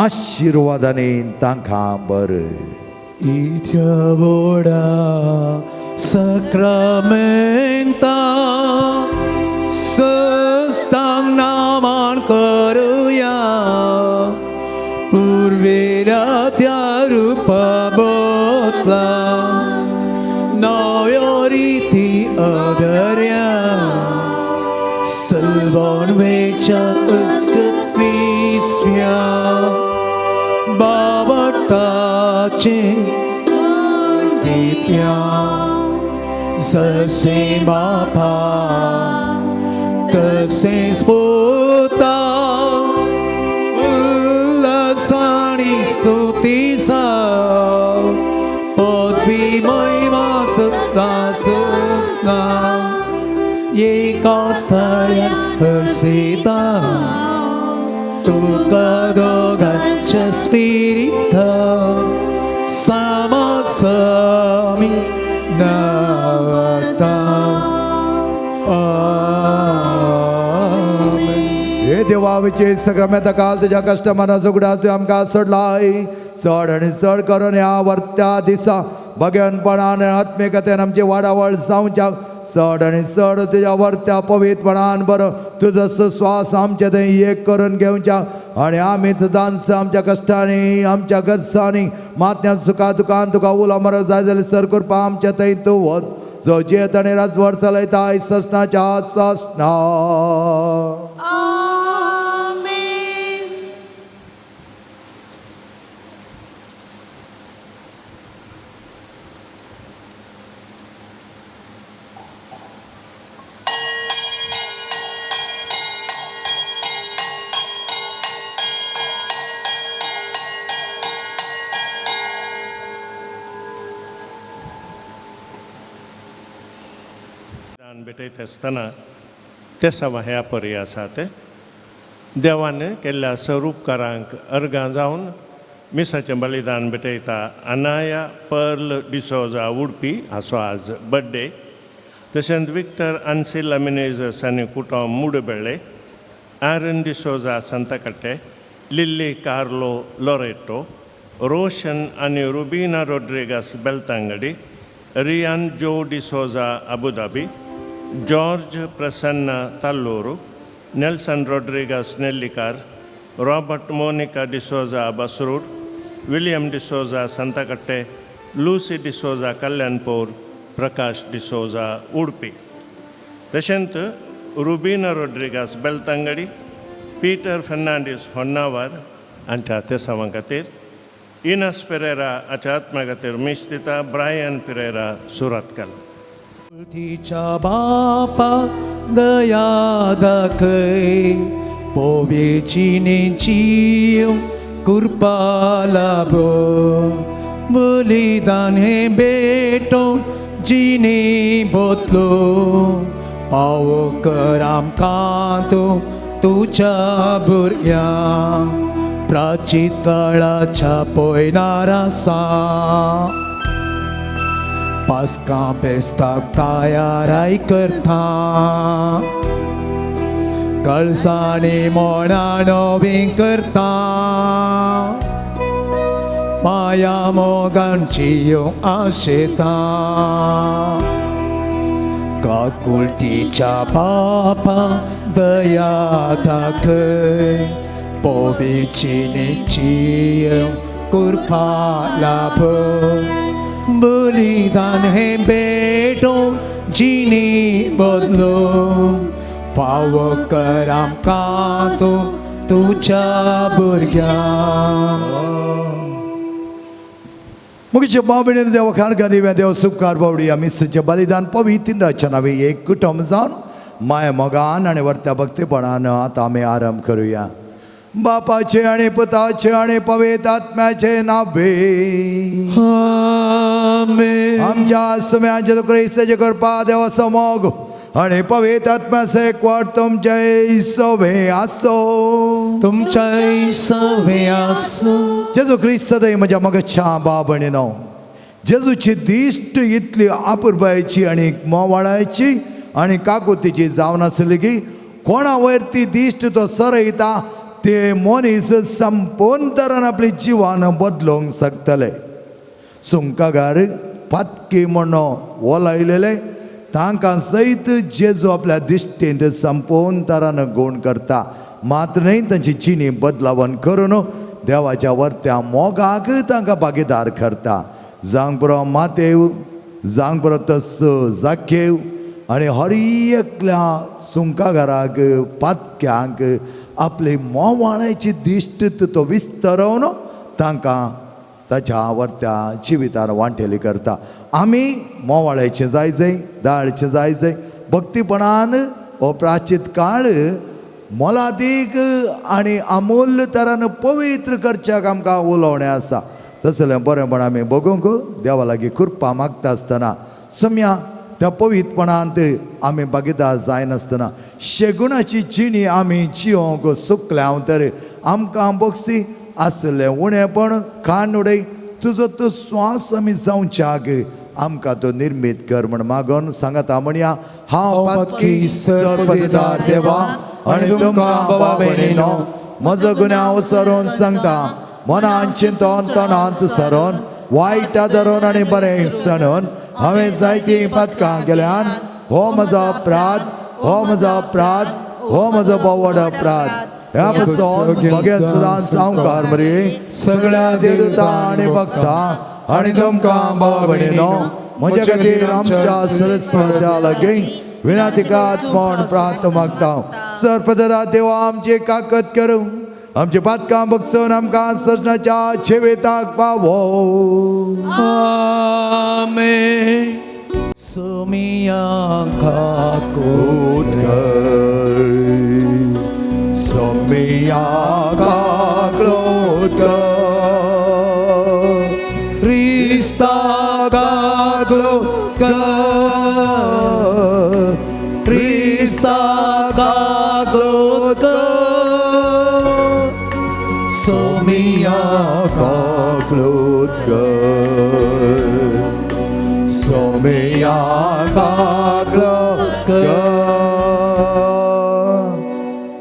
Speaker 2: आशिर्वादांनी तांकां बरें.
Speaker 3: इथ्या व्हडा सक्रामेंता सस्तांग नामान करुया पुर्वेल्या त्या रुपा बदला नव्यो रिती अधर्या सलवण वेच्या अस्तित्विस्व्या बाबटाचे दिव्या जसे बापा तसेच पुता उल्हासाने स्तुतीचा पदवी महिमा सस्ता सस्ता एका स्थळ्या हसिता तुका दोघांच्या स्पिरिता सामासमी नावता. आमेन.
Speaker 2: हे देवा विचे सगळ्या काल तुज्या कश्टमराचो उगडास तुवें आमकां सोडलाय चड आनी चड करून ह्या वर्त्या दिसा भगवनपणान आत्मिकतेन आमची वाडावळ जावच्याक चड आनी चड तुज्या वर्त्या पवित्रपणान बरो तुजो सुस्वास आमचे थंय एक करून घेवच्या आनी आमी सदांच आमच्या कश्टांनी आमच्या गरजांनी मात्यान सुखा दुकान तुका उलो मारप जाय जाल्यार सर करपा आमच्या थंय तूं वच जो जियेत आनी राजवट चलयता ससनाच्या ससना.
Speaker 4: आमेन.
Speaker 1: दान भेटयता आसतना ते सवा ह्या परी आसात देवान केल्ल्या स्वरूपकारांक अर्गां जावन मिसाचें बलिदान भेटयता. अनाया पर्ल डिसोजा उडपी हाचो आज बड्डे. तशेंच विक्टर अन्सिला मिनेजस आनी कुटुंब Mudbelle, Aaron D'Souza Santhakatte, Lily Carlo Loreto, Roshan आनी Rubina Rodrigues Belthangady, Riyan Joe D'Souza Abu Dhabi, George Prasanna Tallur, Nelson Rodrigues Nellikar, Robert Monica D'Souza Basrur, William D'Souza Santhakatte, Lucy D'Souza Kalyanpur, Prakash D'Souza Udupi. तशेंच Rubina Rodrigues बेलतांगडी, Peter Fernandes Honnavar हांच्या तेसांवां खातीर, इनस पेरेरा हाच्या आत्म्या खातीर मीस दिता Brian Pereira Surathkal.
Speaker 3: तिच्या बापा दया दाखय पोवेची नेची कृपा लाभो बलिदान हे बेटो जिने बोतलो पावो कर आमकां तूं तुज्या भुरग्यांक प्राचीत काळाच्या पयनार आसा पास्कां फेस्ताक तयाराय करता कळसांनी मोणां नवीं करता माया मोगांची आशेता काकुळतीच्या बापा दया दाखय पोवेची निची कृपा लाभ बलिदान हे बेटो जिणे बदलो फावो कर आमकां तूं तुज्या भुरग्यांक.
Speaker 2: मुगेच्या बाबेन देवा खारका दिव्या देव सुपकार बावडी आमी सज्ज बलिदान पवित्र रचना आमी एक कुटुंब जावन माया मोगान आनी वर्त्या भक्तीपणान आतां आमी आरंभ करुया. बापाचे आनी पुताचे आनी पवित्र आत्म्याचे नावे.
Speaker 3: आमेन.
Speaker 2: आमच्या सुम्याचे क्रिस्ताचे कृपा देवाचो मोग आनी पवित्र आत्म्याचे एकवट तुमचे सोवे आसो.
Speaker 3: तुमच्याय सवे आसूं.
Speaker 2: जेजू क्रिस्त सदैव म्हज्या मगच्या बाबणीनो, जेजूची दिश्ट इतली आपुरबायेची आनी मोवाळायची आनी काकुतीची जावन आसली की कोणा वयर ती दिश्ट तो सरयता ते मनीस संपूर्ण तरान आपली जिवान बदलूंक शकतले. सुंकागार पातकी म्हण ओलायलेले तांकां सयत जेजू आपल्या दिश्टींत संपूर्ण तरान गूण करता. मात्र न्हय तांची जिणी बदलावण करून देवाच्या वर्त्या मोगाक तांकां भागीदार करता. जावंक पुरो मातेव, जावंक पुरो तस जाकेव आनी हर एकल्या सुंकागाराक पातक्यांक आपली मोवाळाची दिश्ट तो विस्तरोवन तांकां ताच्या वर्त्या जिवितान वांटेली करता. आमी मोवाळ्याचें जाय जाय, दाळचें जाय जाय, भक्तीपणान हो प्राचीत काळ मोलादीक आनी अमूल्य तरान पवित्र करच्याक आमकां उलोवणें आसा. तसलें बरेंपण आमी बगूंक देवा लागीं कृपा मागता आसतना सम्या त्या पवित्रपणांत आमी भागीदार जायनासतना शेगुणाची जिणी आमी जिवंक सुकल्या तर आमकां बोगसी आसलें उणेपण कान उडय तुजो तो स्वास आमी जावच्याक आमकां तो निर्मीत कर म्हण मागोन सांगाता म्हणया. हांव पातकी सरपतीदार देवा आनी तुमकां बाबा भयणीनो म्हजो गुन्यांव सरोन सांगता. मनान चिंतोन तणांत सरोन वायट धरून आनी बरें सणून हांवें जायतीं पातकां केल्यान. हो म्हजो अपराध, हो म्हजो अपराध, हो म्हजो बोवड अपराध. ह्या पासून भगेत सदां सावकार मरे सगळ्या देवता आनी भक्ता आनी तुमकां भाव भयणीनो म्हज्या खातीर आमच्या सरस्पत्या लागीं विनातिकात म्हण प्रार्थ मागता. सरपदा देवा आमची काकत करूं, आमचे पातकां बगसून आमकां सजनाच्या जिविताक फावो.
Speaker 3: आमेन. सोमिया
Speaker 2: काकूत कर, सोमिया काकलोत कर,
Speaker 3: क्रिस्ता काकलो
Speaker 2: कर, क्रिस्ता काकलोत कर, सोमिया काकलोत कर, सोमिया काकलोत कर.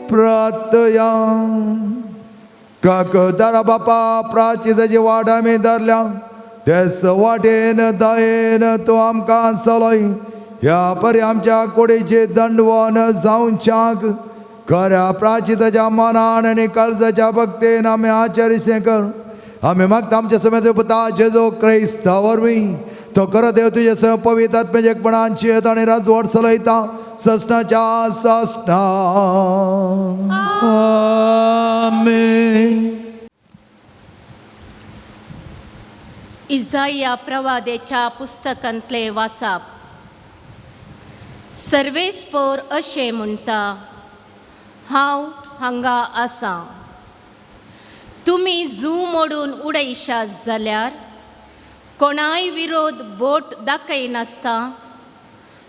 Speaker 2: प्रार्थया काकदारा बापा प्राचिताची वाट आमी धरल्या तेच वाटेन दयेन तो आमकां चलय. ह्या परी आमच्या कुडीचे दंडवन जावच्याक खऱ्या प्राचिताच्या मनान आनी काळजाच्या भक्तेन आमी आचरिसें कर. आमी मागता आमच्या समेत पुता जेजू क्रिस्ता वरवीं तो खरो देव तुजे सह पवित्र आत्म्याच्या एकपणान जियेत आनी राजवट चलयता ससनाच्या ससना.
Speaker 3: आमेन.
Speaker 4: इजाया प्रवादेच्या पुस्तकांतले वासाप. सर्वेस्पोर अशें म्हणटा, हांव हांगा आसा. तुमी जू मोडून उडयशात जाल्यार कोणाय विरोध बोट दाखयनासता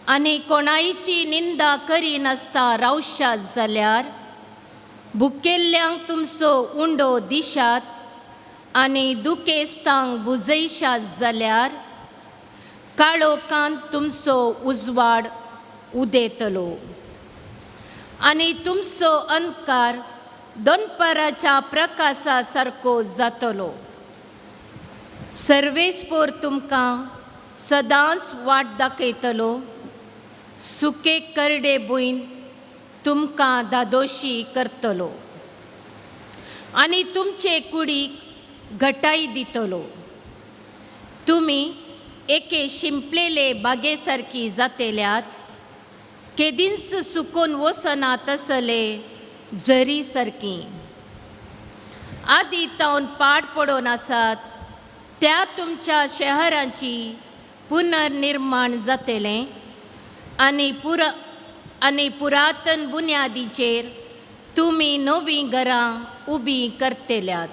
Speaker 4: आनी कोणायची निंदा करिनासता रावशात जाल्यार भुकेल्ल्यांक तुमचो उंडो दिशात आनी दुखेस्तांक बुजयशात जाल्यार काळोखांत तुमचो उजवाड उदेतलो आनी तुमचो अंधकार दनपाराच्या प्रकाशा सारको जातलो. सर्वेस्पोर तुमकां सदांच वाट दाखयतलो. सुके करडे भुंयन तुमकां धादोशी करतलो आनी तुमचे कुडीक घटाय दितलो. तुमी एके शिंपलेले बागे सारकी जातेल्यात, केदींच सुकून वचना तसले झरी सारकी. आदी तावन पाड पडोन आसात त्या तुमच्या शहरांची पुनर्निर्माण जातलें आनी पुरातन बुन्यादीचेर तुमी नवीं घरां उबीं करतल्यात.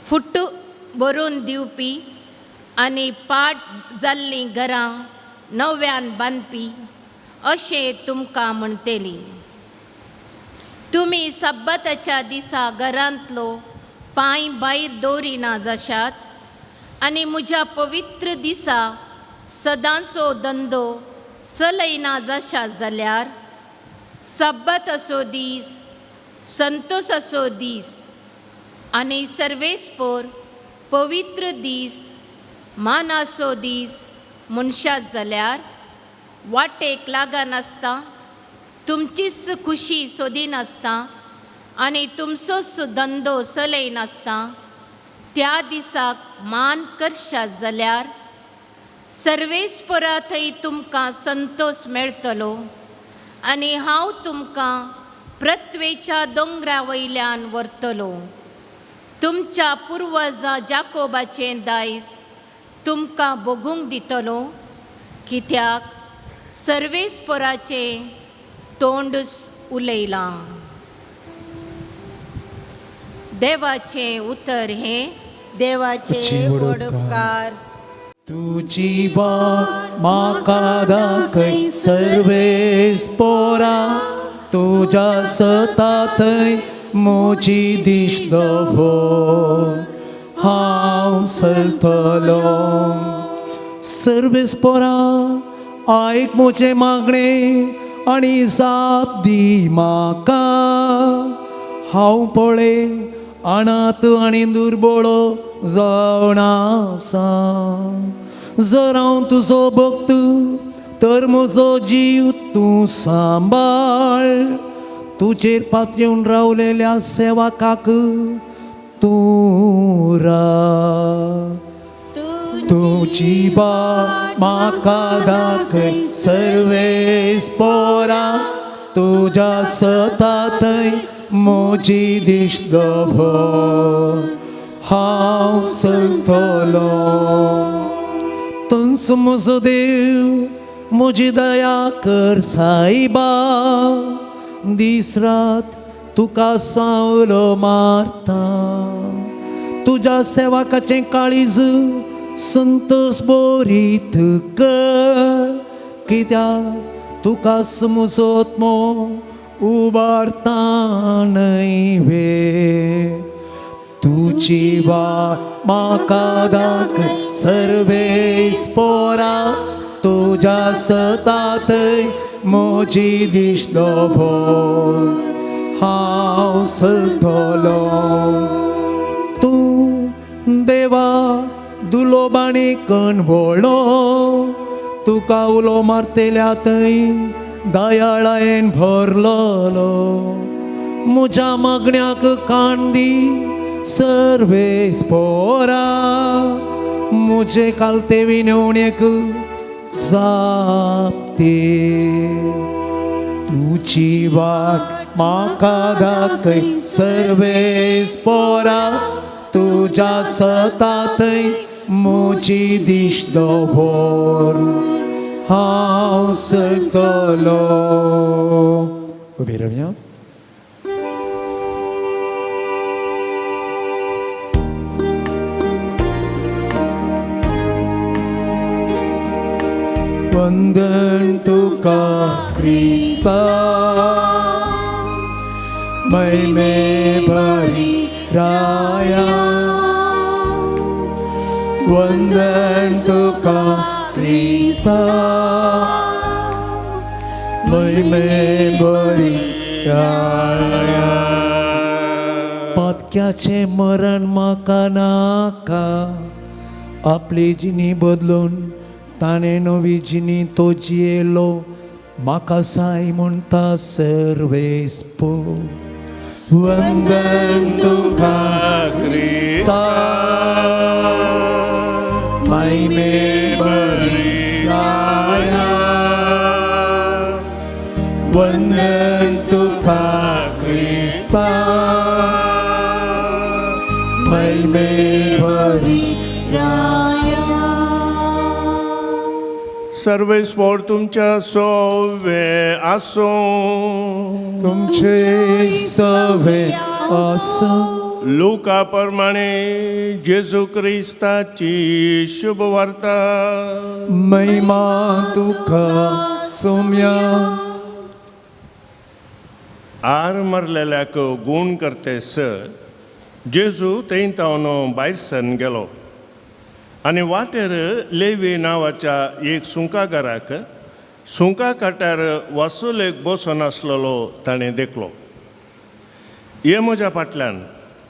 Speaker 4: फुट्टू बरोवन दिवपी आनी पाट जाल्लीं घरां नव्यान बांदपी अशें तुमकां म्हणटली. तुमी सब्बताच्या दिसा घरांतलो पांय भायर दवरिना जाशात आनी म्हज्या पवित्र दिसा सदांचो धंदो चलयना जाशात जाल्यार सब्बत असो दीस संतोसाचो दीस आनी सर्वेस्पोर पवित्र दीस मानाचो दीस म्हणशात जाल्यार वाटेक लागनासता तुमचीच खुशी सोदिनासता आनी तुमचोच धंदो चलयनासता त्या दिसाक मान करशात जाल्यार सर्वेस्परा थंय तुमकां संतोश मेळटलो आनी हांव तुमकां पृथ्वेच्या दोंगरा वयल्यान व्हरतलो. तुमच्या पुर्वजां जाकोबाचें दायज तुमकां भोगूंक दितलो कित्याक सर्वेस्पराचें तोंडच उलयलां. देवाचें उतर हें
Speaker 5: देवाचे व्हड उपकार.
Speaker 3: तुजी वाट म्हाका दाखय सर्वेस पोरा, तुज्या सता थंय म्हजी दिश्ट दवर, हांव चलतलो. सर्वेस पोरा आयक म्हजें मागणें आनी जाप दी म्हाका. हांव पळय अनाथ आनी दुर्बळो जावन आसा. जर हांव तुजो भक्त तर म्हजो जीव तूं सांबाळ. तुजेर पातयेवन रावलेल्या सेवकाक तूं राव. तुजी वाट म्हाका दाखय सर्वेस पोरा, तुज्या सता थंय म्हजी दिश्ट दवर, हांव चलतलो. तूंच म्हजो देव म्हजी दया कर सायबा, दीस रात तुका सावलो मारता. तुज्या सेवकाचें काळीज संतोष बोरीत कर, कित्याक तुका म्हजो आत्मो उबारता न्हय वे. तुजी वाट म्हाका दाखय सर्वेस पोरा, तुज्या सता थंय म्हजी दिश्ट दवर, हांव चलतलो. तूं देवा दुलोबाणी कणवळो, तुका उलो मारतल्या थंय दयाळायेन भरलोलो. म्हज्या मागण्याक कान दी सर्वेस पोरा, म्हजे कालते विनवणेक जाप दी. तुजी वाट म्हाका दाखय सर्वेस पोरा, तुज्या सता थंय म्हजी दिश्ट दवर, हांव चलतलो. उबी रावया. वंदन तुका क्रिस्ता, महिमे भरी राया. वंदन तुका क्रिस्ता, महिमे भरी राया. पातक्याचें मरण म्हाका नाका, आपली जिणी बदलून ताणें नवी जिणी तो जियेलो. म्हाका साय म्हणटा सर्वेस पो. वंदन तुका क्रिस्ता, महिमे भरी राया. वंदन तुका क्रिस्ता, महिमे भरी
Speaker 5: राया.
Speaker 1: सर्वेस्पोर तुमच्या सोवे आसूं.
Speaker 3: तुमचे सवे आसूं.
Speaker 1: लुका प्रमाणे जेजू क्रिस्ताची शुभ वार्ता.
Speaker 3: महिमा तुका सोम्या.
Speaker 1: आर मरलेल्याक गूण करते सर जेजू थंय भायर सरन गेलो आनी वाटेर लेवी नांवाच्या एक सुंकागाराक सुंका काट्यार वसुलेक बसून आसलेलो ताणें देखलो. ये म्हज्या फाटल्यान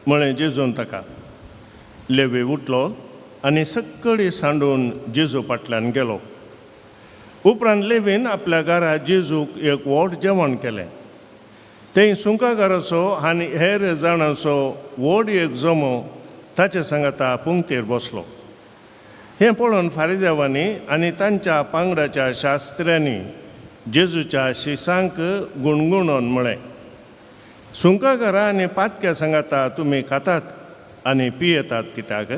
Speaker 1: म्हळें जेजून ताका. लेवी उठलो आनी सक्कडी सांडून जेजू फाटल्यान गेलो. उपरांत लेवीन आपल्या घरा जेजूक एक व्हड जेवण केलें. थंय सुंकागाराचो आनी हेर जाणांचो व्हड एक जमो ताचे सांगाता पुंगतेर बसलो. हें पळोवन फारिजावांनी आनी तांच्या पांगडाच्या शास्त्र्यांनी जेजूच्या शिसांक गुणगुणोन म्हळें, सुंकागारां आनी पातक्या सांगाता तुमी खातात आनी पियेतात कित्याक?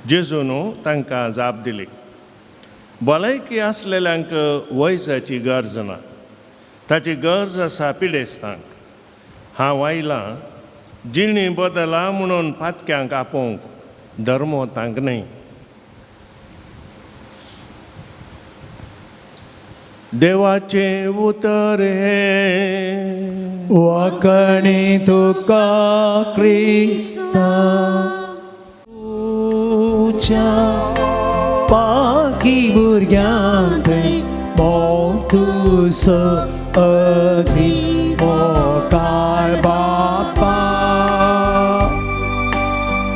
Speaker 1: जेजून तांकां जाप दिली, भलायकी आसलेल्यांक वयजाची गरज ना, ताची गरज आसा पिडेस्तांक. हांव आयलां जिणी बदला म्हणून पातक्यांक आपोवंक, धर्मोतांक न्हय. देवाचें उतर हें.
Speaker 3: वाकणी तुका क्रिस्ता तुज्या पाकी भुरग्यांक मोग तुजो अदी मोगाळ बापा,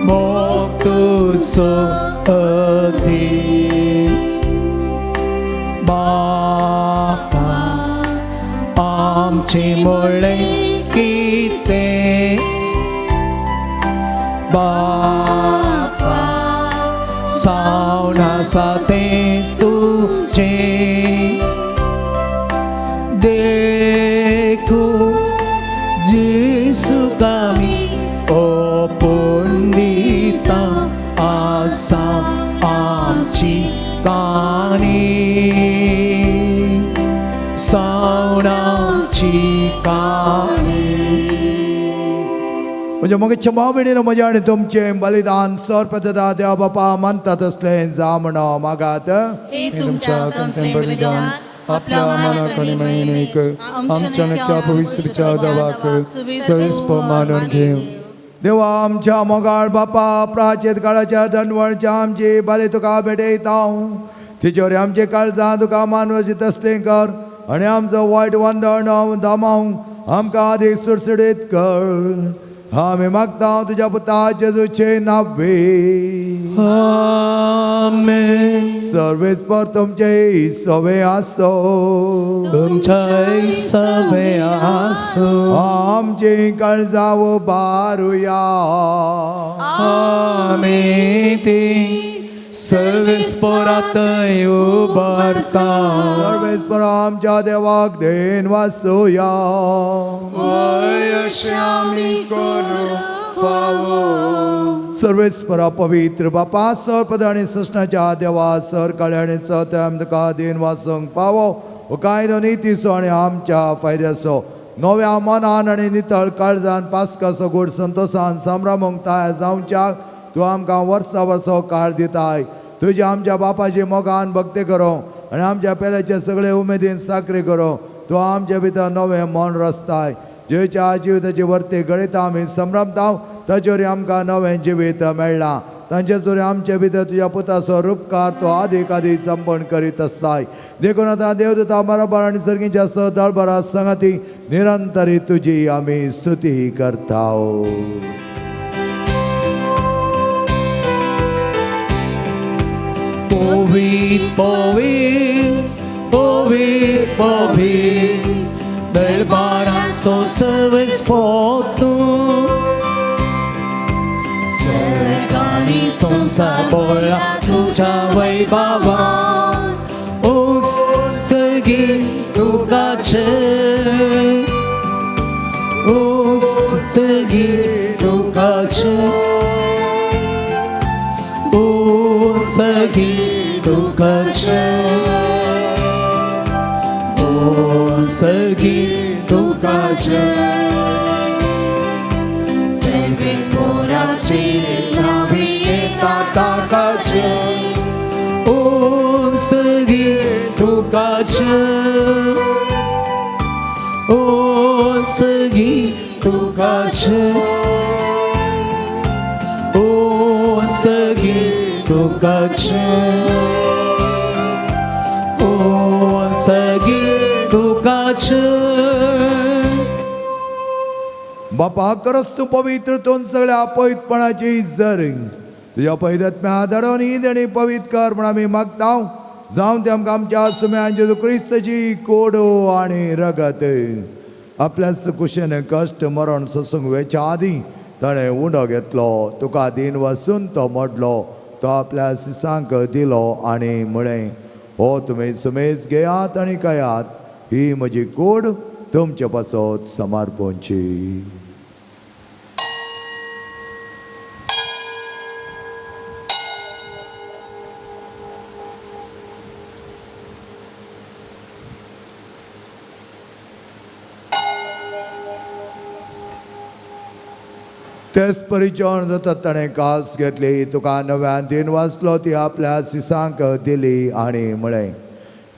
Speaker 3: मोग तुजो अदी बापा. आमचे मुळे कितें बापा, सावन आसा तें तुजें. देखून जेजूक आमी ओपून दिता आसा आमची काणी, सावन आमची काणी.
Speaker 2: म्हणजे मगे भाव भयणीनो, म्हजें आनी तुमचें बलिदान सर्पदा देवा बापा मानता तसलें जावं मागात.
Speaker 5: हे
Speaker 3: तुमच्या कंठें बलिदान आपल्या मनाक आनी महिमेक आमच्या नक्या पवित्रच्या देवाक सविस्प मानून घेवं.
Speaker 2: देवा आमच्या मोगाळ बापा, प्राचीत काळाच्या दंडवणच्या आमची बली तुका भेटयता. तिचोर आमचे काळजां तुका मानवशी तसलें कर आनी आमचो वायट वंदण दामावंक आमकां आदी सुडसुडीत कर. आमी मागता तुज्या पुता जेजूचे नावे.
Speaker 3: आमेन.
Speaker 2: सर्वेस्पर तुमचे सवे आसो.
Speaker 3: तुमच्या सवे आसो.
Speaker 2: आमचे काळजां बारुया.
Speaker 3: आमी ती सर्वेस्परात उबारता.
Speaker 2: सर्वेस्पर आमच्या देवाक then वासुया.
Speaker 3: अशें आमी करूंक फावो.
Speaker 2: सर्वेस्परा पवित्र बापा, सर्पद आनी सृष्णाच्या देवा, सर काळे आनी सत्य तुका then वासूंक फावो. कायदो नितीचो आनी आमच्या फायद्याचो नव्या मनान आनी नितळ काळजान पास्काचो गोड संतोशान संभ्रमूंक तयार जावच्याक तूं आमकां वर्सा वर्सो काळ दिताय. तुज्या आमच्या बापाची मोगान भक्ती करूं आनी आमच्या पेल्याचे सगळे उमेदीन साकरी करूं. तूं आमचे भितर नवें मन रचताय. जेच्या जिविताची वर्ती घडयता आमी संभ्रमता ताचेर आमकां नवें जिवीत मेळ्ळां. तांचे जोरी आमचे भितर तुज्या पुताचो रुपकार तो आदीक आदी संपन्न करीत आसाय. देखून आतां देवदूता बरोबर आनी सर्गीच्या स दळबरा संगती निरंतरी तुजी आमी स्तुती करता.
Speaker 3: पवित्र पवित्र पवित्र पवित्र दरबाराचो सर्वेस्पर तूं. सर्गांनी संवसार भरला तुज्या वैभवान. उस सर्गी तुकाचे, उस सर्गी तुकाचे.
Speaker 6: सगी तुका जय, ओ सगी तुका जय।
Speaker 5: सर्वेस्पोराचे नावे येता ताका जय,
Speaker 6: ओ सगी तुका जय, ओ सगी तुका जय, ओ सगी तुका जय, ओ सगी तुका जय।
Speaker 2: बापा करस तूं पवित्र तूं सगळ्या पवित्रपणाची जर तुज्या पवित्रात्म्या धाडून ही देणी पवित्र कर म्हण आमी मागता। जावन ते आमकां आमच्या सुम्यान जेजू क्रिस्ताची कोडो आनी रगत आपल्याच कुशेन कश्ट मरण सोसूंक वेच्या आदीं ताणें उंडो घेतलो, तुका दीन वसून तो मोडलो, तो आपल्या सिसांक दिलो आनी म्हळें, हो तुमी सुमेज घेयात आनी खायात, ही म्हजी कूड तुमचे पासत समर्पणची। तेच परिचय जाता ताणें काल्स घेतली, तुका नव्यान दिन वाचलो, ती आपल्या सिसांक दिली आनी म्हळें,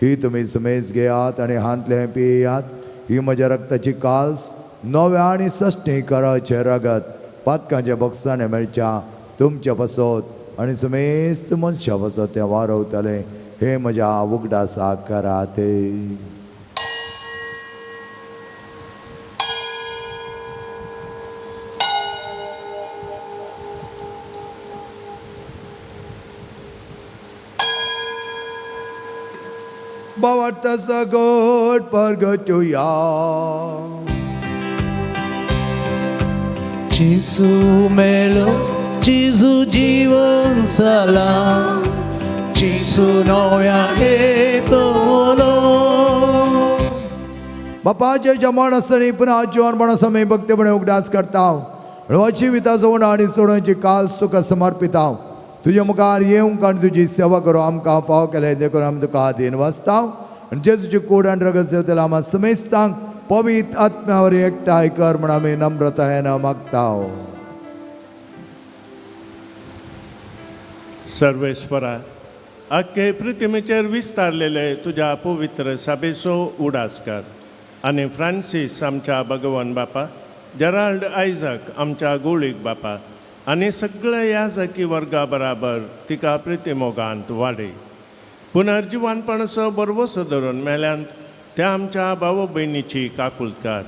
Speaker 2: ही तुमी सुमेज घेयात आनी हांतलें पियात, ही म्हज्या रक्ताची काल्स नव्या आनी सश्टी कराचें रगत पातकांच्या बक्षाणे मेळच्या तुमच्या पासत आनी समेस्त मनशां पासत तें वारवतलें, हें म्हज्या उगडासाक करात। बावडता सगोट परगटुया।
Speaker 6: जेजू मेलो, जेजू जीवन जाला, जेजू नव्या येतलो।
Speaker 2: बापाचे जमण आसतना पुन्हा जिवनपण आसा आमी भक्तीपणे उगडास करता। जिविताचो उणो आनी सोडोवची काल्स तुका समर्पिता। तुज्या मुखार येवंक आनी तुजी सेवा करूं आमकां फाव केलें देखून आमी तुका आदीन वाचता। आनी जेजूची कूड आनी रगत सेवतले आमकां समेस्तांक पवित्र आत्म्या वरवीं एकठांय कर म्हूण आमी नम्रतायेन मागता।
Speaker 1: सर्वेस्परा आख्खे पृथ्वीचेर विस्तारलेले तुज्या पवित्र सभेचो उडास कर आनी फ्रांसीस आमच्या भगवान बापा, जेराल्ड आयजक आमच्या गोळीक बापा आनी सगळ्या याजकी वर्गा बराबर तिका प्रितीमोगांत वाडय। पुनर्जिवानपणाचो बरवसो धरून मेल्यांत त्या आमच्या भाव भयणीची काकुळकार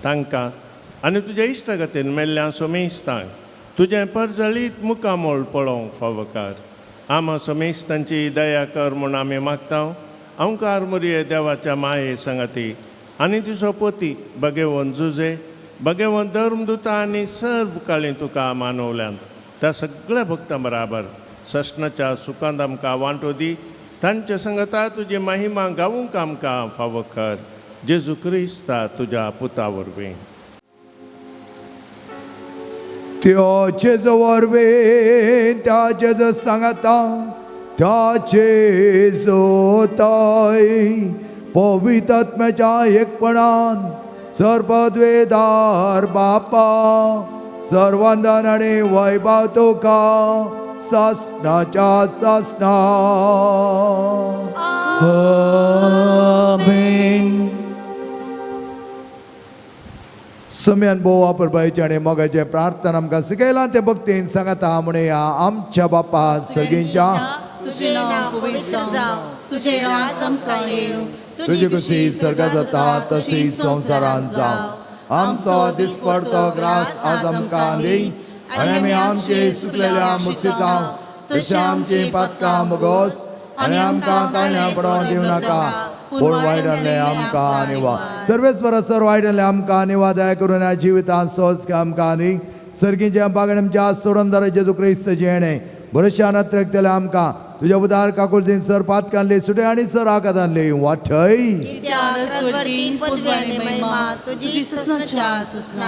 Speaker 1: तांकां आनी तुज्या इश्टागतीन मेल्ल्या सोमेस्तांक तुजें परजळीत मुखामोळ पळोवंक फावकार। आमा समेस्तांची दया कर म्हूण आमी मागता। अंकार मुरये देवाच्या माये संगाती आनी तुजो पती भगेवन जुजे भगेवन धर्मदुता आनी सर्व काळी तुका मानवल्यांत त्या सगळ्या भक्तां बराबर सस्नाच्या सुखांत आमकां वांटो दी। तांच्या संगता तुजी महिमा गावूंक आमकां फावो कर। जेजू क्रिस्ता तुज्या पुता वरवीं।
Speaker 2: त्या जेजू वरवीं, त्या जेजू सांगता, त्या जेजू ताय पवित्र आत्म्याच्या एकपणान सर्वद्वेदार बापा सर्वांदन आनी वैभव तुका सासनाच्या सासना।
Speaker 6: आमेन।
Speaker 2: सम्यान भोव वापरपायचे आनी मोगाचें प्रार्थना आमकां शिकयलां तें भक्तीन सांगता म्हणया, आमच्या बापा सगळींच्या
Speaker 5: तुजें नांव पवित्र जावं, तुजें राज आमकां येवं,
Speaker 2: तुजी खुशी स्वर्गात जाता तशी संवसारांत जावं। आमचो दिसपडतो ग्रास आज आमकां दी आनी आमी आमचे सुकलेल्या मुक्षिता तशें आमची पातकां मुगोस आनी आमकां ताळण्या पडोवन दिवं नाका, पूण वायटांतलें आमकां निवा। सर्वेस्परा सर वायटांतलें आमकां निवा दया करून ह्या जिवितांत सोस आमकां दी। सर्गीच्या बागण आमच्या सोडणदार जेजू क्रिस्ताचें येणें भरश्यान अत्रेकतलें आमकां तुज्या उदार काकुळतीन सर पातकांतली सुटे आनी सर आकातांतली वाटय।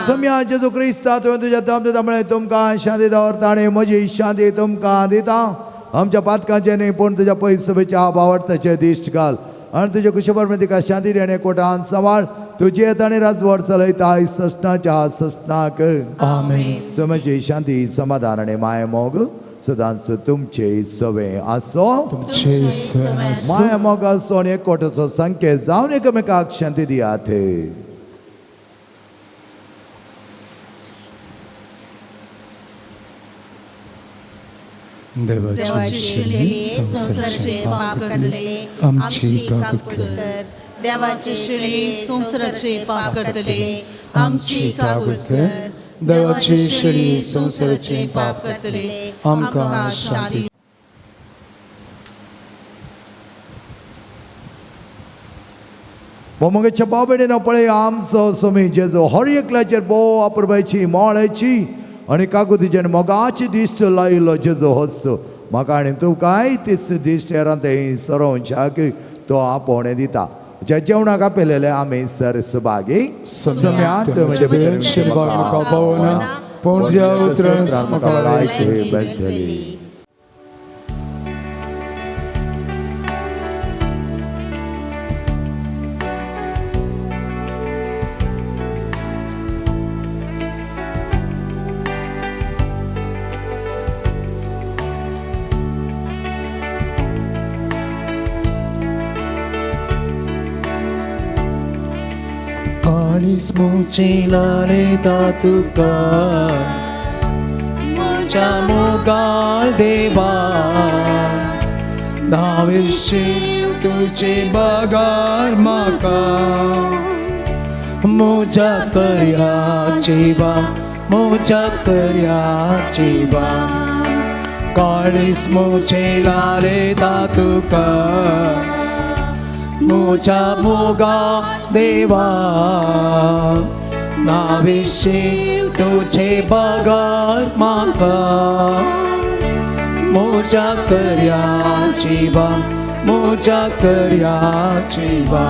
Speaker 2: सम्या जेजू क्रिस्ता तुवें तुज्या तामते म्हळें तुमकां शांती दवरता आनी म्हजी शांती तुमकां दिता। आमच्या पातकांचे न्ही पूण तुज्या पयसभेच्या बावडताचे दिश्ट घाल आनी तुज्या कुशबर तिका शांती देणे कोटान सांबाळ तुजी येता आनी राजवट चलयता ससनाच्या ससनाक.
Speaker 3: आमेन.
Speaker 2: सोम्याची शांती समाधान आनी माय मोग सदांच तुमचे सवे आसो.
Speaker 3: तुमचे सवे आसो.
Speaker 2: माया मोग आसो आनी एकवटाचो संकेत जावन एकामेकाक शांती दियात.
Speaker 3: देवाची शेली
Speaker 5: संवसाराचे पाप करतले आमची काकूट कर. देवाची शेली संवसाराचे पाप करतले आमची काकूट कर.
Speaker 3: देवाची शेली संवसाराचे पाप
Speaker 5: करतले
Speaker 3: आमकां शांती.
Speaker 2: मोमगेच्या बाबेणीन पळय आमचो सोमी जेजो हर एकल्याचेर भोव अपुरबायची मोळायची आनी काकुतीचेर मोगाची दिश्ट लायिल्लो जेजो हस म्हाका आनी तुकाय तीच दिश्ट हेरान तें सरोवच्याक तो आपोवणें दिता. ज्या जेवणाक आपयलेले आमी सर सुभागी सम्यात
Speaker 3: म्हाका पावना पूण ज्या उतरान म्हाका
Speaker 2: भलायकी मेळटली.
Speaker 6: काळीज मुचेला तुका म्हज्या मोगाळ देवा धाविशील तुझे बगार म्हाका म्हज्या कर्याची बा म्हज्या कर्याची बा काळीज मुचेला तुका म्हज्या मोगाळ देवा नाविशील तुझे बगार म्हाका म्हज्या कर्याची बा म्हज्या कर्याची बा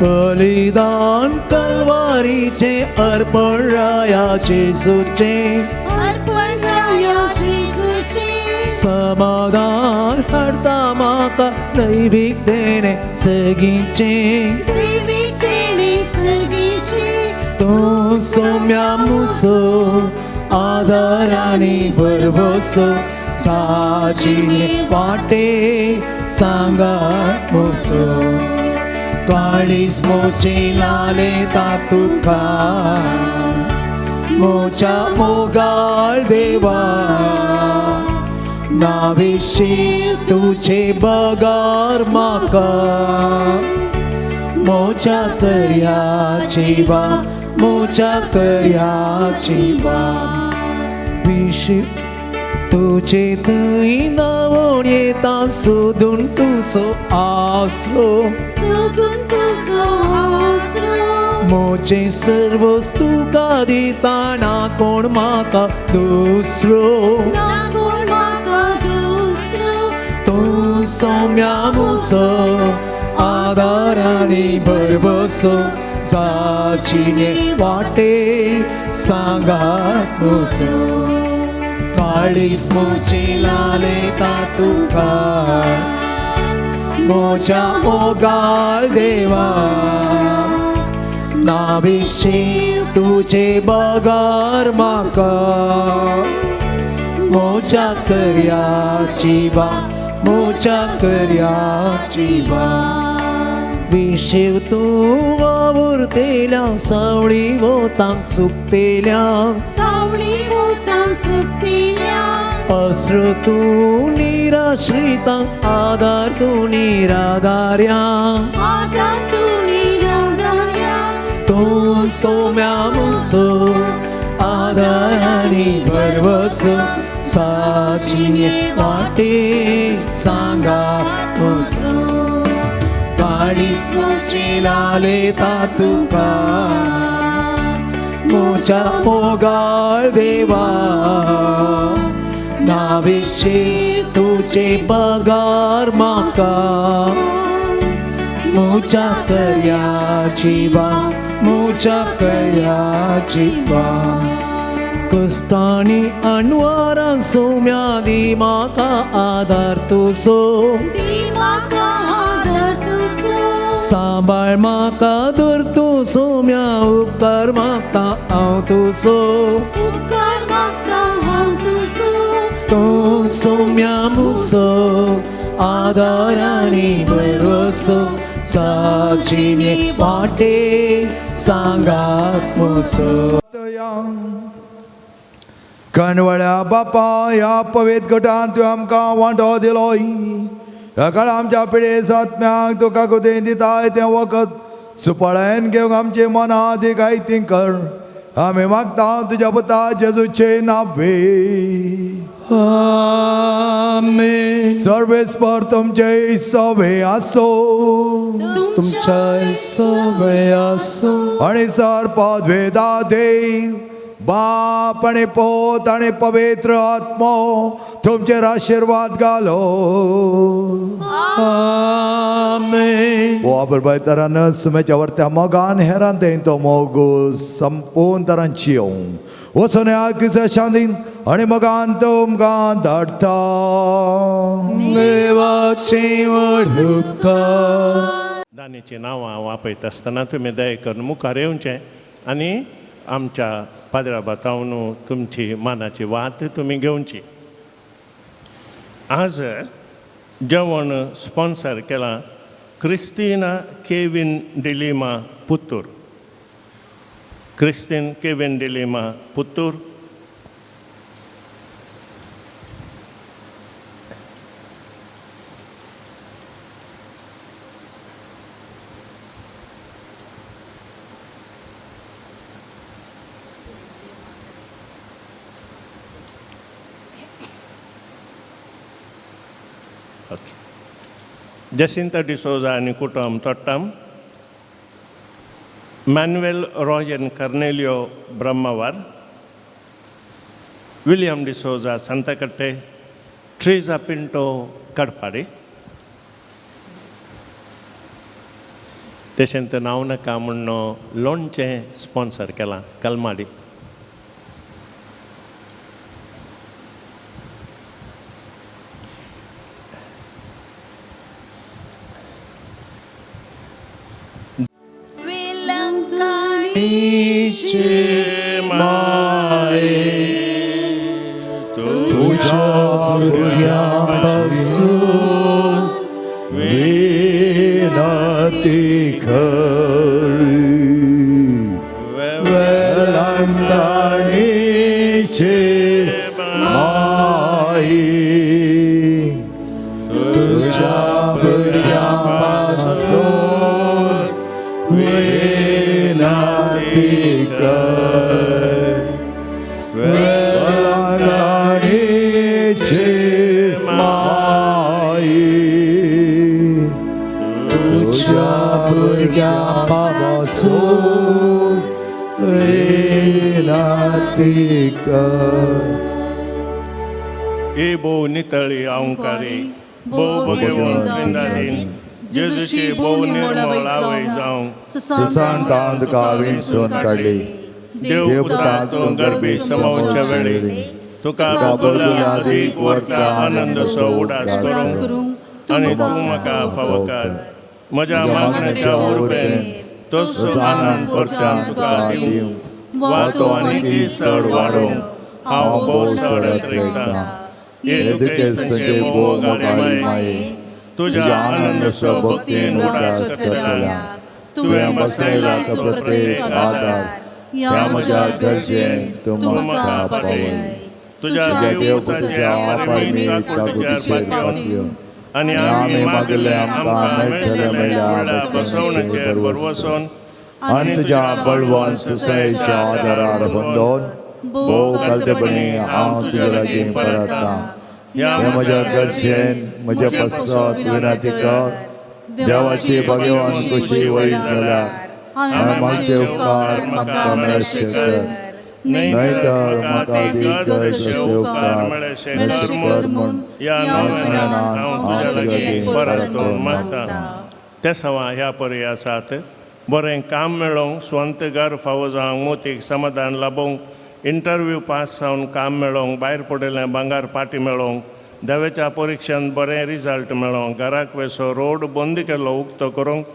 Speaker 6: बलिदान कलवारीचे अर्पण राया जेजूचे
Speaker 5: अर्पण राया जेजूचे
Speaker 6: समाधान हाडता म्हाका दैवीक देणे सगींचे
Speaker 5: दैवीक देणे सर्गीचे
Speaker 6: तूं सोम्या मुसो आदार आनी भरवसो साजिणे वाटे सांगात मुसो काळीज मोचे लालेता तुका मोच्या मोगाळ देवा नाविशील तुझे बगार म्हाका मोच्या कर्याची बा मोच्या कर्याची बा विशी तुझे थंय नावण येता सोदून तुजो आसरो
Speaker 5: सोदून तुजो आसरो
Speaker 6: मोचे सर्वस तुका दिता ना कोण म्हाका दुसरो
Speaker 5: ना कोण म्हाका दुसरो
Speaker 6: तूं सोम्या मुसो आदार आनी भरवसो जाचिने वाटे सांगात मुसो काळीज मोचे लालेता तुका मोच्या मोगाळ देवा नाविशील तुझे बगार म्हाका मोच्या कर्याची बा मोच्या कर्याची बा विशीव तूं वावुरतेल्या सावळी वोतांक सुकतेल्या
Speaker 5: सावळी वोतांक सुकतेल्या
Speaker 6: अस्र तूं निराश्रितांक आदार तूं निराधार्या
Speaker 5: आदार तूं निराधार्या
Speaker 6: तूं सोम्या मुसो आदार आनी भरवसो साचिने वाटे सांगात मुसो काळीज मोचे लालेता तुका मोच्या मोगाळ देवा नाविशील तुझे बगार म्हाका मोच्या कर्याची बा मोच्या कर्याची बा. कश्टांनी अणवारां सोम्या दी म्हाका आदार तुजो सांबाळ म्हाका धर तूं सोम्या उपकार मागता हांव तुजो तूं सोम्या मुसो आदार आनी भरोसो साक्षिणी वाटे सांगात मुसो.
Speaker 2: कणवळ्या बापा ह्या पवित्र गटान तुवें आमकां वांटो दिलोय. ह्या काळा आमच्या पिडे सात्म्यांक तुका कुतें दिताय तें वखद सुपाळ्यान घेवंक आमचे मनां ती गायती कर. आमी मागता तुज्या पुता जेजूचे नावे.
Speaker 3: आमेन.
Speaker 2: सर्वेस्पर तुमचे सवे आसो
Speaker 3: तुमच्या सगळे आसो.
Speaker 2: आनी सर पदवेदा देव बाप आनी पोत आनी पवित्र आत्मो तुमचेर आशिर्वाद घालो.
Speaker 3: आमेन.
Speaker 2: ओ बाय तरान सुमेच्या वरत्या मोगान हेरान तो मोग संपूर्ण तरांची येवं वचून ह्या शांतीन आनी मोगान तुमकां धाडटा.
Speaker 3: देवाचे व्हड उपकार.
Speaker 1: दानीचीं नांवां हांव आपयता आसतना तुमी दया करून मुखार येवचें आनी आमच्या पाद्रा बातावन तुमची मानाची वात तुमी घेवची. आज जेवण स्पॉन्सर केलां Christina Kevin D'Lima Puttur. क्रिस्तीन Kevin D'Lima Puttur. Jacinta D'Souza आनी कुटुंब Thottam. Manuel Royan Cornelio Brahmavar. William D'Souza Santhakatte. Treesa Pinto Katpadi. तशेंच नांव नाका म्हूण लोणचें स्पॉन्सर केलां कलमाडी.
Speaker 2: तुझ्या भुरग्यांपासून विनती कर. वेलंकाणीचे माई तुझ्या भुरग्यांपासून विनती कर. वेलंकाणीचे माई तुझ्या भुरग्यांपासून विनती कर.
Speaker 1: ए भोव नितळी अहंकारी भोव भगवंत वृंदादीन जेजूची भोव निर्मळ आवय जावं
Speaker 2: सुसांतान तुका विंचून काडली.
Speaker 1: देव पुता तूं गर्भी समावच्या वेळी तुका बगुला अदीक वरता आनंद सो उडास करूंक आनी तूं म्हाका फावो कर म्हज्या मागण्याच्या उर्बेन तसो आनंद परत्यान तुका दिवं वा तो आनी चड वाडोवंक हांव भोव चड अत्रेकतां. हे दुखेस्तांचे भोव मोगाळी माये तुज्या आनंद भक्तीन उडास करतल्या तुवें बसयला तो
Speaker 2: प्रत्येक आदार ह्या म्हज्या गरजेन तूं म्हाका पावय.
Speaker 1: तुज्या
Speaker 2: तुज्या देवपुताच्या अपरिमीत काकुळटीचेर पातयेवन
Speaker 1: आनी
Speaker 2: आमी मागिल्लें आमकां मेळटलें म्हणल्यार
Speaker 1: बसवणेचेर भरवसून
Speaker 2: आनी तुज्या बळवंत सुसायेच्या आदारार बंदोन भोव कालतेपणी हांव तुज्या लागीं परतता. हें म्हज्या गरजेन म्हज्या पसत विनंती कर. देवाची भगवान खुशी वयर जाल्यार हांवें मागचे उपकार म्हाका मेळशे कर. न्हय तर म्हाका अदीक गरज आसले उपकार मेळशे कर म्हूण
Speaker 1: ह्या
Speaker 2: नांवान
Speaker 1: हांव
Speaker 2: हांव
Speaker 1: तुज्या
Speaker 2: तुज्या
Speaker 1: लागीं
Speaker 2: लागीं
Speaker 1: परतून
Speaker 2: परतून
Speaker 1: मागता. ते सवा ह्या परी आसात बरें काम मेळोवंक स्वंत घर फावो जावंक मोतीक समाधान लाबोवंक इंटरव्यू पास जावन काम मेळोंक, भायर पडिल्लें भांगर पाटी मेळोंक, देवेच्या परिक्षेंत बरें रिजल्ट मेळोंक, घराक वेसो रोड बंद केलो उक्तो करूंक,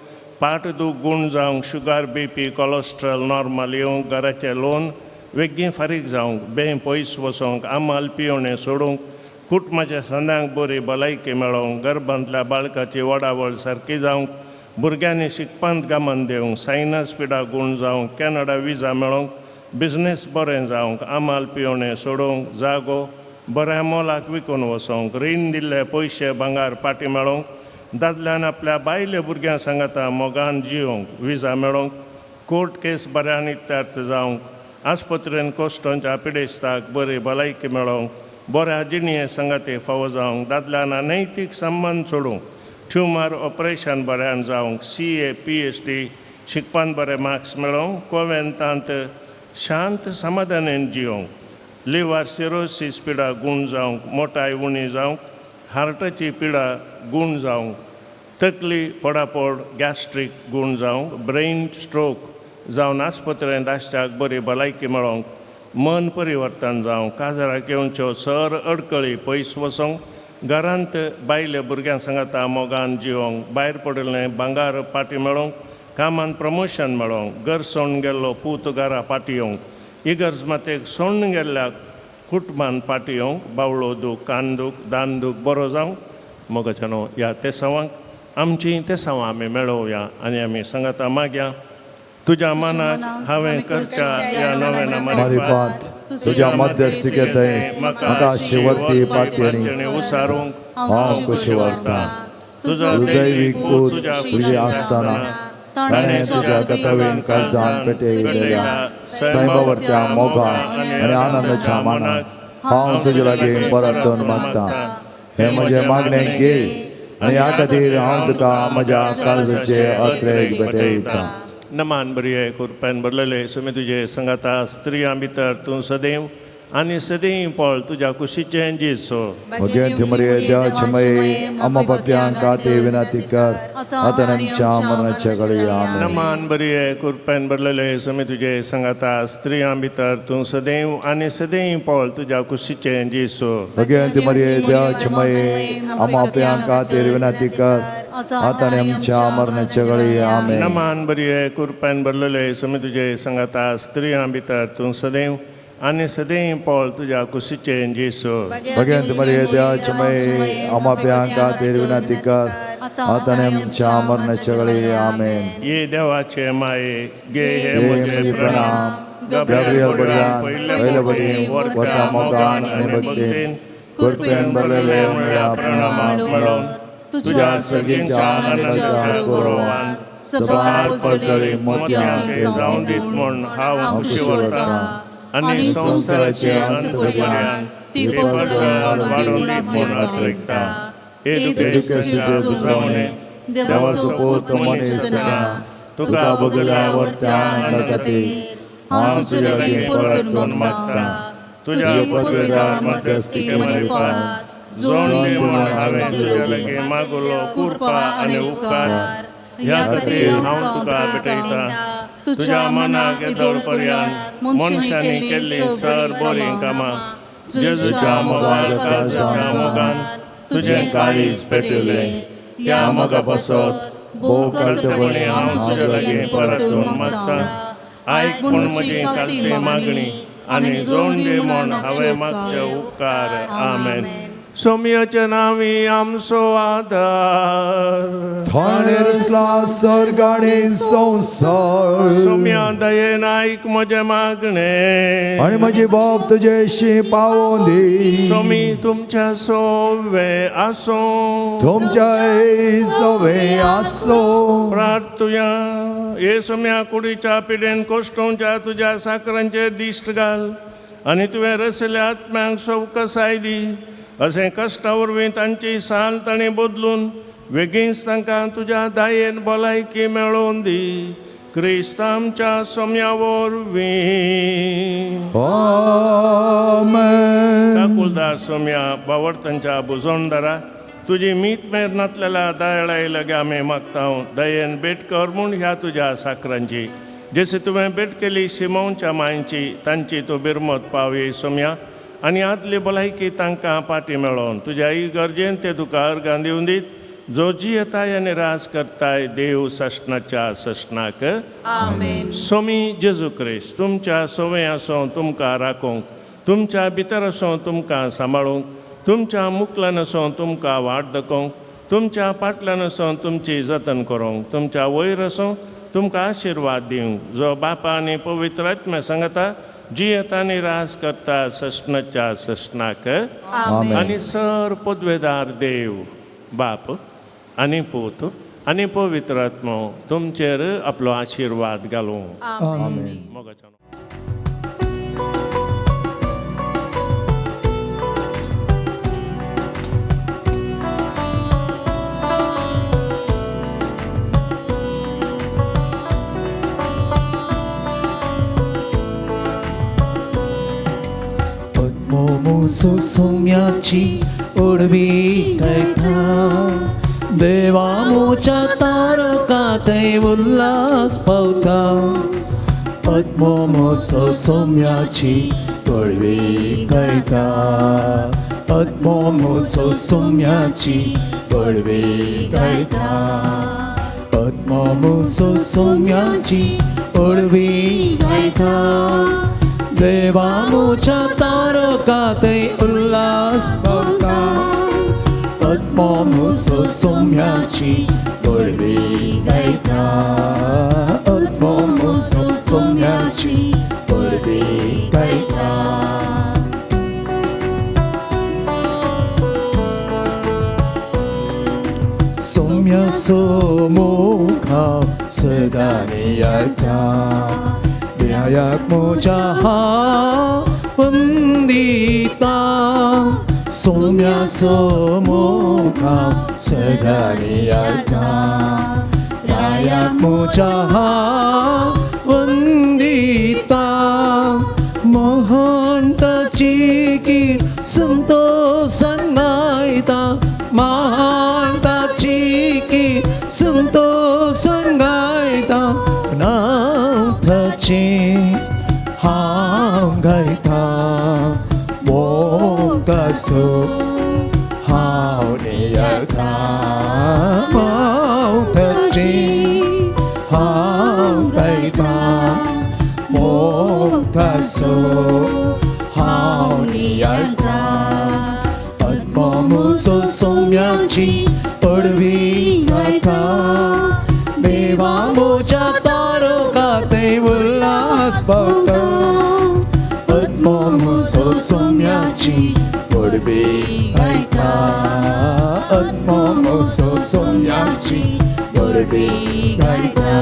Speaker 1: पाट दूख गूण जावंक, शुगर बीपी कोलेस्ट्रॉल नॉर्मल येवंक, घराचें लोन वेगीं फारीक जावंक, बें पयस वचोंक, आमाल पियोणें सोडूंक, कुटुंबाच्या संद्यांक बरी भलायकी मेळोंक, गर्भांतल्या बाळकाची वडावळ सारकी जावंक, भुरग्यांनी शिकपांत गमन दिवंक, सायनस पिडा गूण जावंक, कॅनडा विजा मेळोंक, बिजनेस बरें जावंक, आमाल पियोणें सोडोवंक, जागो बऱ्या मोलाक विकून वचोंक, रीण दिल्ले पयशे भांगर पाटी मेळोंक, दादल्यान आपल्या बायले भुरग्यां सांगाता मोगान जियोंक, विजा मेळोंक, कोर्ट केस बऱ्यान इत्यार्थ जावंक, आस्पत्रेन कोश्टोंच्या पिडेस्ताक बरी भलायकी मेळोंक, बऱ्या जिणये सांगाते फावो जावंक, दादल्यान अनैतीक संबंद सोडूंक, ट्युमर ऑपरेशन बऱ्यान जावंक, CA PhD शिकपान बरे मार्क्स मेळोंक, कोवेंतांत शांत समाधानेन जियोंक, लिवर सिरोसीस पिडा गूण जावंक, मोटाय उणी जावंक, हार्टाची पिडा गूण जावंक, तकली पडापड गॅस्ट्रीक गूण जावंक, ब्रेन स्ट्रोक जावन आस्पत्रेंत आसच्याक बरी भलायकी मेळोंक, मन परिवर्तन जावंक, काजराक येवच्यो सर अडकळी पयस वचोंक, घरांत बायले भुरग्यां सांगाता मोगान जिवोंक, भायर पडिल्लें भांगर पाटी मेळोंक, कामान प्रमोशन मेळोंक, घर सोडून गेल्लो पूत घरा पाटी येवंक, इगर्ज मातेक सोडून गेल्ल्या कुटुंबान पाटी येवंक, बावळो दूख कान दूख दान दूख बरो जावंक. मोगाच्या न्हू ह्या तेसांवांक आमचीं तेसांवां आमी मेळोवया आनी आमी सांगाता मागया. तुज्या मनाक हांवें करच्या ह्या नव्या
Speaker 2: मारिफात तुज्या मध्यस्थिकेंत म्हाका शिवर्ती पातयेणी
Speaker 1: उसारूंक
Speaker 2: हांव खुशी वागतां.
Speaker 1: तुजो
Speaker 2: दैवीक पूत तुजी आसतना ताणें तुज्या कथवेन काळजान पेटयलेल्या सैमावरत्या मोगान आनी आनंदाच्या मानाक हांव तुजे लागीं परतून मागतां. हें म्हजें मागणें घे आनी ह्या खातीर हांव तुका म्हज्या काळजाचे अत्रेक भेटयतां.
Speaker 1: नमान बरी कुरपेन भरलेले सुमी तुजे संगाता, स्त्रियां भितर तूं सदैव आनी सदैव पळ तुज्या कुशीचें जेजू.
Speaker 2: भगवंती मरिये देवाची माये, आम्हा पापयांक खातीर विनंती कर, आतां आमच्या मरणाच्या घडये. आमेन.
Speaker 1: नमान बरी कुरपेन भरलेले सुमी तुजे संगाता, स्त्रियां भितर तूं सदैव आनी सदैव पळ तुज्या कुशीचें जेजू.
Speaker 2: भगवंती मरिये देवाची माये, आम्हा पापयांक खातीर विनंती कर, आतां आमच्या मरणाच्या घडये. आमेन.
Speaker 1: नमान बरी कुरपेन भरलेले सुमी तुजे संगाता, स्त्रियां भितर तूं सदैव आनी सदैव पळ तुज्या कुशीचें जेजू.
Speaker 2: भगवंती मरिये देवाची माये, आम्हा पापयांक खातीर विनंती कर, आतां आमच्या मरणाच्या घडये. आमेन.
Speaker 1: ये देवाचे माये, गे हे
Speaker 2: हे
Speaker 1: म्हजे
Speaker 2: म्हजे
Speaker 1: प्रणाम.
Speaker 2: प्रणाम. गब्रियल बडयान पयले बडयेन वता मोगान आनी भक्तीन कृपेन भरलेले म्हळ्या प्रणामाक मेळोवन तुज्या सगळींच्या आनंदाच्या गोरवान सबार परजळी मोतयांक
Speaker 1: जावन दीत म्हूण हांव खुशी वता आनी संवसाराचे अंत पर्यंत ती परजळ वाडोवन दीत म्हूण आत्रेकता. हे दुखेस्ताच्या सुचवणे
Speaker 2: देवाचो पूत मनीस जातना तुका बगल्या वरत्या आनंदा खातीर हांव तुज्या लागीं परतून मागतां.
Speaker 1: तुज्या पदवेदार मध्यस्थिके मारिफात जोड दी म्हूण हांवें तुज्या लागीं मागुलो कृपा आनी उपकार ह्या खातीर हांव तुका भेटयतां. तुज्या मनाक येदोळ पर्यंत मनशांनी केल्लीं सर बरीं कामां जेजूच्या मोगान काळजाच्या मोगान तुजें काळीज पेटयलें. ह्या मोगा पासत भोव कळटपणी हांव तुज्या लागीं परतून मागतां. आयक पूण म्हजी कालती मागणी आनी जोड दी म्हूण हांवें मागचे उपकार. आमेन. सोमयाच्या नांवी आमचो आदार.
Speaker 2: थंयसला सर्ग आनी संवसार.
Speaker 1: सोम्या दयेन आयक म्हजें मागणें
Speaker 2: आनी म्हजी बाप तुजेशी पावोवन दी.
Speaker 1: सोमी तुमच्या सोवे आसूं.
Speaker 2: तुमच्या सवे आसो.
Speaker 1: प्रार्थुया. हे सोम्या, कुडीच्या पिडेन कोश्टोवच्या तुज्या साकरांचेर दिश्ट घाल आनी तुवें रसल्या आत्म्यांक सवकसाय दी. अशें कश्टा वरवीं तांची साल तांणी बदलून वेगींच तांकां तुज्या दायेन भलायकी मेळोवन दी. क्रिस्त आमच्या सोम्या वरवीं.
Speaker 2: आमेन.
Speaker 1: काकुलदार सोम्या, बावडतांच्या बुजोणदारा, तुजी मीत मेर नातलेल्या दयाळाय लगे आमी मागता. दयेन भेट कर म्हूण ह्या तुज्या साकरांची. जसे तुवें भेट केली शिमोनच्या मांयची तांची तूं बिरमत पावय सोम्या आनी आदली भलायकी तांकां पाटी मेळोन तुज्या इगर्जेन ते तुका अर्गां दिवन दीत जो जियेताय आनी राज करताय देव सश्णाच्या सश्णाक.
Speaker 5: आमेन.
Speaker 1: सोमी जेजू क्रिस्त तुमच्या सवय आसो तुमकां राखूंक, तुमच्या भितर आसो तुमकां सांबाळूंक, तुमच्या मुकल्यान आसो तुमकां वाट दाखोवंक, तुमच्या फाटल्यान आसो तुमची जतन करूंक, तुमच्या वयर आसो तुमकां आशिर्वाद दिवंक, जो बापा आनी पवित्र आत्म्या सांगता जियेता आनी राज करता सश्णाच्या सश्णाक.
Speaker 2: आमेन.
Speaker 1: आनी सर पदवेदार देव बाप आनी पूत आनी पवित्र आत्मो तुमचेर आपलो आशिर्वाद घालूं.
Speaker 3: आमेन.
Speaker 1: मोगाच्या
Speaker 6: पद्मोमुसो सोम्याची उडवी गायता, देवा मोच्या तारका थंय उल्हास पावता. पद्मोमुसो सोम्याची पडवी गायता, पद्मोमुसो सोम्याची पडवी गायता, पद्मोमुसो सोम्याची पडवी गायता, देवा मोच्या तारका थंय उल्हास पावता. पद्मोमुसो सोम्याची पडवी गायता, पद्मोमुसो सोम्याची पडवी गायता. सोम्यासो मुखा सदा नियाळता, विनायक मोजा वंदिता. सोम्यासो मुखा सदा नियाळता, विनायक मोजा वंदिता. महानताची कीर संतोषान गायता, महानताची कीर संतोषान गायता, नाथाची हांव गायता, मोगाचो हांव नियाळता, मोगाची हांव गायता, मोगाचो हांव नियाळता. पद्मोमुसो सोम्याची पडवी गायता, देवा मोच्या तारका थंय उल्हास पावता. पद्मोमुसो सोम्याची पडवी गायता, पद्मोमुसो सोम्याची पडवी गायता.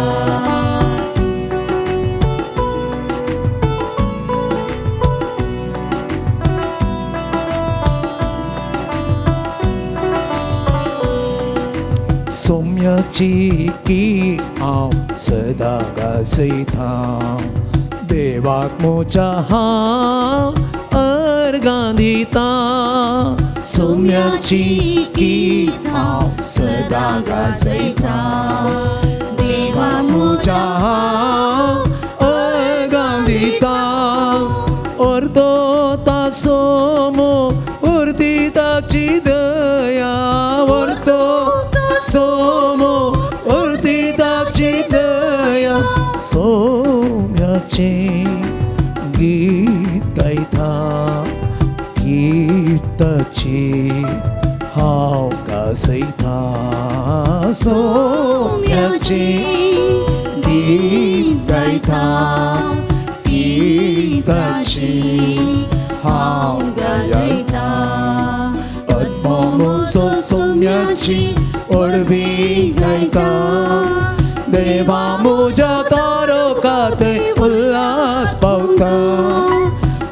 Speaker 6: सोम्याची की हांव सदां गाजयता, देवाक मोच्या हांव अर्गां दिता. सोम्याची की हांव सदां गाजयता, देवाक मोच्या हांव अर्गां दिता. अर्दो तासोमो उरती ताची दया, अर्दो सोमो उरती ताची दया. सोम्याचे गीत गायता, गीताची हांव गाजयता. सोम्याचे गीत गायता, गीताची हांव गाजयता. पद्मोमुसो सोम्याची ओडवी गायता, देवा म्हज्या तारका थंय उल्हास पावता.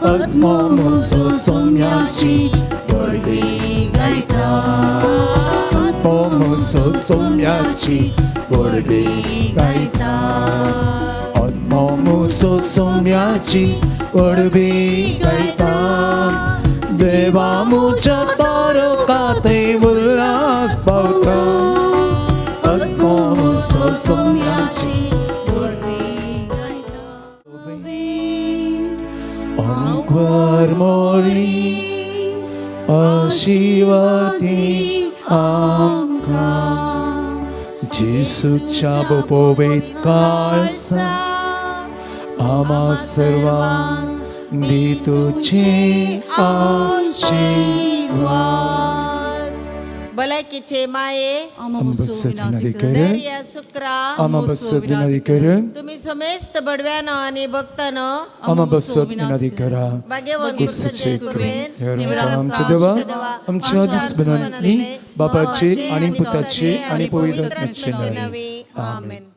Speaker 6: पद्मोमुसो सोम्याची पडवी गायता, पद्मोमुसो सोम्याची पडवी गायता, पद्मोमुसो सोम्याची पडवी गायता, देवा म्हज्या तारका थंय उल्हास पावता. पद्मोमुसो सोम्याची पडवी गायता.
Speaker 3: वरी आशिर्वादी आमकां जेसूच्या बोपोवेत काळसा आमा सर्वांक दी तुझे आशिर्वाद.
Speaker 5: भलायकीचे माये,
Speaker 3: आमा बसत विनंती कर.
Speaker 5: धैर्य सुक्रा,
Speaker 3: आमा बसत विनंती कर.
Speaker 5: तुम्ही समेस्त बडव्यानो आणि भक्तानो,
Speaker 3: आमा बसत विनंती करा.
Speaker 5: भाग्यवंत
Speaker 3: कुर्सीचे
Speaker 5: कुर्सीचे
Speaker 3: कृपेन
Speaker 5: कृपेन
Speaker 3: आमच्या देवा, आमच्या दुस्मनांतली बापाचे आणि पुताचे आणि पवित्र आत्म्याचे नावे.
Speaker 5: आमेन.